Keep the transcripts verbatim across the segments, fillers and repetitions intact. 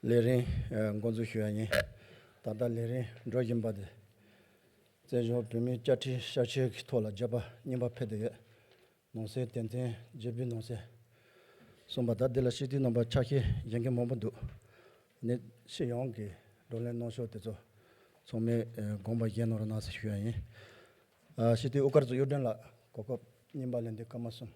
ལས་རིམ་འགོ་འཛུགས་ཞུ་ཡ་ཡིན། ད་ལྟ་ལས་རིམ་འགྲོ་བཞིན་པ་དེ། བཙན་བྱོལ་བོད་མིའི་དཔྱ་ཁྲལ་གཤག་བཅོས་ཀྱི་ཐོག་ལ་བརྗོད་པ་རྙིང་པ་ཕེབས་བསྡད་ཡོད། ནང་གསེས་དོན་ཚན་བརྒྱད་པའི་ནང་གསེས་གསུངས་པ་ལྟར། འདི་ལ་སྤྱི་འཐུས་རྣམ་པ་ཕྱག་བཞེས་གཞེངས་མཁན་མང་པོ་འདུག་ནས་སྤྱི་ཡོངས་ཀྱི་བགྲོ་གླེང་གནང་ཕྱོགས་དེ་ཚོ་ཚང་མས་དགོངས་པ་བཞེས་གནང་རོགས་གནང་ཟེར་ཞུ་ཡ་ཡིན། སྤྱི་འཐུས་དབུ་དཀར་གཙུག་གཡུ་སྒྲོན་ལགས། གོ་སྐབས་རྙིང་པ་ལེན་དུས་སྐར་མ་གསུམ།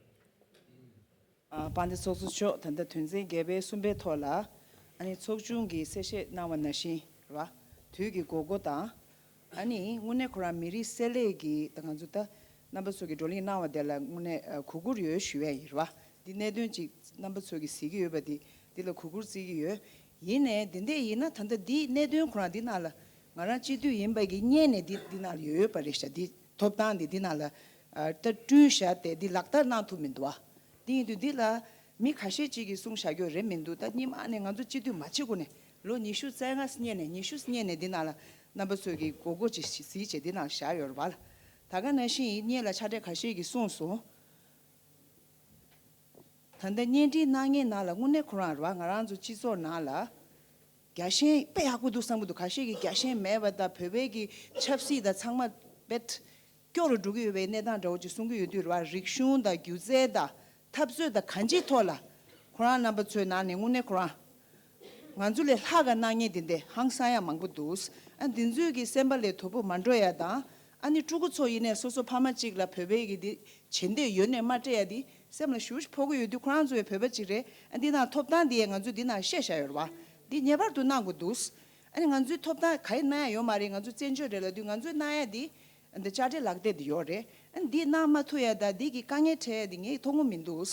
དཔལ་ལྡན་ཚོགས་གཙོ་མཆོག་ད་ལྟ་དོན་ཚན་བརྒྱད་པའི་གསུམ་པའི་ཐོག་ལ་ཨ་ནི་ཚོགས་ཆུང་གིས་གསལ་བཤད་གནང་བ་ནང་བཞིན་རེད་བ། དུས་ཀྱི་དགོས་མཁོ་དང་། ཨ་ནི་དངོས་གནས་ཁོ་རང་མི་རིགས་གསལ་ལེ་གི་ད་ང་ཚོ་ད་རྣམ་པ་ཚོ་གིས་བགྲོ་གླེང་གནང་བ་དེ་ལ་དངོས་གནས་གུས་བཀུར་ཡོད་ཞུ་ཡ་ཡིན་རེད་བ། འདི་གནད་དོན་ཅིག་རྣམ་པ་ཚོ་གིས་གཟིགས་ཀྱི་ཡོད་པ་འདི་འདི་ལ་གུས་བཀུར་བརྩི་གི་ཡོད། ཡིན་ནའི་འདི་འདྲ་ཡིན་ན་ད་ལྟ་འདི་གནད་དོན་ཁོ་རང་འདི་ནང་ལ་ང་རང་སྤྱི་འཐུས་ཡིན་པ་གི་སྔོན་ནས་འདི་འདི་ནང་ལ་ཡོད་པ་རེད་ཤག་འདི་ཐོབ་ཐང་འདི་འདི་ནང་ལ་ད་བསྐྲུན་བཞག་སྟེ་འདི་ལག་བསྟར་གནང་ཐུབ་མི་འདུག་ཨ། འདི་ཡིན་དུས་འདི་ལ་མི་ཁ་ཤས་ཅིག་གིས་གསུངས་བཞག་རྒྱུ་རེད་མི་འདུག་ད་སྔོན་མ་ནས་ང་ཚོ་སྤྱི་འཐུས་མ་བྱེད་གོང་ནས་ལོ་ཉི་ཤུ་རྩ་ལྔ་སྔོན་ནས་ཉི་ཤུ་སྔོན་ནས་འདི་ནང་ལ་རྣམ་པ་ཚོས་ཀྱི་མགོ་སྐོར་ཅིག་གཟིགས་བྱས་འདི་ནང་བཞག་ཡོད་རེད་བ་ལ། ད་ག་ནང་བཞིན་སྔོན་ལ་ཕྱག་སྦྲེལ་ཁ་ཤས་ཀྱིས་གསུངས་སོང་། ད་ལྟ་གཉེན་སྒྲིག་གནང་མཁན་ནང་ལ་དངོས་གནས་ཁོ་རང་རེད་བ། ང་རང་ཚོ་སྤྱི་ཚོགས་ནང་ལ་རྒྱལ་ཞེན་དཔེ་ཡག་པོ་འདུག་བསམ་གྱི་འདུག་ཁ་ཤས་ཀྱིས་རྒྱལ་ཞེན་མེད་པ་དང་བོད་པའི་གི་ཆབ་སྲིད་དང་ཚང་མ་དཔེ་སྐྱོ་རུ་འགྲོ་གི་ཡོད་པའི་གནས་སྟངས་འདྲ་བོ་ཅིག་གསུང་གི་ཡོད་དུས་རེད་བ། རིག་གཞུང་དང་སྒྱུ་རྩལ་དང་འཐབ་རྩོད་དང་གང་ཅིའི་ཐོག་ལ་ཁོ་རང་རྣམ་པ་ཚོའི་ནང་ནས་དངོས་གནས་ཁོ་རང་ང་ཚོ་ལས་ལྷག་ག་གནང་མཁན་དེ་འདྲ་ཧང་སང་ཡ་མང་པོ་འདུག་ཨ་འདི་ཚོའི་གི་སེམས་པ་ལས་དོ་ཕོག་མ་འགྲོ་ཡ་དང་། ཨ་ནི་ཕྲུ་གུ་ཚོ་ཡིན་ནའི་སོ་སོ་ཕ་མ་གཅིག་ལ་བོད་པའི་གི་འདི་བྱེད་འདོད་ཡོད་ནའི་མ་སྤྲད་ཡ་འདི་སེམས་ལ་ཞེ་པོ་ཕོག་གི་ཡོད་དུས། ཁོ་རང་ཚོ་ཡང་བོད་པ་གཅིག་རེད། ཨ་འདི་ནང་ཐོབ་ཐང་འདི་ཡང་ང་ཚོས་འདི་ནང་བཤད་བཞག་ཡོད་རེད་བ། འདི་ངེས་པར་དུ་གནང་དགོས་འདུག་ཨ་ནི་ང་ཚོའི་ཐོབ་ཐང་ག་ཡེ་གནང་ཡ་ཡོད་མ་རེད། ང་ཚོ་བཙན་བྱོལ་རེད་ལབ་དུས་ང་ཚོས་གནང་ཡ་འདི་འདི་དཔྱ་ཁྲལ་ལག་དེབ་འདི་ཡོད་རེད། ཨ་འདི་གནང་མ་ཐུབ་ཡ་དང་འདི་གི་དཀའ་ངལ་འཕྲད་ཡ་འདི་ངས་མཐོང་གི་མི་འདུག་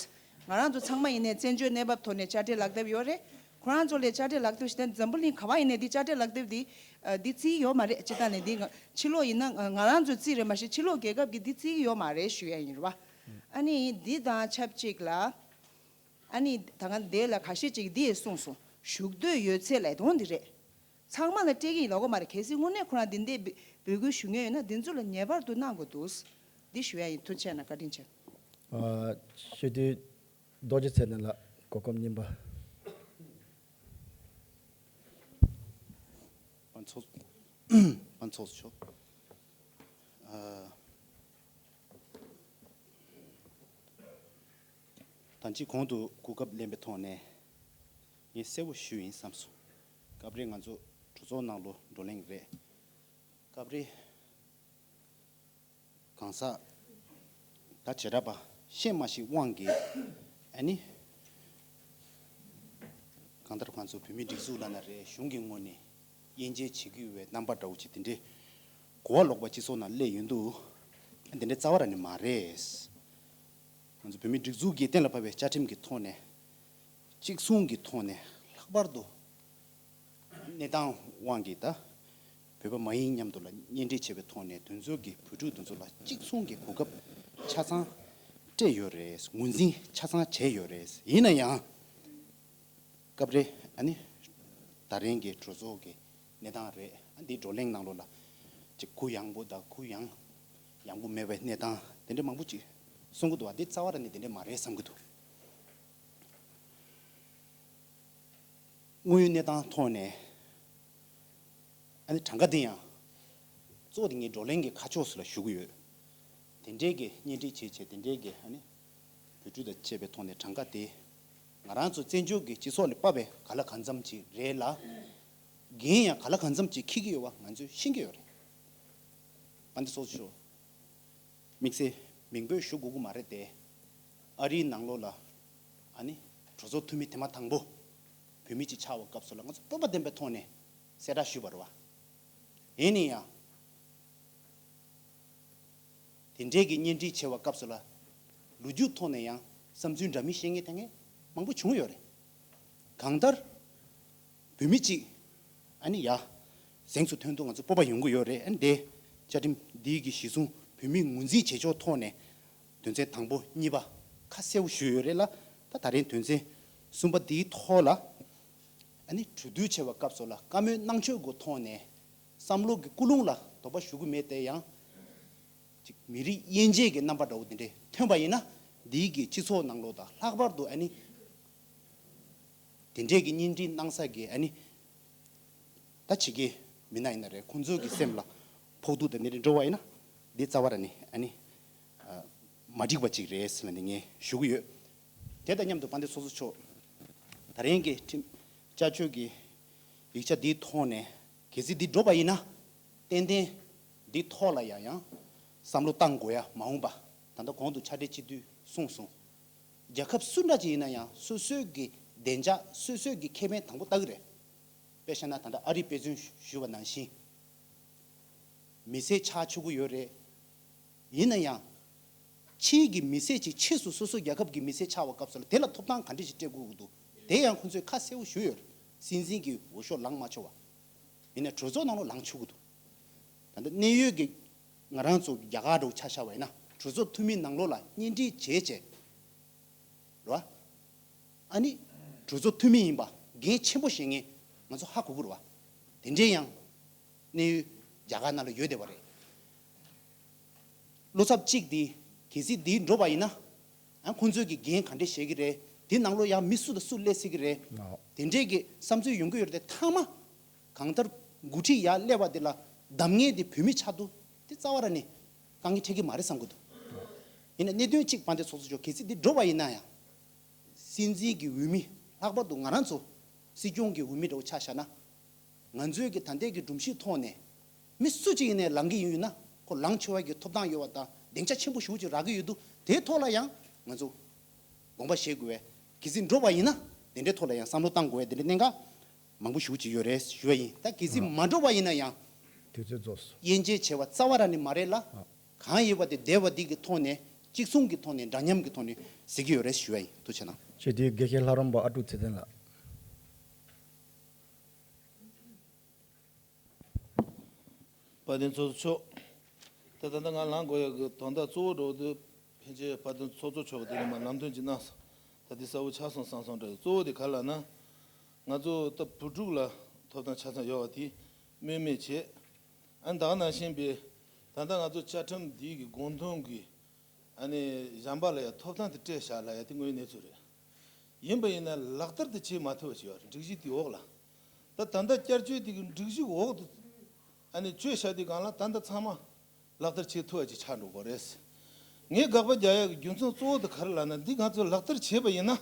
ང་རང་ཚོ་ཚང་མ་ཡིན་ནའི་བཙན་བྱོལ་གནས་བབ་ཐོག་ནས་དཔྱ་ཁྲལ་ལག་དེབ་ཡོད་རེད། ཁོ་རང་ཚོ་ལས་དཔྱ་ཁྲལ་ལག་དེབ་ཞིག་དང་འཛམ་བུ་གླིང་ག་བ་ཡིན་ནའི་འདི་དཔྱ་ཁྲལ་ལག་དེབ་འདི་ཨ་འདི་བརྩི་ཡོད་མ་རེད། སྤྱིར་བཏང་ནས་འདི་ང་ཕྱི་ལོགས་ཡིན་ན་ང་ང་རང་ཚོས་བརྩིས་རེད། མ་གཞི་ཕྱི་ལོགས་རྒྱལ་ཁབ་ཀྱིས་འདི་བརྩི་གི་ཡོད་མ་རེད་ཞུ་ཡ་ཡིན་རེད་བ། ཨ་ནི་འདི་དང་ཆབས་ཅིག་ལ་ཨ་ནི་ད་ག་འདི་ལ་ཁ་ཤས་ཅིག་འདི་ཡས་གསུངས་སོང་། ཞུགས་འདོད་ཡོད་ཚད་ལས་དོན་འདི་རེད། ཚང་མ་ལ་སྤྲད་ཀྱི་ཡིན་ལབ་གི་མ་རེད། གལ་སྲིད་དངོས་གནས་ཁོ་རང་འདི་འདྲའི་འབོད་འབོད་སྐུལ་ཞུ་མཁན་ཡོད་ན་འདི་ཚོ་ལ་ངེས་པར་དུ་གནང་དགོས་འདུག་འདི་ཞུ་ཡ་ཡིན། ཐུགས་རྗེ་གནང་། བཀའ་དྲིན་ཆེ། ཨ་སྤྱི་འཐུས་རྡོ་རྗེ་ཚེ་བརྟན་ལགས། གོ་སྐབས་གཉིས་པ། དཔལ་ཚོགས་དཔལ་ཚོགས་མཆོག་ཨ། ད་ཅི་གོང་དུ་གོ་སྐབས་ལེན་པའི་ཐོག་ནས་ངས་གསལ་པོ་ཞུས་ཡིན་བསམ་སོང་། སྐབས་རེ་ང་ཚོ་གྲོས་ཚོགས་ནང་ལོགས་བགྲོ་གླེང་རེད། སྐབས་རེ་གང་ཟག་ད་བྱེ་བྲག་པ་ཤེས་མ་ཤེས་དབང་གིས་ཨ་ནི་གང་ལྟར་ང་ཚོ་བོད་མིའི་སྒྲིག་འཛུགས་ལབ་ན་རེད། གཞུང་གི་ངོས་ནས་དབྱེ་འབྱེད་བྱེད་ཀྱི་ཡོད་པའི་རྣམ་པ་འདྲ་བོ་ཅིག་དེ་འདྲའི་གོ་བ་ལོག་པ་སྤྱི་ཚོགས་ནང་སླེབས་ཡོང་དུས་དེ་འདྲའི་རྩ་བ་རང་ནས་མ་རེད། ང་ཚོ་བོད་མིའི་སྒྲིག་འཛུགས་ཀྱིས་གཏན་ལ་ཕབ་པའི་བཅའ་ཁྲིམས་ཀྱི་ཐོག་ནས་གཅིག་མཚུངས་ཀྱི་ཐོག་ནས་ལྷག་པར་དུ་གནས་སྟངས་དབང་གིས་ད་བོད་པ་མ་ཡིན་མཉམ་དུ་ལ་གཉེན་སྒྲིག་བྱས་པའི་ཐོག་ནས་དེ་ཚོ་གི་བུ་ཕྲུག་དེ་ཚོ་ལ་གཅིག་མཚུངས་ཀྱི་གོ་སྐབས་ཆ་ཚང་སྤྲད་ཡོད་རེད། ངོས་འཛིན་ཆ་ཚང་བྱས་ཡོད་རེད། ཡིན་ན་ཡང་སྐབས་རེ་ཨ་ནི་ད་རིང་གི་གྲོས་ཚོགས་ཀྱི་གནས་སྟངས་རེད། ཨ་འདིའི་བགྲོ་གླེང་ནང་ལོགས་ལ་ཅིག་གུ་ཡངས་པོ་དང་གུ་ཡངས་ཡངས་པོ་མེད་པའི་གནས་སྟངས་དེ་འདྲ་མང་པོ་ཅིག་གསུང་གི་འདུག་བ། འདི་རྩ་བ་རང་ནས་དེ་འདྲ་མ་རེད་བསམ་གྱི་འདུག་དངོས་ཡོད་གནས་སྟངས་ཐོག་ནས་ཨ་ནི་གྲངས་ཀ་འདི་ཡང་གཙོ་བོ་དེ་ངས་བགྲོ་གླེང་གི་ཁ་ཕྱོགས་སུ་ལ་ཞུ་གི་ཡོད། དེ་འདྲའི་གི་གཉེན་སྒྲིག་བྱས་བྱས་དེ་འདྲའི་གི་ཨ་ནི་བོད་ཕྲུག་དང་བཅས་པའི་ཐོག་ནས་གྲངས་ཀ་དེ་ང་རང་ཚོ་བཙན་བྱོལ་གྱི་སྤྱི་ཚོགས་ལ་དཔག་པའི་ག་ལ་གང་འཚམ་ཅིག་རེད་ལ། འགན་ཡང་ག་ལ་གང་འཚམ་ཅིག་འཁྱེར་གྱི་ཡོད་པ་ང་ཚོས་ཤེས་ཀྱི་ཡོད་རེད། དཔལ་ལྡན་ཚོགས་གཙོ་མཆོག་དམིགས་བསལ་མིང་འབོད་ཞུ་དགོས་ཀྱི་མ་རེད་དེ། ཨ་རིའི་ནང་ལོགས་ལ་ཨ་ནི་གྲོས་ཚོགས་འཐུས་མི་དེ་མ་དང་པོ་བོད་མི་ཅིག་ཆགས་པའི་སྐབས་སུ་ལ་ང་ཚོ་སྤོབས་པ་ལྡན་པའི་ཐོག་ནས་གསལ་བསྒྲགས་ཞུས་པ་རེད་བ། ཡིན་ན་ཡང་དེ་འདྲའི་གི་གཉེན་སྒྲིག་བྱེད་པའི་སྐབས་སུ་ལ་ལོ་རྒྱུས་ཐོག་ནས་ཡང་བསམ་ཚུལ་འདྲ་མིན་བཤད་མཁན་དེ་ངས་མང་པོ་བྱུང་ཡོད་རེད། གང་ལྟར་བོད་མི་གཅིག་ཨ་ནི་ཡ་གཟེངས་སུ་ཐོན་དུས་ང་ཚོ་སྤོབས་པ་ཡོང་གི་ཡོད་རེད། ཨ་ནི་དེ་བཅའ་ཁྲིམས་འདི་གི་གཞི་བཟུང་བོད་མིའི་ངོས་འཛིན་བྱེད་ཕྱོགས་ཐོག་ནས་དོན་ཚན་དང་པོ་གཉིས་པ་ཁ་གསལ་པོ་ཞུས་ཡོད་རེད་ལ། ད་ད་རིང་དོན་ཚན་གསུམ་པ་འདིའི་ཐོག་ལ་ཨ་ནི་གྲོས་བསྡུར་བྱེད་པའི་སྐབས་སུ་ལ་བཀའ་མོལ་གནང་ཕྱོགས་ཀྱི་ཐོག་ནས་བསམ་བློ་གི་ཀུན་སློང་ལ་དོགས་པ་ཞུ་གི་མེད་དེ། ཡང་ཅིག་མི་རིགས་དབྱེ་འབྱེད་ཀྱི་རྣམ་པ་འདྲ་བོ་དེ་འདྲས་ཐོན་པ་ཡིན་ན་འདིའི་གི་སྤྱི་ཚོགས་ནང་ལོགས་དང་ལྷག་པར་དུ་ཨ་ནི་ དེ་འདྲས་ཀྱི་གཉེན་སྒྲིག་གནང་ས་གི་ཨ་ནི་ད་ཕྱི་རྒྱལ་མི་སྣ་ཡིན་ན་རེད། ཁོང་ཚོའི་གི་སེམས་ལ་ཕོག་ཐུག་དང་དེ་འདྲས་འགྲོ་བ་ཡིན་ན་འདི་རྩ་བ་ར་ནི་ཨ་ནི་མ་འགྲིག་པ་ཅིག་རེད་ཟེར་ནས་ངས་ཞུ་གི་ཡོད། དེ་དང་མཉམ་དུ་དཔལ་ལྡན་ཚོགས་གཙོ་མཆོག་ད་རིང་གི་ཁྲིམས་བསྐྱར་བཅོས་ཀྱི་ཡིག་ཆ་འདིའི་ཐོག་ནས་གལ་སྲིད་འདི་འགྲོ་བ་ཡིན་ན་ཏན་ཏན་འདི་ཐོག་ལ་ཡང་ཡང་བསམ་བློ་བཏང་དགོས་ཡ། མ་འོངས་པ་ད་ལྟ་གོང་དུ་ཕྱག་སྦྲེལ་སྤྱི་འཐུས་གསུངས་སོང་། རྒྱལ་ཁབ་སུ་འདྲ་ཅིག་ཡིན་ན་ཡང་སོ་སོའི་གི་བདེ་འཇགས་སོ་སོའི་གི་ཁེ་ཕན་དང་པོ་ལྟ་གི་རེད། དཔེ་བཞག་ན་ད་ལྟ་ཨ་རིས་དཔེ་མཚོན་ཞུས་པ་ནང་བཞིན། མི་སེར་ཆགས་ཆོག་གི་ཡོད་རེད། ཡིན་ན་ཡང་ཕྱིའི་གི་མི་སེར་ཅིག་ཕྱིས་སུ་སོ་སོ་རྒྱལ་ཁབ་ཀྱི་མི་སེར་ཆགས་པའི་སྐབས་སུ་ལ་དེ་ལ་ཐོབ་ཐང་ག་འདྲ་ཞིག་སྤྲད་དགོས་ཀྱི་འདུག་དེ་ཡང་ཁོང་ཚོས་ཁ་གསལ་པོ་ཞུས་ཡོད་རེད། སྲིད་འཛིན་གྱི་འོས་ཤོག་ལངས་མ་ཆོག་པ། ཡིན་ན་གྲོས་ཚོགས་ནང་ལ་ལངས་ཆོག་གི་འདུག་ད་ལྟ་གནད་ཡོད་ཀྱི་ང་རང་ཚོ་རྒྱ་གར་འདྲ་བོ་ཆ་བཞག་པ་ཡིན་ན་གྲོས་ཚོགས་འཐུས་མི་ནང་ལོགས་ལ་གཉེན་སྒྲིག་བྱས་བྱས། རེད་བ། ཨ་ནི་གྲོས་ཚོགས་འཐུས་མི་ཡིན་པ་འགན་ཆེན་པོ་བཞེས་མཁན་ང་ཚོ་ཧ་གོ་གི་རེད་བ། དེ་འདྲའི་ཡང་གནས་ཡུལ་རྒྱ་གར་ནང་ལ་ཡོད་བསྡད་པ་རེད། བློ་འཚབ་གཅིག་འདི་གལ་སྲིད་འདི་འགྲོ་བ་ཡིན་ན། ཨ་ཁོང་ཚོས་ཀྱི་འགན་ག་འདྲས་བཞེས་ཀྱི་རེད། དེ་ནང་ལོགས་ཡང་མི་སུ་དང་སུ་སླེབས་སྲིད་ཀྱི་རེད། ཨོ། དེ་འདྲས་ཀྱི་བསམ་ཚུལ་ཡོང་གི་ཡོད་རེད་དེ་མཐའ་མ། གང་ལྟར་འགོ་ཁྲིད་ཡར་སླེབས་པ་དེ་ལ་གདམ་ངེས་དེ་བོད་མི་ཆགས་འདུག་དེ་རྩ་བ་ར་ནས་དཀའ་ངལ་འཕྲད་ཀྱི་མ་རེད་བསམ་གྱི་འདུག་ཡིན་ན་གནད་དོན་གཅིག་དཔལ་ལྡན་ཚོགས་གཙོ་མཆོག་གལ་སྲིད་འདི་འགྲོ་བ་ཡིན་ན་ཡང་། སྲིད་འཛིན་གྱི་འོས་མི་ལྷག་པར་དུ་ང་རང་ཚོ་སྲིད་སྐྱོང་གི་འོས་མི་འདྲ་བོ་ཆ་བཞག་ན། ང་ཚོའི་གི་ད་ལྟའི་གི་སྒྲོམ་གཞིའི་ཐོག་ནས་མི་སུ་གཅིག་ཡིན་ནའི་ལངས་ཀྱི་ཡོད་ན་ཁོ་ལངས་ཆོག་པའི་གི་ཐོབ་ཐང་ཡོད་པ་དང་སྡིངས་ཆ་ཆེན་པོ་ཞེ་པོ་ཅིག་རག་གི་ཡོད་འདུག་དེའི་ཐོག་ལ་ཡང་ང་ཚོ་དགོངས་པ་བཞེས་དགོས་པས། གལ་སྲིད་འགྲོ་བ་ཡིན་ན་དེ་འདྲའི་ཐོག་ལ་ཡང་བསམ་བློ་བཏང་དགོས་པས། དེ་འདྲའི་གནད་འགག་མང་པོ་ཞེ་པོ་ཅིག་ཡོད་རེད་ཞུ་བ་ཡིན། ད་གལ་སྲིད་ཨ། མ་འགྲོ་བ་ཡིན་ན་ཡང་དུས་ཚོད་རྫོགས་སོང་། དབྱེ་འབྱེད་བྱས་པ་རྩ་བ་ར་ནས་མ་རེད་ལ། ཨ། གང་ཡོད་པ་དེ་བདེ་བ་འདི་གི་ཐོག་ནས་གཅིག་མཚུངས་ཀྱི་ཐོག་ནས་འདྲ་མཉམ་གྱི་ཐོག་ནས་གཟིགས་ཀྱི་ཡོད་རེད་ཞུ་བ་ཡིན། ཐུགས་རྗེ་གནང་། ཞེས་དེའི་དགེ་བཤེས་ལྷ་རམས་པ་ཨ་ཀྲུག་ཚེ་བརྟན་ལགས། དཔལ་ལྡན་ཚོགས་གཙོ་མཆོག་ད་ད་ལྟ་ང་ལངས་དགོས་ཡག་གི་དོན་དག་གཙོ་བོ་འགྲོ་དུས་ཕལ་ཆེར་དཔལ་ལྡན་ཚོགས་གཙོ་མཆོག་གིས་དེ་ནས་མར་ལམ་སྟོན་ཅིག་གནང་སོང་། ད་དེ་གསལ་པོ་ཆགས་སོང་བསམ་སོང་འདྲ། གཙོ་བོ་དེ་ག་རེ་ལབ་ན། ང་ཚོ་ད་བུ་ཕྲུག་ལ་ཐོབ་ཐང་ཆ་ཚང་ཡོད་པ་དེ་སྨོས་མེད་བྱས། ཨ་ནི་ད་ག་ནང་བཞིན་པའི་ད་ལྟ་ང་ཚོ་བཅའ་ཁྲིམས་འདིའི་གི་དགོངས་དོན་གྱི་ཨ་ནི་གཞན་པ་ལ་ཡང་ཐོབ་ཐང་དེ་སྤྲད་བཞག་ལབ་ཡ་དེ་དངོས་ཡོད་གནས་ཚུལ་རེད། ཡིན་པ་ཡིན་ན་ལག་བསྟར་དེ་བྱེད་མ་ཐུབ་པ་ཞིག་ཡོད་རེད། སྒྲིག་གཞི་དེའི་འོག་ལ། ད་ད་ལྟ་བསྐྱར་བཅོས་དེ་གི་སྒྲིག་གཞི་འོག་ཏུ་ཨ་ནི་བཅོས་བཞག་དུས་སྒང་ལ་ད་ལྟ་ཚང་མ་ལག་བསྟར་བྱེད་ཐུབ་པ་ཅིག་ཆགས་འགྲོ་དགོས་རེད། ངས་དགག་པ་རྒྱག་ཡག་གི་རྒྱུ་མཚན་གཙོ་བོ་དེ་ག་རེ་ལབ་ན། འདི་ང་ཚོས་ལག་བསྟར་བྱས་པ་ཡིན་ན།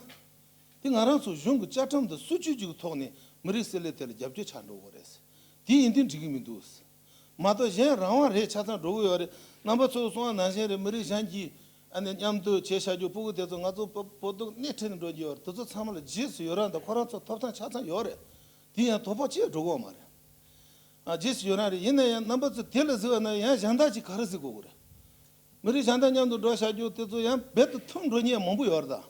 དེ་ང་རང་ཚོ་གཞུང་གི་བཅའ་ཁྲིམས་དང་སྲིད་བྱུས་ཅིག་གི་ཐོག་ནས་མི་རིགས་གསལ་ལེ་དེ་ལ་རྒྱབ་སྐྱོར་ཆགས་འགྲོ་དགོས་རེད། དེ་ཡིན་དུས་འགྲིག་གི་མི་འདུག་མ་གཏོགས་གཞན་རང་དབང་རེད། ཆ་ཚང་འགྲོ་གི་ཡོད་རེད། རྣམ་པ་ཚོས་གསུངས་པ་ནང་བཞིན་རེད། མི་རིགས་གཞན་གྱིས་ཨ་ནི་མཉམ་དུ་བྱས་བཞག་རྒྱུ་སྤུ་གུ་དེ་ཚོ་ང་ཚོ་བོད་བོད་སྡོད་སྣེ་ཁྲིད་ནས་འགྲོ་གི་ཡོད་རེད། དེ་ཚོ་ཚང་མ་ལ་རྗེས་སུ་ཡི་རང་དང་ཁོ་རང་ཚོ་ཐོབ་ཐང་ཆ་ཚང་ཡོད་རེད། དེ་ཡང་དོ་ཕོག་ཅིག་འགྲོ་གི་ཡོད་མ་རེད། ཨ་རྗེས་སུ་ཡི་རང་རེད། ཡིན་ན་ཡང་རྣམ་པ་ཚོས་དེ་ལ་གཟིགས་པ་ན་ཡང་གཞན་དག་ཅིག་ག་རེ་གཟིགས་དགོས་ཀྱི་རེད། མི་རིགས་གཞན་དག་མཉམ་དུ་འགྲོ་བཞག་རྒྱུ་དེ་ཚོ་ཡང་རྦད་དེ་ཐུབ་འགྲོ་མཁན་མང་པོ་ཡོད་རེད་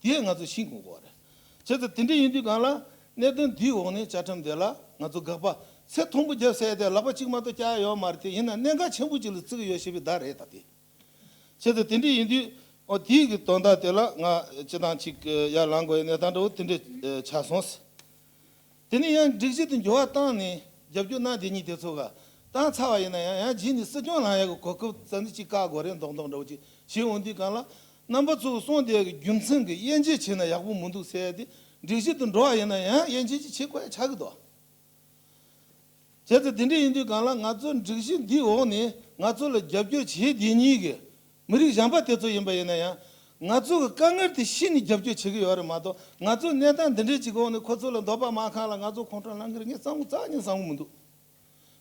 ད། དེ་ང་ཚོས་ཤེས་དགོས་ཀྱི་རེད། བྱས་ཙང་དེ་འདྲ་ཡིན་དུས་སྒང་ལ་གནད་དོན་འདིའི་འོག་ནས་བཅའ་ཁྲིམས་དེ་ལ་ང་ཚོ་དགག་པ་ཚེ་ཐུང་པོ་རྒྱབ་ཟེར་ཏེ་ལག་པ་གཅིག་མ་གཏོགས་བཀྱག་ཡོད་མ་རེད་དེ། ཡིན་ན་གནད་འགག་ཆེན་པོ་ཅིག་ལ་བརྩི་གི་ཡོད་ཞེས་པའི་བརྡ་རེད་ད་དེ། བྱས་ཙང་དེ་འདྲ་ཡིན་དུས་ཨོ་དེའི་གི་དོན་དག་དེ་ལ་ང་སྤྱི་བཏང་ཅིག་ཡར་ལངས་དགོས་ཡ་གནས་སྟངས་འདྲ་བོ་དེ་འདྲ་ཆགས་སོང་། དེ་ནས་ཡང་སྒྲིག་གཞི་དེ་འགྱུར་བ་བཏང་ནས་རྒྱབ་སྐྱོར་གནང་བསྡད་མཁན་དེ་ཚོ་ག་བཏང་ཚར་བ་ཡིན་ན་ཡང་ཡང་རྗེས་ནས་སྲིད་སྐྱོང་ལངས་ཡག་གི་གོ་སྐབས་ཙམ་ཅིག་བཀག་དགོས་རེད་མདོག་མདོག་འདྲ་བོ་ཅིག་བྱེད་འོང་དུས་སྒང་ལ་རྣམ་པ་ཚོས་གསུངས་བསྡད་ཡག་གི་རྒྱུ་མཚན་གྱི་དབྱེ་འབྱེད་བྱས་ན་ཡག་པོ་མི་འདུག་ཟེར་ཡ་དེ། སྒྲིག་གཞི་དེ་འགྲོ་བ་ཡིན་ན་ཡང་དབྱེ་འབྱེད་ཅིག་བྱེད་དགོས་ཡ་ཆགས་ཀྱི་འདུག་བྱས་ཙང་དེ་འདྲ་ཡིན་དུས་སྒང་ལ་ང་ཚོ་སྒྲིག་གཞི་འདིའི་འོག་ནས་ང་ཚོ་ལ་རྒྱབ་སྐྱོར་བྱེད་བསྡད་མཁན་གྱི་མི་རིགས་གཞན་པ་དེ་ཚོ་ཡིན་པ་ཡིན་ན་ཡང་། ང་ཚོ་གི་དཀའ་ངལ་དེ་ཤེས་ནས་རྒྱབ་སྐྱོར་བྱེད་ཀྱི་ཡོད་རེད་མ་གཏོགས། ང་ཚོ་གནས་སྟངས་འདི་འདྲའི་ཅིག་གི་འོག་ནས་ཁོ་ཚོ་ལ་འདོད་པ་མ་ཁེངས་ལ་ང་ཚོ་ཁོང་ཁྲོ་ལངས་ཀྱི་རེད། ངས་བསམ་གྱི་རྩ་བ་ནས་བསམ་གྱི་མི་འདུག་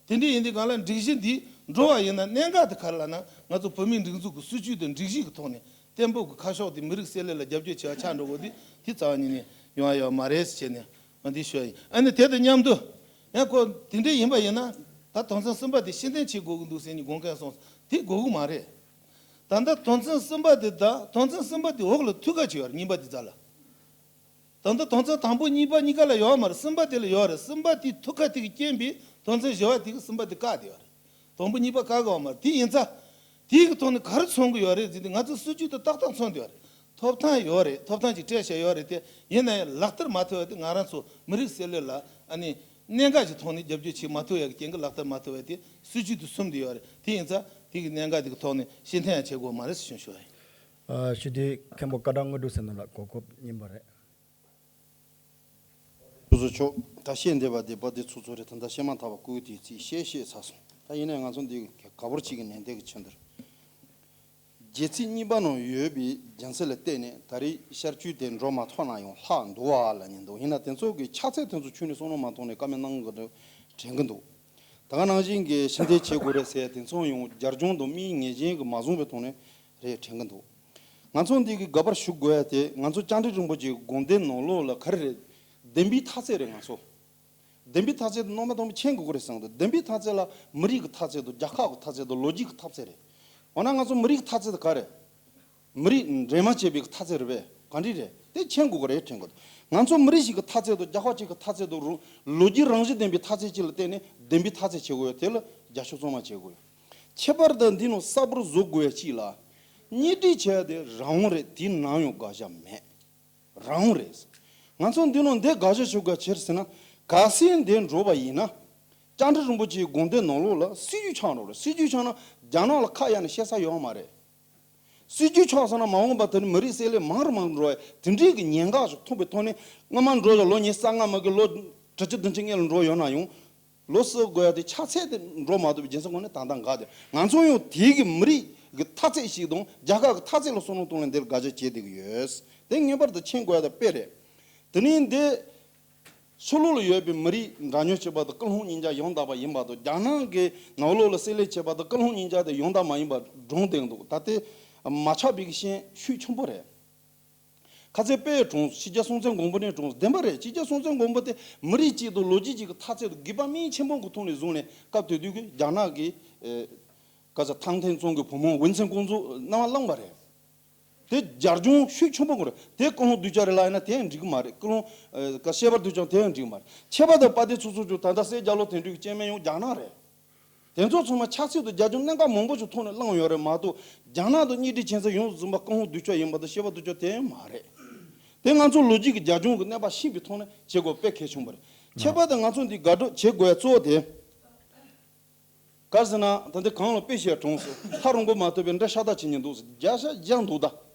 དེ་འདྲ་ཡིན་དུས་སྒང་ལ་སྒྲིག་གཞི་འདི་འགྲོ་བ་ཡིན་ན་གནད་འགག་དེ་ག་རེ་ལབ་ན། ང་ཚོ་བོད་མིའི་སྒྲིག་འཛུགས་ཀྱི་སྲིད་བྱུས་དང་སྒྲིག་གཞི་གི་ཐོག་ནས་གཏན་འབེབས་ཀྱི་ཁ་ཕྱོགས་དེ་མི་རིགས་གསལ་ལེ་ལ་རྒྱབ་སྐྱོར་བྱེད་པ་ཆགས་འགྲོ་དགོས་དེ་དེ་རྩ་བ་ཉིད་ནས་ཡོང་ཡ་ཡོད་མ་རེད་ཟེར་བྱས་ནས་ང་འདི་ཞུ་ཡ་ཡིན། ཨ་ནི་དེ་དང་མཉམ་དུ་ཡང་ཁོ་དེ་འདྲ་ཡིན་པ་ཡིན་ན། ད་དོན་ཚན་གསུམ་པ་དེ་ཕྱིར་འཐེན་བྱེད་དགོས་ཀྱི་འདུག་ཟེར་ནས་དགོངས་མཁན་སོང་། དེ་དགོས་ཀྱི་མ་རེད། ད་ལྟ་དོན་ཚན་གསུམ་པ་དེ་དང་དོན་ཚན་གསུམ་པ་དེ་འོག་ལ་ཐུག་ཁ་ཅིག་ཡོད་རེད། གཉིས་པ་དེ་རྩ་ལ། ད་ལྟ་དོན་ཚན་དང་པོ་གཉིས་པ་གཉིས་ཀ་ལ་ཡོད་མ་རེད། གསུམ་པ་དེ་ལ་ཡོད་རེད། གསུམ་པ་དེའི་ཐུག་ཁ་དེ་གི་རྐྱེན་པས་དོན་ཚན་བཞི་པ་དེ་གི་གསུམ་པ་དེ་བཀག་བསྡད་ཡོད་རེད། དང་པོ་གཉིས་པ་བཀག་གི་ཡོད་མ་རེད། དེ་ཡིན་ཙང་། དེའི་གི་ཐོག་ནས་ག་རེ་མཚོན་གི་ཡོད་རེད་ཟེར་དུས། ང་ཚོ་སྲིད་བྱུས་དེ་ཏག་ཏག་མཚོན་བསྡད་ཡོད་རེད། ཐོབ་ཐང་ཡོད་རེད། ཐོབ་ཐང་ཅིག་སྤྲད་བཞག་ཡོད་རེད་དེ། ཡིན་ན་ཡང་ལག་བསྟར་མ་ཐུབ་པ་དེ་ང་རང་ཚོ་མི་རིགས་གསལ་ལེ་ལ་ཨ་ནི་གནད་འགག་ཅིག་ཐོག་ནས་རྒྱབ་སྐྱོར་བྱེད་མ་ཐུབ་ཡག་གི་རྐྱེན་གྱིས་ལག་བསྟར་མ་ཐུབ་པ་དེ་སྲིད་བྱུས་དེ་སོམས་བསྡད་ཡོད་རེད། དེ་ཡིན་ཙང་དེ་གི་གནད་འགག་དེ་གི་ཐོག་ནས་ཕྱིར་འཐེན་ཡང་བྱེད་དགོས་མ་རེད་ཟེར་ཞུ་ཞུ་བ་ཡིན། ཨ་ཞུ་དེ་མཁན་པོ་སྐལ་བཟང་དངོས་གྲུབ་ཟེར་ན་ལ་གོ་སྐབས་རྙིང་པ་རེད། སོ་སོ་ཆོག་ད་བཤད་འདེབས་པ་དེ་པ་དེ་ཚོ་ཚོ་རེད། ད་ལྟ་བཤད་མ་ཐག་པ་སྐུ་དེའི་ཚིག་བཤད་བཤད་ཚར་སོང་། ད་ཡིན་ནའི་ང་ཚོ་འདི་ག་བོར་གཅིག་གི་ནན་ཏན་གྱི་ཆེད་འདིར། རྒྱལ་ཚིག་གཉིས་པ་ནང་ཡོད་པའི་རྒྱུ་མཚན་ལ་བརྟེན་ནས་ད་རེས་ཤར་བསྐྱོད་དེ་འགྲོ་མ་ཐུབ་ན་ཡང་ལྷག་འདུག་བ་ལབ་མཁན་འདུག་ཡིན་ན་དེ་ཚོ་གི་ཕྱག་ཚད་དེ་ཚོ་ཁྱོན་ནས་བསམ་བློ་མ་གཏོང་ནས་བཀའ་མོལ་གནང་གི་འདུག་དྲན་གི་འདུག་ད་ག་ནང་བཞིན་གྱི་ཕྱིར་འཐེན་བྱེད་དགོས་རེད་ཟེར་དེ་ཚོ་ཡང་རྒྱབ་ལྗོངས་དང་དམིགས་ངེས་ཅན་གྱི་མ་བཟུང་བའི་ཐོག་ནས་རེད་དྲན་གི་འདུག་ང་ཚོ་འདི་གི་དགག་པར་ཞུ་དགོས་ཡ་དེ་ང་ཚོ་བཅར་འདྲི་རིན་པོ་ཆེའི་དགོངས་དོན་ནང་ལོགས་ལ་ག་རེ་རེད། བདེན་པའི་མཐའ་ཚད་རེད་ང་ཚོ། བདེན་པའི་མཐའ་ཚད་དེ་རྣམ་པ་དང་པོ་མཁྱེན་དགོས་ཀྱི་རེད་བསམ་འདུག་བདེན་པའི་མཐའ་ཚད་ལ་མི་རིགས་ཀྱི་མཐའ་ཚད་དང་རྒྱལ་ཁབ་ཀྱི་མཐའ་ཚད་དང་ལོ་རྒྱུས་ཀྱི་མཐའ་ཚད་རེད། འོ་ན་ང་ཚོ་མི་རིགས་ཀྱི་མཐའ་ཚད་དེ་ག་རེད། མི་རིགས་འདྲེས་མ་བྱས་པའི་མཐའ་ཚད་རེད་པས། ག་འདྲ་རེད། དེ་མཁྱེན་དགོས་ཀྱི་རེད་དྲན་དགོས། ང་ཚོ་མི་རིགས་ཤིག་གི་མཐའ་ཚད་དང་རྒྱལ་ཁབ་ཅིག་གི་མཐའ་ཚད་དང་རུ་ལོ་རྒྱུས་རང་བཞིན་ལྡན་པའི་མཐའ་ཚད་ཅིག་ལ་བརྟེན་ནས་བདེན་པའི་མཐའ་ཚད་བྱེད་དགོས་ཡོད། དེ་ལ་རྒྱབ་སྐྱོར་གཙང་མ་བྱེད་དགོས་ཡོད། ཁྱད་པར་དུ་འདི་ནང་གསལ་པོར་བཟོ་དགོས་ཡ་གཅིག་ལ། གཉེན་སྒྲིག་བྱས་ཏེ་རང་དབང་རེད། དེའི་ནང་ཡང་དགག་བྱ་མེད། རང་དབང་རེད། ང་ཚོ་འདི་ནང་འདི་དགག་བྱ་བྱེད་དགོས་ཡ་ཅི་རེད་ཟེར་ན། གལ་སྲིད་འདི་འགྲོ་བ་ཡིན་ན། བཅར་འདྲི་རིན་པོ་ཆེའི་དགོངས་དོན་ནང་ལོགས་ལ་སྲིད་ཇུས་ཆགས་འགྲོ་རེད། སྲིད་ཇུས་ཆགས་ན་རྒྱ་ནག་ལ་ཁ་གཡར་ནས་བཤད་ས་ཡོད་མ་རེད། སྲིད་ཇུས་ཆགས་སོང་ན་མ་འོངས་པ་དེ་ནི་མི་རིགས་བསྲེ་ལྷད་མང་རུ་མང་རུ་འགྲོ་བའི་དེ་འདྲའི་གི་ཉེན་ཁ་ཞིག་མཐོང་པའི་ཐོག་ནས། སྔོན་མ་འགྲོ་ཡ་ལོ་ཉི་ཤུ་རྩ་ལྔ་མ་གི་ལོ་དྲུག་ཅུ་བདུན་ཅུ་སྔོན་ལ་འགྲོ་ཡོད་ན་ཡང་། ལོ་གསོབ་དགོས་ཡ་དེ་ཕྱག་ཚད་དེ་འགྲོ་མ་ཐུབ་པའི་རྒྱུ་མཚན་ཁོ་ནས་ད་ལྟ་འགག་དེ། ང་ཚོ་ཡང་དེའི་གི་མི་རིགས་གི་མཐའ་ཚད་ཞིག་དང་རྒྱལ་ཁབ་གི་མཐའ་ཚད་ལ་བསམ་བློ་གཏོང་ལ་འདིར་དགག་བྱ་བྱེད་བསྡད་ཀྱི་ཡོད། དེ་ངེས་པར་དུ་མཁྱེན་དགོས་ཡ་དེ་དཔེ་རེད། དེ་ནས་འདི། ཕྱི་ལོགས་ལ་ཡོད་པའི་མི་རིགས་འདྲ་མཉམ་བྱེད་པ་དང་ཀུན་སློང་གཉིས་ཆ་ཡང་དག་པ་ཡིན་པ་དང་། རྒྱ་ནག་གི་ནང་ལོགས་ལ་བསྲེ་ལྷད་བྱེད་པ་དང་ཀུན་སློང་གཉིས་ཆ་དེ་ཡང་དག་མ་ཡིན་པ་སྒྲུང་བསྟན་འདུག་ད་ལྟའི་མ་ཆགས་པའི་ཤན་ཤུགས་ཆེན་པོ་རེད། ཁ་སང་དཔེ་དྲངས་སོང་། ཆོས་རྒྱལ་སྲོང་བཙན་སྒམ་པོ་ནས་དྲངས་སོང་། བདེན་པ་རེད། ཆོས་རྒྱལ་སྲོང་བཙན་སྒམ་པོ་དེ་མི་རིགས་གཅིག་དང་ལོ་རྒྱུས་གཅིག་གི་མཐའ་ཚད་དང་དགོས་པ་དམིགས་ཆེན་པོ་གི་ཐོག་ནས་བཟུང་ནས་སྐབས་དེ་དུས་ཀྱི་རྒྱ་ནག་གི་ཨེ་ག་ས་ཐང་ཐེན་ཙུང་གི་བུ་མོ་ཝུན་ཚན་ཀུང་ཙུའུ་རྣ་བ་བླངས་པ་རེད། དེ་རྒྱབ་ལྗོངས་ཤུགས་ཆེན་པོ་དགོས་རེད། དེ་ཀུན་སློང་གདུལ་བྱ་རེད་ལབ་ཡིན་ན་དེ་ཡང་འགྲིག་གི་མ་རེད། ཀུན་སློང་ཨེ་ག་བཤད་པར་གདུལ་བྱ་དེ་ཡང་འགྲིག་གི་མ་རེད། ཁྱད་པར་དུ་དཔལ་ལྡན་ཚོགས་གཙོ་མཆོག་ད་ལྟ་སེར་སྐྱ་ལོ་དོན་གྲུབ་ཀྱི་སྐྱེས་དམན་ཡང་རྒྱ་ནག་རེད། དེ་ཚོ་ཚང་མ་ཆབ་སྲིད་དུ་རྒྱབ་ལྗོངས་གནད་འགག་མང་པོ་ཞིག་ཐོག་ནས་བླངས་ཡོད་རེད་མ་གཏོགས། རྒྱ་ནག་དང་གཉེན་སྒྲིག་བྱེད་ས་ཡོངས་སུ་འཛིན་པ་ཀུན་སློང་གདུལ་བྱ་ཡིན་པ་དང་བཤད་པ་གདུལ་བྱ་དེ་ཡང་མ་རེད། དེ་ང་ཚོ་ལོ་རྒྱུས་ཀྱི་རྒྱབ་ལྗོངས་ཀྱི་གནས་བབ་ཤེས་པའི་ཐོག་ནས་བྱེད་དགོས་དཔེ་གལ་ཆེན་པོ་རེད། ཁྱད་པར་དུ་ང་ཚོ་འདི་དགག་སྒྲུབ་བྱེད་དགོས་ཡ་གཙོ་བོ་དེ། ག་རེ་ཟེར་ན་ད་ལྟ་གོང་ལ་དཔེ་བཤད་དྲངས་སོང་། ལྷ་རང་མགོ་མ་ཐོབ་པའི་འདྲེ་ཤ་སྟག་བྱེད་མཁན་འདུག་ཟེར། བརྒྱ་ཆ་བརྒྱ་འདུག་ད།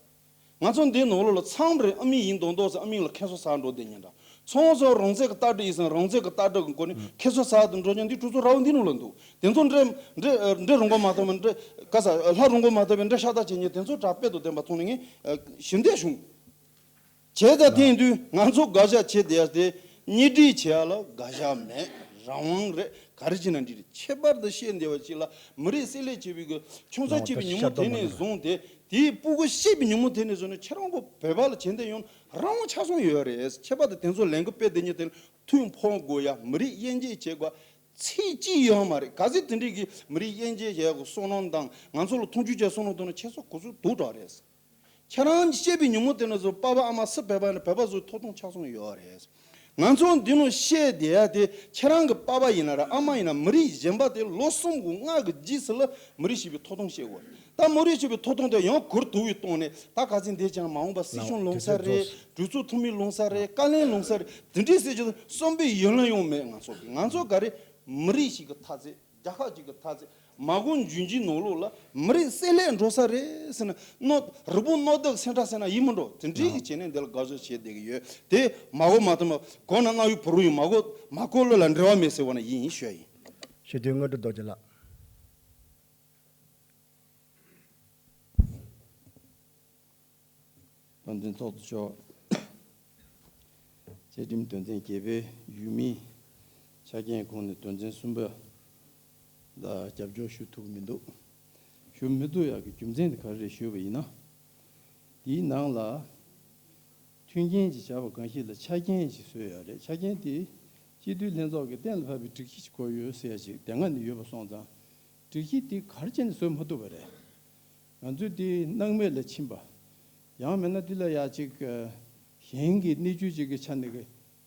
ང་ཚོ་འདིའི་ནང་ལོགས་ལ་ཚང་མ་རེད། ཨ་མི་ཡིན་མདོག་མདོག་ཟེར། ཨ་མི་ལ་ཁེ་སོ་ཟ་འགྲོ་བསྡད་མཁན་འདྲ། ཚང་མ་རང་བཙན་གྱི་ལྟ་གྲུབ་ཡིན་ཟེར། རང་བཙན་གྱི་ལྟ་གྲུབ་ཀྱི་སྒོ་ནས་ཁེ་སོ་ཟ་དུ་འགྲོ་མཁན་འདི་གྲོས་ཚོགས་ར་བ་འདི་ནང་ལ་འདུག་དེ་ཚོ་འདྲེ་འདྲེ་འདྲེ་རང་མགོ་མ་ཐོབ་པའི་འདྲེ་ག་ས་ལྷ་རང་མགོ་མ་ཐོབ་པའི་འདྲེ་ཤ་སྟག་བྱེད་མཁན་དེ་ཚོ་དྲག་དཔེ་དང་ལྡན་པ་མཐོང་ནས་ངས་ཞེ་འདོད་བྱུང་། བྱས་ཙང་དེ་ཡིན་དུས་ང་ཚོ་དགག་བཞག་བྱེད་བསྡད་ཡ་དེ་གཉེན་སྒྲིག་བྱེད་ཡ་ལ་དགག་བཞག་མེད། རང་དབང་རེད། ག་རེ་བྱས་ན་འགྲིག་རེད། ཁྱད་པར་དུ་བཤད་བསྡད་པ་ཅིག་ལ་མི་རིགས་བསྲེ་ལྷད་བྱེད་པའི་གི་ཆུང་ས་སྐྱེས་པའི་ཉིན་མོ་དེ་ནས་བཟུང་སྟེ། དེའི་སྤུ་གུ་སྐྱེས་པའི་ཉིན་མོ་དེ་ནས་བཟུང་ནས་ཁྱེད་རང་གི་བོད་པ་ལ་བྱེད་འདོད་ཡོད་ན་རང་དབང་ཆ་ཚང་ཡོད་རེད། ཁྱད་པར་དུ་དེ་ཚོ་ལས་འགུལ་སྤེལ་བསྡད་མཁན་དེ་ལ་ཐུགས་ཕམ་དགོས་ཡ། མི་རིགས་དབྱེ་འབྱེད་བྱེད་དགོས་ཚིག་གཅིག་ཡོད་མ་རེད། གལ་སྲིད་དེ་འདྲའི་གི་མི་རིགས་དབྱེ་འབྱེད་བྱེད་དགོས་བསམ་བློ་བཏང་། ང་ཚོ་ལ་མཐོང་ཆུང་བྱེད་བསམ་བློ་བཏང་ན་ཁྱེད་ཚོ་གོ་ཚོད་སྡུག་དྲགས་རེད། ཁྱེད་རང་སྐྱེས་པའི་ཉིན་མོ་དེ་ནས་བཟུང་པ་ཕ་ཨ་མ་སུ་བོད་པ་ཡིན་ན་བོད་པ་ཚོའི་ཐོབ་ཐང་ཆ་ཚང་ཡོད་རེད། ང་ཚོ་འདི་ནང་བཤད་བསྡད་ཡ་དེ་ཁྱེད་རང་གི་པ་ཕ་ཡིན་ན་ར་ཨ་མ་ཡིན་ན་མི་རིགས་གཞན་པ་དེ་ལོ་གསུམ་གྱི་ལྔ་གི་རྗེས་སུ་ལ་མི་རིགས་ཞེས་པའི་ཐོབ་ཐང་བཤད་དགོས་རེད། ད་མི་རིགས་ཞེས་པའི་ཐོབ་ཐང་དེ་ཡང་གུར་དུ་བའི་སྟེང་ནས་ད་ག་ཚོད་འདས་ཀྱང་མ་འོངས་པ་སྲིད་སྐྱོང་ལངས་ས་རེད། གྲོས་ཚོགས་འཐུས་མི་ལངས་ས་རེད། བཀའ་བློན་ལངས་ས་རེད། དེ་འདྲའི་ཟེར་གྱི་བསམ་པའི་ཡུལ་ལ་ཡོང་མེད། ང་ཚོ་གི་ང་ཚོ་ག་རེ་མི་རིགས་ཤིག་གི་མཐའ་ཚད། རྒྱལ་ཁབ་ཅིག་གི་མཐའ་ཚད། མ་འོངས་འབྱུང་འགྱུར་ནང་ལོགས་ལ་མི་རིགས་བསྲེ་ལྷད་འགྲོ་ས་རེད་ཟེར་ན། རི་བོ་རྣོ་རྡབ་སེང་ཁྲ་ཟེར་ན་ཡིན་མི་འགྲོ། དེ་འདྲའི་གི་བྱས་ནས་འདི་ལ་དགག་བཞག་བྱེད་བསྡད་ཀྱི་ཡོད་དེ། མ་གོ་མ་ཐོས་མ་གོ་ན་རྣ་བའི་བུ་རུ་ཡིན། མ་གོ་མ་གོ་བློ་ལ་འགྲེལ་བ་མེད་ཟེར་བ་ན་ཡིན་ཞུ་ཡ་ཡིན། ཞུ་དོན་དངོས་གྲུབ་རྡོ་རྗེ་ལགས། དཔལ་ལྡན་ཚོགས་གཙོ་མཆོག་བཅའ་ཁྲིམས་དོན་ཚན་བརྒྱད་པའི་ཡུལ་མིའི་ཆ་རྐྱེན་ཁོངས་ནས་དོན་ཚན་གསུམ་པ་ལ་རྒྱབ་སྐྱོར་ཞུ་ཐུབ་ཀྱི་མི་འདུག་ཞུ་མི་ཐུབ་ཡག་གི་རྒྱུ་མཚན་དེ་ག་རེ་རེད་ཞུས་པ་ཡིན་ན། དེའི་ནང་ལ་མཐུན་རྐྱེན་ཅིག་བྱ་བ་གང་ཞིག་ལ་ཆ་རྐྱེན་ཅིག་བཟོས་ཡོད་རེད། ཆ་རྐྱེན་དེ་སྤྱི་འཐུས་ལྷན་ཚོགས་ཀྱིས་གཏན་ལ་ཕབ་པའི་སྒྲིག་གཞི་ཅིག་དགོས་ཡོད་ཟེར་ཡ་ཅིག་དེ་སྔ་ནས་ཡོད་པ་སོང་ཙང་། སྒྲིག་གཞི་དེ་ག་རེ་བྱས་ནས་བཟོ་མ་ཐུབ་པ་རེད། ང་ཚོས་དེ་སྣང་མེད་ལ་ཕྱིན་པ། ཡང་མིན་ན་དེ་ལ་ཡ་ཅིག་གཞན་གྱི་གནས་ཚུལ་ཅིག་གི་ཆ་ནས་ཀྱི་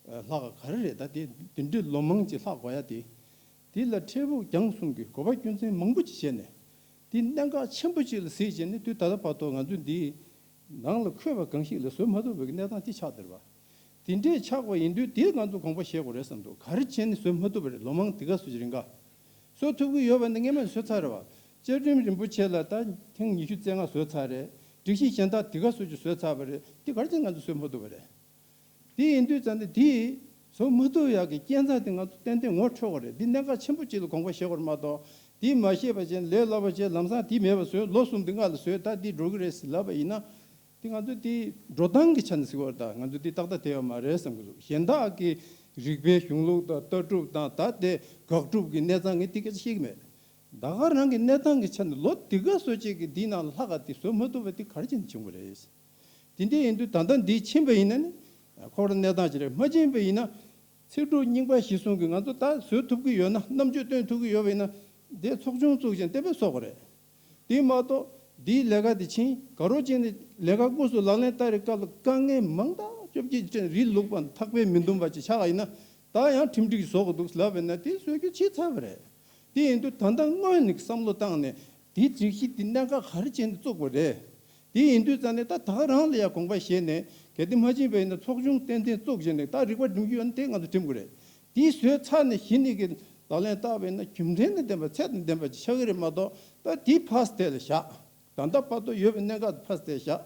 ལྷག་ག་རེ་རེད། ད་དེ་དེ་འདྲའི་ལོ་མང་ཅིག་ལྷག་དགོས་ཡ་དེ། དེ་ལ་འཕྲལ་ཕུགས་རྒྱང་གསུམ་གྱི་གོ་བ་རྒྱུ་མཚན་མང་པོ་ཅིག་བྱས་ནས། དེ་གནད་འགག་ཆེན་པོ་ཅིག་ལ་གཟིགས་བྱས་ནས་དུས་ད་ལྟ་བར་དུ་ང་ཚོས་འདི་ནང་ལ་འཁོད་པ་གང་ཞིག་ལ་བཟོ་མ་ཐུབ་པའི་གནས་སྟངས་དེ་ཆགས་བསྡད་པ། དེ་འདྲས་ཆགས་པ་ཡིན་དུས་དེ་ང་ཚོ་དགོངས་པ་བཞེས་དགོས་རེད་བསམ་འདུག་ག་རེ་བྱས་ནས་བཟོ་མ་ཐུབ་པ་རེད། ལོ་མང་དེ་ག་ཚོད་ཅིག་རིང་ག་བཟོ་ཐུབ་ཀྱི་ཡོད་པ་ནི་སྔས་མ་བཟོས་ཚར་རེད་བ། བཅའ་ཁྲིམས་རིན་པོ་ཆེ་ལ་ད་ཐེངས་ཉི་ཤུ་རྩ་ལྔ་བཟོས་ཚར་རེད། སྒྲིག་གཞི་གཞན་དག་དེ་ག་ཚོད་ཅིག་བཟོས་ཚར་བ་རེད། དེ་ག་རེ་བྱས་ང་ཚོ་བཟོ་མ་ཐུབ་པ་རེད། དེ་ཡིན་དུས་ཙང་ནས་དེ་ བཟོ་མ་ཐུབ་ཡག་གི་རྐྱེན་རྩ་དེ་ང་ཚོ་ཏན་ཏན་ངོ་འཕྲོད་དགོས་རེད། འདི་གནད་འགག་ཆེན་པོ་གཅིག་ལ་དགོངས་པ་བཞེས་དགོས་རེད་མ་གཏོགས། འདི་མ་ཤེས་པ་བྱས་ལས་སླ་པོ་བྱས་ལམ་སང་འདི་མེད་པ་བཟོས། ལོ་གསུམ་འདི་སྔ་ལ་བཟོས། ད་འདི་འགྲོ་གི་རེད་ཟེར་ལབ་པ་ཡིན་ན། འདི་ང་ཚོ་འདི་འགྲོ་སྟངས་ཀྱི་ཆ་ནས་ཟེར་བ་རེད། ད་ང་ཚོ་འདི་ཏག་ཏག་བསྡད་ཡོད་མ་རེད་བསམ་གྱི་འདུག་གཞན་དག་གི་རིག་པའི་གཞུང་ལུགས་དང་ལྟ་གྲུབ་དང་ད་ལྟའི་དགག་སྒྲུབ་ཀྱི་གནས་སྟངས་ངས་འདི་སྐད་ཆ་བཤད་ཀྱི་མེད། ད་ག་རང་གི་གནས་སྟངས་ཀྱི་ཆ་ནས་ལོ་འདི་ག་སོ་ཅིག་གི་འདི་ནང་ལྷག་ག་འདི་བཟོ་མ་ཐུབ་པ་འདི་ག་རེ་བྱས་ནས་བྱུང་བ་རེད། དེ་འདྲ་ཡིན་དུས་ད་ལྟ་འདི་ཕྱིན་པ་ཡིན་ན་ནི་ཁོ་རང་གནས་སྟངས་ཅིག་རེད། མ་ཕྱིན་པ་ཡིན་ན། ཚིག་གྲུབ་རྙིང་པ་གཞིར་བཟུང་གིས་ང་ཚོ་ད་བཟོ་ཐུབ་ཀྱི་ཡོད་ན། རྣམ་དཔྱོད་བཏོན་ཐུབ་ཀྱི་ཡོད་པ་ཡིན་ན། འདི་ཚོགས་ཆུང་བཙུགས་ཤིང་གཏན་འབེབས་བཟོ་དགོས་རེད། དེ་མ་གཏོགས་འདིའི་ལས་ཀ་དེ་ཕྱིན་ག་རོ་ཅིག་ནི་ལས་ཀ་དངོས་སུ་ལག་ལེན་བསྟར་བའི་སྐབས་ལ་དཀའ་ངལ་མང་དག་བཅོ་བརྒྱད་ཅན་རིལ་ལུག་པ་ཐག་པས་མི་འདུམ་པ་ཅིག་ཆགས་པ་ཡིན་ན། ད་ཡང་ཁྲིམས་སྒྲིག་བཟོ་དགོས་འདུག་ལབ་པ་ཡིན་ན་དེ་བཟོ་རྒྱུ་ཕྱི་ཚར་བ་རེད། དེ་ཡིན་དུས་ད་ལྟ་སྔོན་ནས་བསམ་བློ་བཏང་ནས་དེའི་སྒྲིག་གཞི་དེ་གནད་འགག་ག་རེ་བྱས་ནས་བཙུགས་པ་རེད། དེ་ཡིན་དུས་ཙང་ནས་ད་ད་ག་རང་ལ་ཡང་དགོངས་པ་བཞེས་ནས། གལ་ཏེ་མ་ཕྱིན་པ་ཡིན་ན་ཚོགས་ཆུང་ཏན་ཏན་བཙུགས་བྱས་ནས་ད་རིག་པ་སྒྲིམ་རྒྱུ་ཡོད་ན་དེ་ང་ཚོ་སྒྲིམ་དགོས་རེད། དེའི་བཟོས་ཚར་ནས་གཞི་ནས་ཀྱི་ལག་ལེན་བསྟར་བ་ཡིན་ན་རྒྱུ་མཚན་དང་ལྡན་པ་ཚད་དང་ལྡན་པ་ཅིག་ཆགས་ཀྱི་རེད་མ་གཏོགས། ད་དེ་ཕར་དེ་ལ་བཞག་ད་ལྟ་བར་དུ་ཡོད་པའི་གནད་འགག་ཕར་དེ་བཞག་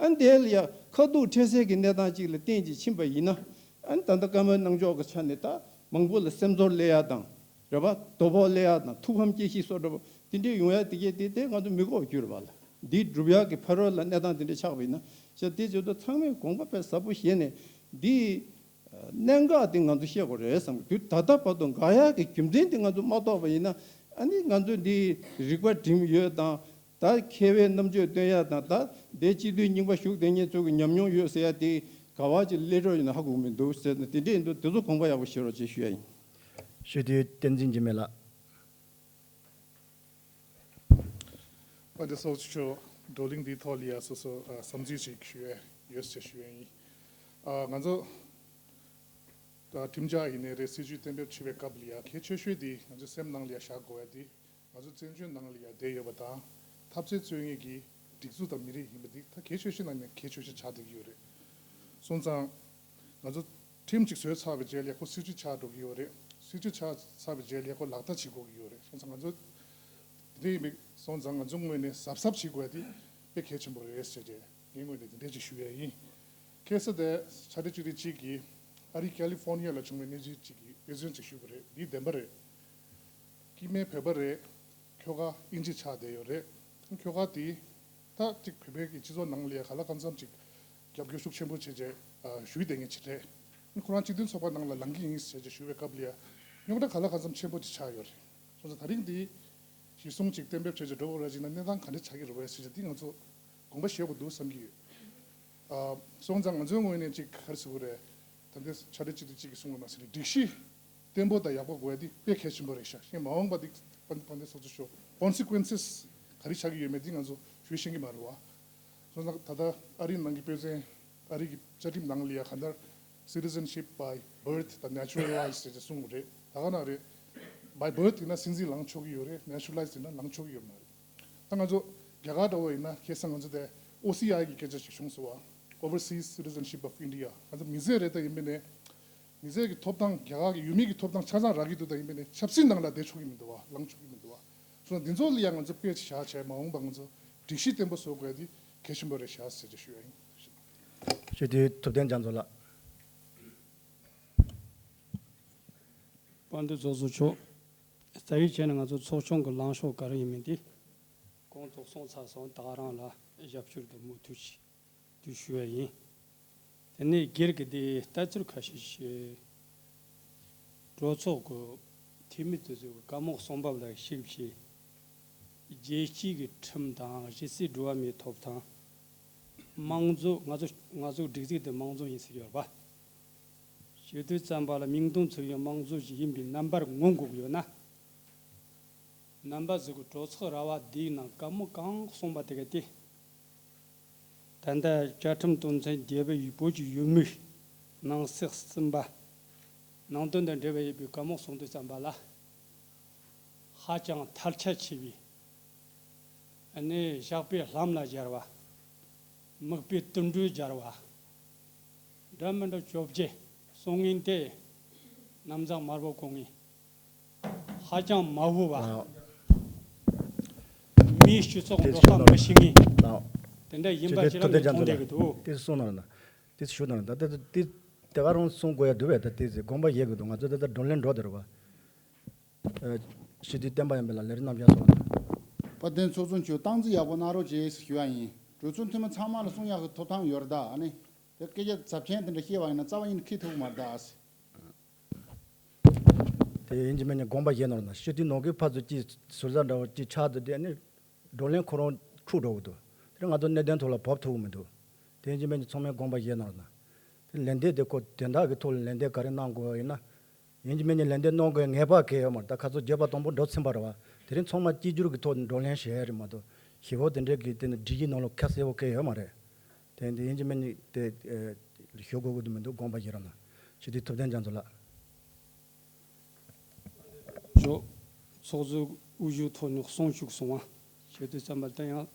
ཨ་ནི་དེ་ལ་ཡང་ཁ་ཐུག་འཕྲལ་སེལ་གྱི་གནས་སྟངས་ཅིག་ལ་བརྟེན་ཅིག་ཕྱིན་པ་ཡིན་ན། ཨ་ནི་ད་ལྟ་བཀའ་མོལ་གནང་ཕྱོགས་ཀྱི་ཆ་ནས་ད་མང་པོ་ལ་སེམས་ཚོར་སླེབས་ཡ་དང་། རེད་པ། དོ་ཕོག་སླེབས་ཡ་དང་ཐུགས་ཕམ་སྐྱེ་གཞི་སོགས་འདྲ་པོ་དེ་འདྲའི་ཡོང་ཡ་དེ་གས་དེ་དེ་ང་ཚོ་མི་དགོས་པ་གྱུར་པ་ལ། འདི་སྒྲུབ་ཡག་གི་ཕ་རོལ་ལ་གནས་སྟངས་དེ་འདྲ་ཆགས་པ་ཡིན་ན་ཤ་དེ་བྱེད་དུ་ཚང་མས་དགོངས་པ་དཔེ་ཟབ་པོ་བཞེས་ནས་འདི་གནད་འགག་དེ་ང་ཚོ་ཤེས་དགོས་རེད་བསམ་གྱི་འདུག་ད་ལྟ་བར་དུ་འགག་ཡག་གི་རྒྱུ་མཚན་དེ་ང་ཚོ་མ་རྟོགས་པ་ཡིན་ན། ཨ་ནི་ང་ཚོ་འདི་རིག་པ་སྒྲིམ་ཡོད་དང་། ད་མཁས་པའི་རྣམ་དཔྱོད་སྟོན་ཡ་དང་། ད་དེ་སྤྱི་འཐུས་རྙིང་པ་བཞུགས་བསྡད་མཁན་ཚོ་གི་ཉམས་མྱོང་ཡོད་ཟེར་ཡ་དེ་ག་བ་ཅིག་སླེབས་འགྲོ་ཡིན་ན་ཧ་གོ་གི་མི་འདུག་ཟེར་ན། དེ་འདྲ་ཡིན་དུས་དེ་ཚོ་དགོངས་པ་ཡག་པོ་བཞེས་རོགས་ཅེས་ཞུ་ཡ་ཡིན། ཞུ་དུས་བསྟན་འཛིན་འཇིགས་མེད་ལགས། དཔལ་ལྡན་ཚོགས་གཙོ་མཆོག་བགྲོ་གླེང་འདིའི་ཐོག་ལ་ཡ་སོ་སོ་ཨ་བསམ་ཚུལ་ཅིག་ཞུ་ཡས་ཡོད་ཅེས་ཞུ་ཡས་ཡིན། ཨ་ང་ཚོ་ད་ཁྲིམས་འཆར་ཡིན་ནའི་རེད། སྲིད་ཇུས་གཏན་འབེབས་བྱེད་པའི་སྐབས་ལ་ཡ་གལ་ཆེ་ཤོས་དེ་ང་ཚོའི་སེམས་ནང་ལ་ཡ་བཞག་དགོས་ཡ་དེ། ང་ཚོ་བཙན་བྱོལ་ནང་ལ་ཡ་བསྡད་ཡོད་པ་དང་། འཐབ་རྩོད་རྩོད་མཁན་གྱི་སྒྲིག་འཛུགས་དང་མི་རིགས་ཡིན་པ་འདི་ད་གལ་ཆེ་ཤོས་ནང་ནས་གལ་ཆེ་ཤོས་ཆགས་བསྡད་ཀྱི་ཡོད་རེད། སོང་ཙང་། ང་ཚོ་ཁྲིམས་གཅིག་བཟོས་ཚར་བའི་རྗེས་ལ་ཡ་ཁོ་སྲིད་ཇུས་ཆགས་འགྲོ་གི་ཡོད་རེད། སྲིད་ཇུས་ཆགས་ཚར་བའི་རྗེས་ལ་ཡ་ཁོ་ལག་བསྟར་བྱེད་དགོས་ཀྱི་ཡོད་རེད། སོང་ཙང་ང་ཚོ་དེ་འདྲ་ཡིན་པའི་སོང་ཙང་ང་ཚོ་ངོས་ནས་གཟབ་གཟབ་བྱེད་དགོས་ཡ་དེ་དཔེ་གལ་ཆེན་པོ་རེད་ཟེར་ཏེ་ངའི་ངོས་ནས་དེ་འདྲ་ཅིག་ཞུ་ཡ་ཡིན། ཁ་སང་དེ་ཕྱག་སྦྲེལ་བཅུ་དྲུག་གཅིག་གིས་ཨ་རི་ཁ་ལི་ཧྥོ་ནི་ཡ་ལ་བྱུང་བའི་གནས་ཚུལ་གཅིག་གི་དཔེ་མཚོན་ཅིག་ཞུས་པ་རེད། འདི་བདེན་པ་རེད། སྐྱེ་དམན་བོད་པ་རེད། ཁྱོ་ག་དབྱིན་ཇི་ཆགས་བསྡད་ཡོད་རེད། ཁྱོ་ག་དེ་ད་ཅིག་བོད་པའི་གི་སྤྱི་ཚོགས་ནང་ལ་ཡ་ག་ལ་གང་འཚམ་ཅིག་རྒྱབ་སྐྱོར་ཤུགས་ཆེན་པོ་བྱས་རྗེས་ཨ་ཞུས་བསྡད་མཁན་ཅིག་རེད། ཁོ་རང་སྤྱི་མཐུན་ཚོགས་པ་ནང་ལ་ལངས་ཀྱི་ཡིན་ཟེར་རྗེས་ཞུ་བའི་སྐབས་ལ་ཡ་རྙོག་དྲ་ག་ལ་གང་འཚམ་ཆེན་པོ་ཅིག་ཆགས་ཡོད་རེད། སོང་ཙང་ད་རིང་འདི་གཞི་བཟུང་ཅིག་གཏན་འབེབས་བྱས་རྗེས་འགྲོ་བ་ར་ཅིག་ན་གནས་སྟངས་ག་འདྲ་ཆགས་ཀྱི་རེད་པས་ཟེར་རྗེས་འདི་ང་ཚོ་དགོངས་པ་བཞེས་དགོས་འདུག་བསམ་གྱི་ཡོད། ཨ་སོང་ཙང་ང་ཚོའི་ངོས་ནས་ཅིག་ག་རེ་ཟེར་དགོས་རེད། ད་ལྟའི་ཕྱག་སྦྲེལ་བཅུ་དྲུག་གཅིག་གིས་གསུངས་པ་ནང་བཞིན་སྒྲིག་གཞི་བརྟན་པོ་དང་ཡག་པོ་དགོས་ཡ་འདི་དཔེ་གལ་ཆེན་པོ་རེད་ཤག་ཤེས་མ་འོངས་པ་འདི་དཔལ་ལྡན་ཚོགས་གཙོ་མཆོག་ཀོན་སི་ཀུན་སེས་ག་རེ་ཆགས་ཀྱི་ཡོད་མེད་འདི་ང་ཚོ་ཞུ་ཤེས་ཀྱི་མ་རེད་བ། སོང་ཙང་ད་ལྟ་ཨ་རིའི་ནང་གི་དཔེ་མཚོན་ཨ་རི་གི་བཅའ་ཁྲིམས་ནང་ལ་ཡ་གང་ལྟར་citizenship by birth དང་naturalized ཟེར་ཏེ་གསུངས་ཡོད་རེད། ད་ག་ནང་རེད། By birth ཡིན་ན་སྲིད་འཛིན་ལངས་ཆོག་གི་ཡོད་རེད། naturalized ཡིན་ན་ལངས་ཆོག་གི་ཡོད་མ་རེད། ད་ང་ཚོ་རྒྱ་གར་འདྲ་བོ་ཡིན་ན་ཁ་སང་ང་ཚོ་དེ་ཨོ་སི་ཨའི་གི་སྐད་ཆ་ཞིག་བྱུང་སོང་བ། Overseas Citizenship of India ང་ཚོ་མི་སེར་རེད། ད་ཡིན་པ་ནས་མི་སེར་གྱི་ཐོབ་ཐང་རྒྱ་གར་གྱི་ཡུལ་མི་གི་ཐོབ་ཐང་ཆ་ཚང་རག་གི་འདུག་ད་ཡིན་པ་ནས་ཆབ་སྲིད་ནང་ལ་བསྡད་ཆོག་གི་མི་འདུག་བ། ལངས་ཆོག་གི་མི་འདུག་བ། སོང་ཙང་འདི་ཚོ་ལ་ཡང་ང་ཚོ་དཔེ་ཆ་བཞག་བྱས་མ་འོངས་པ་ང་ཚོ་སྒྲིག་གཞི་བརྟན་པོ་བཟོ་དགོས་ཡ་འདི་གལ་ཆེན་པོ་རེད་ཤག་ཟེར་ཏེ་ཞུ་ཡ་ཡིན། ཞུ་དུས་ཐུབ་བསྟན་རྒྱ་མཚོ་ལགས། དཔལ་ལྡན་ཚོགས་གཙོ་མཆོག་རྩ་བའི་ཆ་ནས་ང་ཚོ་ཚོགས་ཆུང་གི་ལངས་ཕྱོགས་ག་རེ་ཡིན་མིན་དེ་གོང་དུ་གསུངས་ཚར་སོང་། ད་ག་རང་ལ་རྒྱབ་སྐྱོར་དང་མུ་མཐུད་ཅིག་དུ་ཞུ་བ་ཡིན། དེ་ནས་སྒེར་གྱི་དེ་ལྟ་ཚུལ་ཁ་ཤས་ཤིག་གྲོས་ཚོགས་ཀྱི་འཐུས་མི་དེ་ཚོས་བཀའ་མོལ་གསུང་བབ་ལ་གཞིགས་བྱས། རྒྱལ་སྤྱིའི་གི་ཁྲིམས་དང་གཞི་རྩའི་འགྲོ་བ་མིའི་ཐོབ་ཐང་། དམངས་གཙོ། ང་ཚོ་ང་ཚོའི་སྒྲིག་འཛུགས་དེ་དམངས་གཙོ་ཡིན་ཟེར་ཡོད་པ། ཞུ་དུས་ཙམ་པ་ལ་མིང་དོན་མཚུངས་ཡང་དམངས་གཙོ་ཞིག་ཡིན་པའི་རྣམ་པར་ངོམ་དགོས་ཀྱི་ཡོད་ན། རྣམ་པ་ཟིག་གི་གྲོས་ཚོགས་ར་བ་འདིའི་ནང་བཀའ་མོལ་གང་གསུངས་པ་དེ་ག་དེ། ད་ལྟ་བཅའ་ཁྲིམས་དོན་ཚན་བརྒྱད་པ་ཡི་བོད་ཀྱི་ཡུལ་མིའི་ནང་གསེས་གསུམ་པ་ནང་དོན་དང་འབྲེལ་བ་ཡོད་པའི་བཀའ་མོལ་གསུང་དུས་ཙམ་པ་ལ། ཧ་ཅང་ཐལ་ཆ་ཆེ་བའི། ཨ་ནི་ཞགས་པའི་ལྷམ་ལ་སྦྱར་བ། མིག་དཔེ་དུད་འགྲོའི་སྦྱར་བ། འདྲ་མི་འདྲ་བཅོ་བརྒྱད་གསུང་མཁན་དེ། གནམ་བཟང་དམར་པོ་གོང་ངེས། ཧ་ཅང་མ་འོས་པ། ལགས། མིའི་སྤྱི་ཚོགས་དེ་འགྲོ་སྟངས་མི་ཤེས་མཁན། ལགས། དེ་འདྲ་ཡིན་པ་ཅི་ཅིག་ལ་ཐུབ་བསྟན་ངས་མཐོང་བསྡད་ཀྱི་འདུག་དེ་གསུང་གནང་ན། དེ་ཞུ་གནང་ན། ད་ལྟ་དེ་ དེ་ག་རང་གསུང་དགོས་ཡ་འདུག་བས། ད་དེ་ཚེ་དགོངས་པ་བཞེས་དགོས་འདུག་ང་ཚོ་ད་ལྟ་བགྲོ་གླེང་འགྲོ་དེ་རེད་བ། ཨ། སྤྱི་འཐུས་བསྟན་པ་ཡོན་ཕུན་ལགས་ལས་རིམ་རྣམ་གཞག་སོང་། དཔལ་ལྡན་ཚོགས་གཙོ་མཆོག་སྟངས་འཛིན་ཡག་པོ་གནང་རོགས་བྱེད་ཞུ་ཡ་ཡིན། གྲོས་ཚོགས་འཐུས་མི་ཚང་མ་ལ་གསུང་ཡག་གི་ཐོབ་ཐང་ཡོད་རེད་ད། ཨ་ནི་དེ་སྐད་ཆ་ཚབས་ཆེན་དེ་འདྲ་བཤད་པ་ཡིན་ན་རྩ་བ་ཉིད་ནས་འཁེལ་ཐུབ་ཀྱི་མ་རེད་ད། དེ་ཡིན་གཅིག་མིན་གཉིས་དགོངས་པ་བཞེས་གནང་རོགས་གནང་། སྤྱི་འཐུས་ནང་ཁུལ་ཕར་ཚུར་གཅིག་ཟུར་ཟ་འདྲ་བོ་གཅིག་ཆགས་འདུག་དེ་ནི་བགྲོ་གླེང་ཁོ་རང་འཁྲུག་འགྲོ་གི་འདུག་དེ་ང་ཚོ་གནད་དོན་ཐོག་ལ་བབས་ཐུབ་ཀྱི་མི་འདུག་དེ་ཡིན་གཅིག་མིན་གཉིས་ཚང་མས་དགོངས་པ་བཞེས་གནང་རོགས་གནང་། དེ་ལན་འདེབས་དེ་ཁོ་དོན་དག་གི་ཐོག་ལ་ལན་འདེབས་ག་རེ་གནང་དགོས་ཡིན་ན། ཡིན་གཅིག་མིན་གཉིས་ལན་འདེབས་གནང་དགོས་ངེས་པ་གང་ཡང་ཡོད་མ་རེད། ད་ཁ་སང་བརྗོད་པ་དང་པོ་འགྲོ་ཚུན་པ་རེད་བ། དེ་རིང་ཚང་མ་གཅིག་གྱུར་གྱི་ཐོག་ནས་བགྲོ་གླེང་བྱས་རེད་མ་གཏོགས་ཞེ་པོ་དེ་འདྲའི་གི་དེ་ནི་སྒྲིག་གཞིའི་ནང་ལ་ཁ་གསལ་པོ་གང་ཡང་ཡོད་མ་རེད། དེ་འདི་ཡིན་གཅིག་མིན་གཉིས་དེ་ཨེ་ཞུ་དགོས་ཀྱི་འདུག་མི་འདུག་དགོངས་པ་བཞེས་རོགས་གནང་། སྤྱི་འཐུས་ཐུབ་བསྟན་རྒྱ་མཚོ་ལགས། ཞོགས། ཚོགས་གཙོས་དབུ་བཞུགས་ཐོག་ནས་གསུང་བཅུག་སོང་བ། བྱས་དུས་ཙམ་པ་ལ་ད་ཡང་